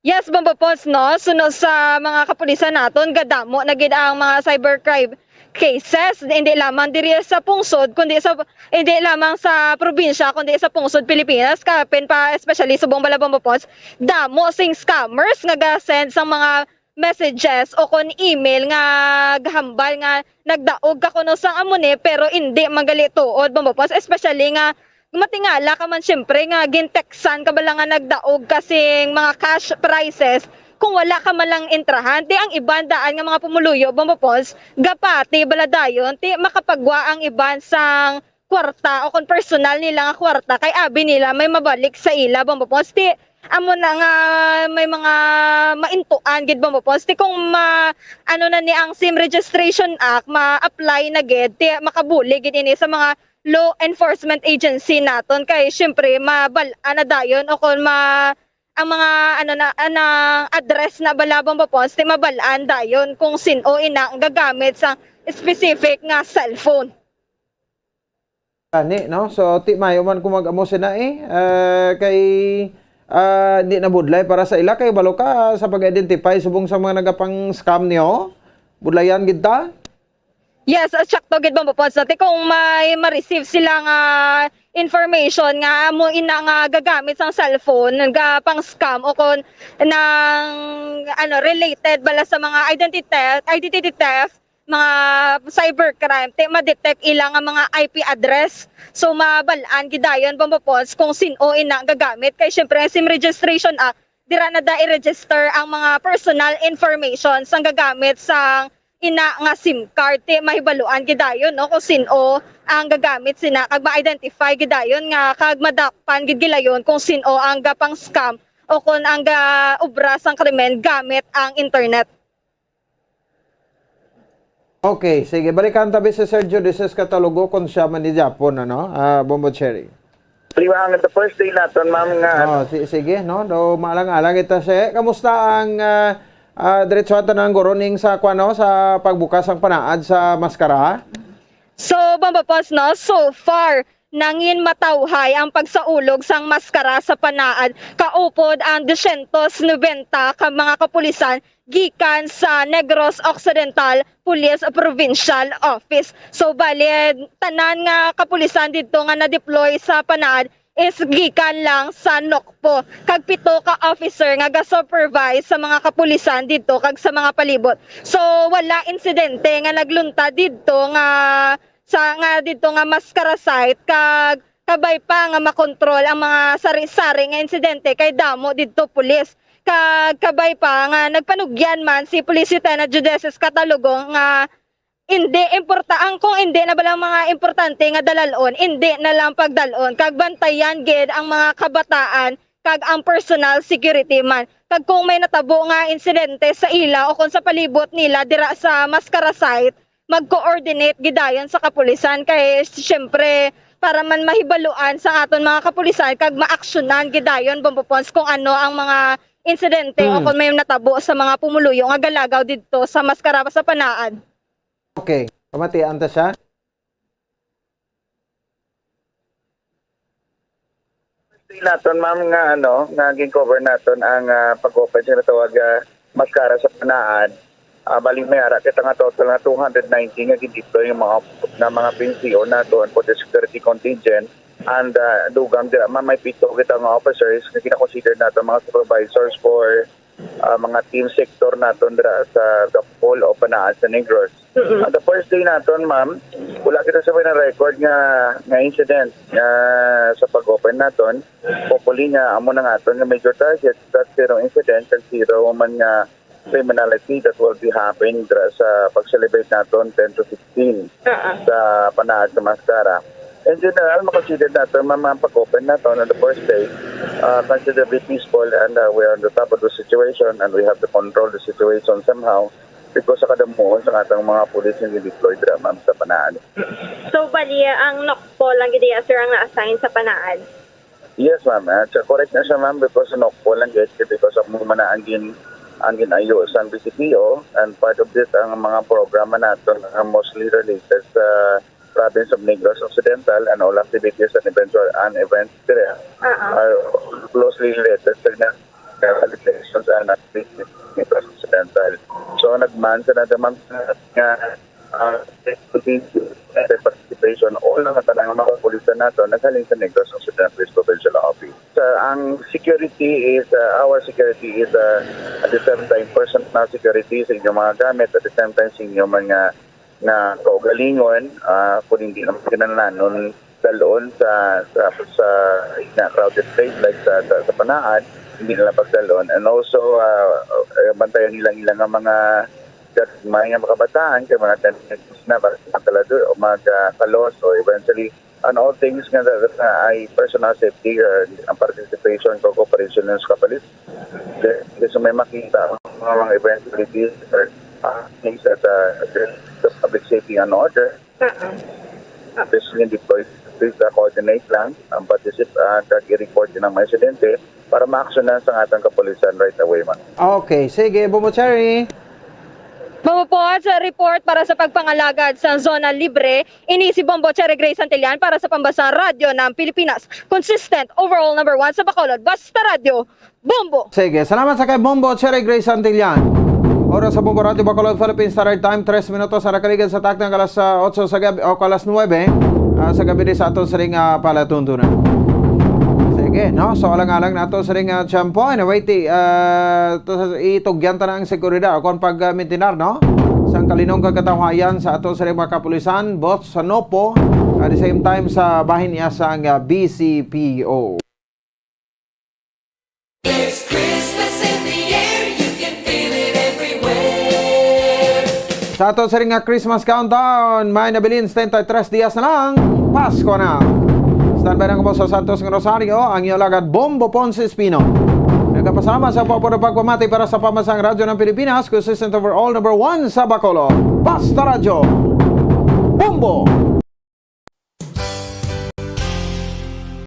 Yes, Bombo Pons, no? Suno sa mga kapulisan naton, gadamo na gid ang mga cybercrime cases, hindi lamang diri sa pungsod, kundi sa, hindi lamang sa probinsya, kundi sa pungsod Pilipinas, kapin pa, especially subong bala, Bombo Pons, damo sing scammers nga ga-send sang mga messages o kon email nga gahambal nga nagdaog ka kuno sang amo ni, pero indi man gali tuod, Bombo Pons, especially nga matingala ka man, siyempre, nga gintextan ka bala nga nagdaog ka sing mga cash prizes kung wala ka man lang intrahan. Ti ang iban daan nga mga pumuluyo, Bombo Pons, gapati bala dayon, ti makapagwa ang iban sang kwarta o kon personal nila nga kwarta, kay abi nila may mabalik sa ila, Bombo Pons. Ti amo na nga may mga maintuan gid, Bombo Pons. Ti kung ma-, ano na ni ang SIM Registration Act, ma-apply na gid, ti makabulig gid ini sa mga law enforcement agency naton, kay siyempre mabal-an na dayon o kon ma-, ang mga, ano na, anang address na bala, Bombo Pons, ti mabal-an dayon kung sin-o ina ang gagamit sa specific nga cellphone. Gani, no? So, ti mayo man kung mag-amo sina, eh. Eh, kay, ah, di na budlay para sa ila, kay balo ka sa pag-identify subong sa mga nagapang-scam niyo. Budlayan gid ta. Yes, ah, sakto gid, Bombo Pons, no? Ti kung may ma-receive sila nga information nga amo ina nga gagamit sang cellphone nga pang-scam o kon nang, ano, related bala sa mga identity, identity theft, mga cybercrime, ti ma-detect ila nga mga I P address. So, mabal-an gid dayon, Bombo Pons, kung sin-o ina gagamit. Kay, syempre, ang SIM Registration Act, dira na da i-register ang mga personal information sang gagamit sang ina nga SIM card, ti mahibaluan gidayon, no, kung sin-o ang gagamit sina, kag ma-identify gidayon nga, kag madakpan gid gilayon kung sin-o ang gapang-scam o kung ang gaobra sang krimen gamit ang internet. Okay, sige. Balikan tabi si Sir Judices Catalogo kung siya man ni Japon, ano? Ah, Bombo Cherry. Liwang the first day naton, ma'am, nga ano. Oh, si, sige, no? Do maalang-alang kita si. Kamusta ang ah, ah, diretso ang tanan guro ning sa kuan, no, sa pagbukas ang panaad sa maskara? So, Bombo Pods, no, so far, nangin matawhay ang pagsaulog sang maskara sa panaad. Kaupod ang dosyentos nobenta ka mga kapulisan gikan sa Negros Occidental Police Provincial Office. So, bali, tanan nga kapulisan didto nga na-deploy sa panaad is gikan lang sa NOCPO, kag pito ka officer nga ga-supervise sa mga kapulisan didto kag sa mga palibot. So, wala insidente nga nagluntad didto nga sa, nga didto nga maskara site, kag kabay pa nga makontrol ang mga sari-sari nga insidente kay damo didto pulis. Kag kabay pa nga nagpanugyan man si Police Lieutenant Judeces Catalogo nga indi importa-, ang kung indi na bala mga importante nga dalalon, indi na lang pagdalon, kag bantayan gid ang mga kabataan kag ang personal security man. Kag kung may natabo nga insidente sa ila o kung sa palibot nila dira sa maskara site, mag-coordinate gidayon sa kapulisan kay siyempre para man mahibaluan sa aton mga kapulisan kag maaksyonan gidayon, Bombo Pods, kung ano ang mga insidente o Hmm. kung may natabo sa mga pumuluyo nga galagaw didto sa maskara sa panaad. Okay. Pamatian ta siya. Naton, ma'am, nga ano, nga gin-cover naton ang ah, pag-open sa natawag ah, maskara sa panaad. Ah, bali may ara kita nga total nga two hundred ninety nga gin-deploy nga mga nga mga P N C O naton for the security contingent. And ah, dugang dira, ma'am, may pito kita nga officers nga gina-consider nato mga supervisors for ah, mga team sector naton dira sa the whole of Panaad sa Negros. At the first day naton, ma'am, wala kita sa na-record nga nga incident nga sa pag-open naton. Hopefully nga amo na nga aton nga major target, that zero incident and zero man nga criminality that will be happening dira sa pag-celebrate naton ten to sixteen sa Panaad sa Maskara. In general, makonsider naton, ma'am, ang pag-open naton on the first day, ah, considerably peaceful, and ah, we are on the top of the situation and we have to control the situation somehow because sa kadamuon sa atong mga pulis nga gin-deploy dira, ma'am, sa Panaad. So, bali, ang NOCPO lang gid iya, sir, ang na-assign sa Panaad? Yes, ma'am. Ah, so, correct na siya, ma'am, because NOCPO lang gid, because amo man na ang gin ang ginayo sang B C P O, and part of this ang mga programa naton nga mostly related sa province of Negros Occidental, and all activities and events or an events dire Oo. are closely related sa na- elections and activities of Negros Occidental. So, nagman sa naman nga ah, participation, all nga tanan nga mga kapulisan nato naghalin sa Negros Occidental Police Provincial Office. Sa, ang security is, ah, our security is, ah, at the same time, personal security sa inyong mga gamit, at the same time sa inyong mga nga kaugalingon, ah, kung hindi naman kinahanglan dalon sa sa sa na crowded place like sa sa, sa Panaad, hindi nila pagdalon. And also, ah, eh, bantayan nila nila nga mga gagmay nga mga kabataan kay mga tendencies na mag- magkalado o magkalos, o eventually on all things nga that, that, ah, ay personal safety, ah, ang participation ko cooperation ng sa kapalit. Kasi may makita ang mga, mga eventualities or ah, things that ah, the public safety and order. Especially deploy, please ah, coordinate lang ang particip uh, kag i-report din ang mga insidente para maaksyonan sa atong kapulisan right away, ma'am. Okay, sige, Bombo Cherry. Bombo Pods, report para sa pagpangalagad sa Zona Libre. Ini si Bombo Cherry Gray Santillan para sa Pambasa Radyo ng Pilipinas. Consistent, overall number one sa Bacolod. Basta Radyo, Bombo! Sige, salamat sa kay Bombo Cherry Gray Santillan. Oras sa Bombo Radyo Bacolod, Philippine Standard Time, tres minutos ang nakaligid sa takna nga alas ah, otso sa gabi o alas nuwebe ah, sa gabi di sa aton siring ah, palatuntunan. Sige, no? So alang-alang nato siring ah, tiyempo. Anyway, ti, ah, to, itugyan ta na ang seguridad o kung pag-mintinar, no? Sang kalinong kag katawhayan sa ato siring mga kapulisan, both sa NOCPO, at the same time sa bahin niya sang ah, B C P O. There's Christmas in the air, you can feel it everywhere. Sa ato sini nga Christmas countdown, may nabilin setenta y tres dias na lang, Pasko na. Standby na kamo sa Santos nga Rosario, ang iyo lagad Bombo Ponce Espino. Nagapasama sa popular pagpamati para sa Pamansang Radyo ng Pilipinas, consistent overall number one sa Bacolod. Basta Radyo, Bombo!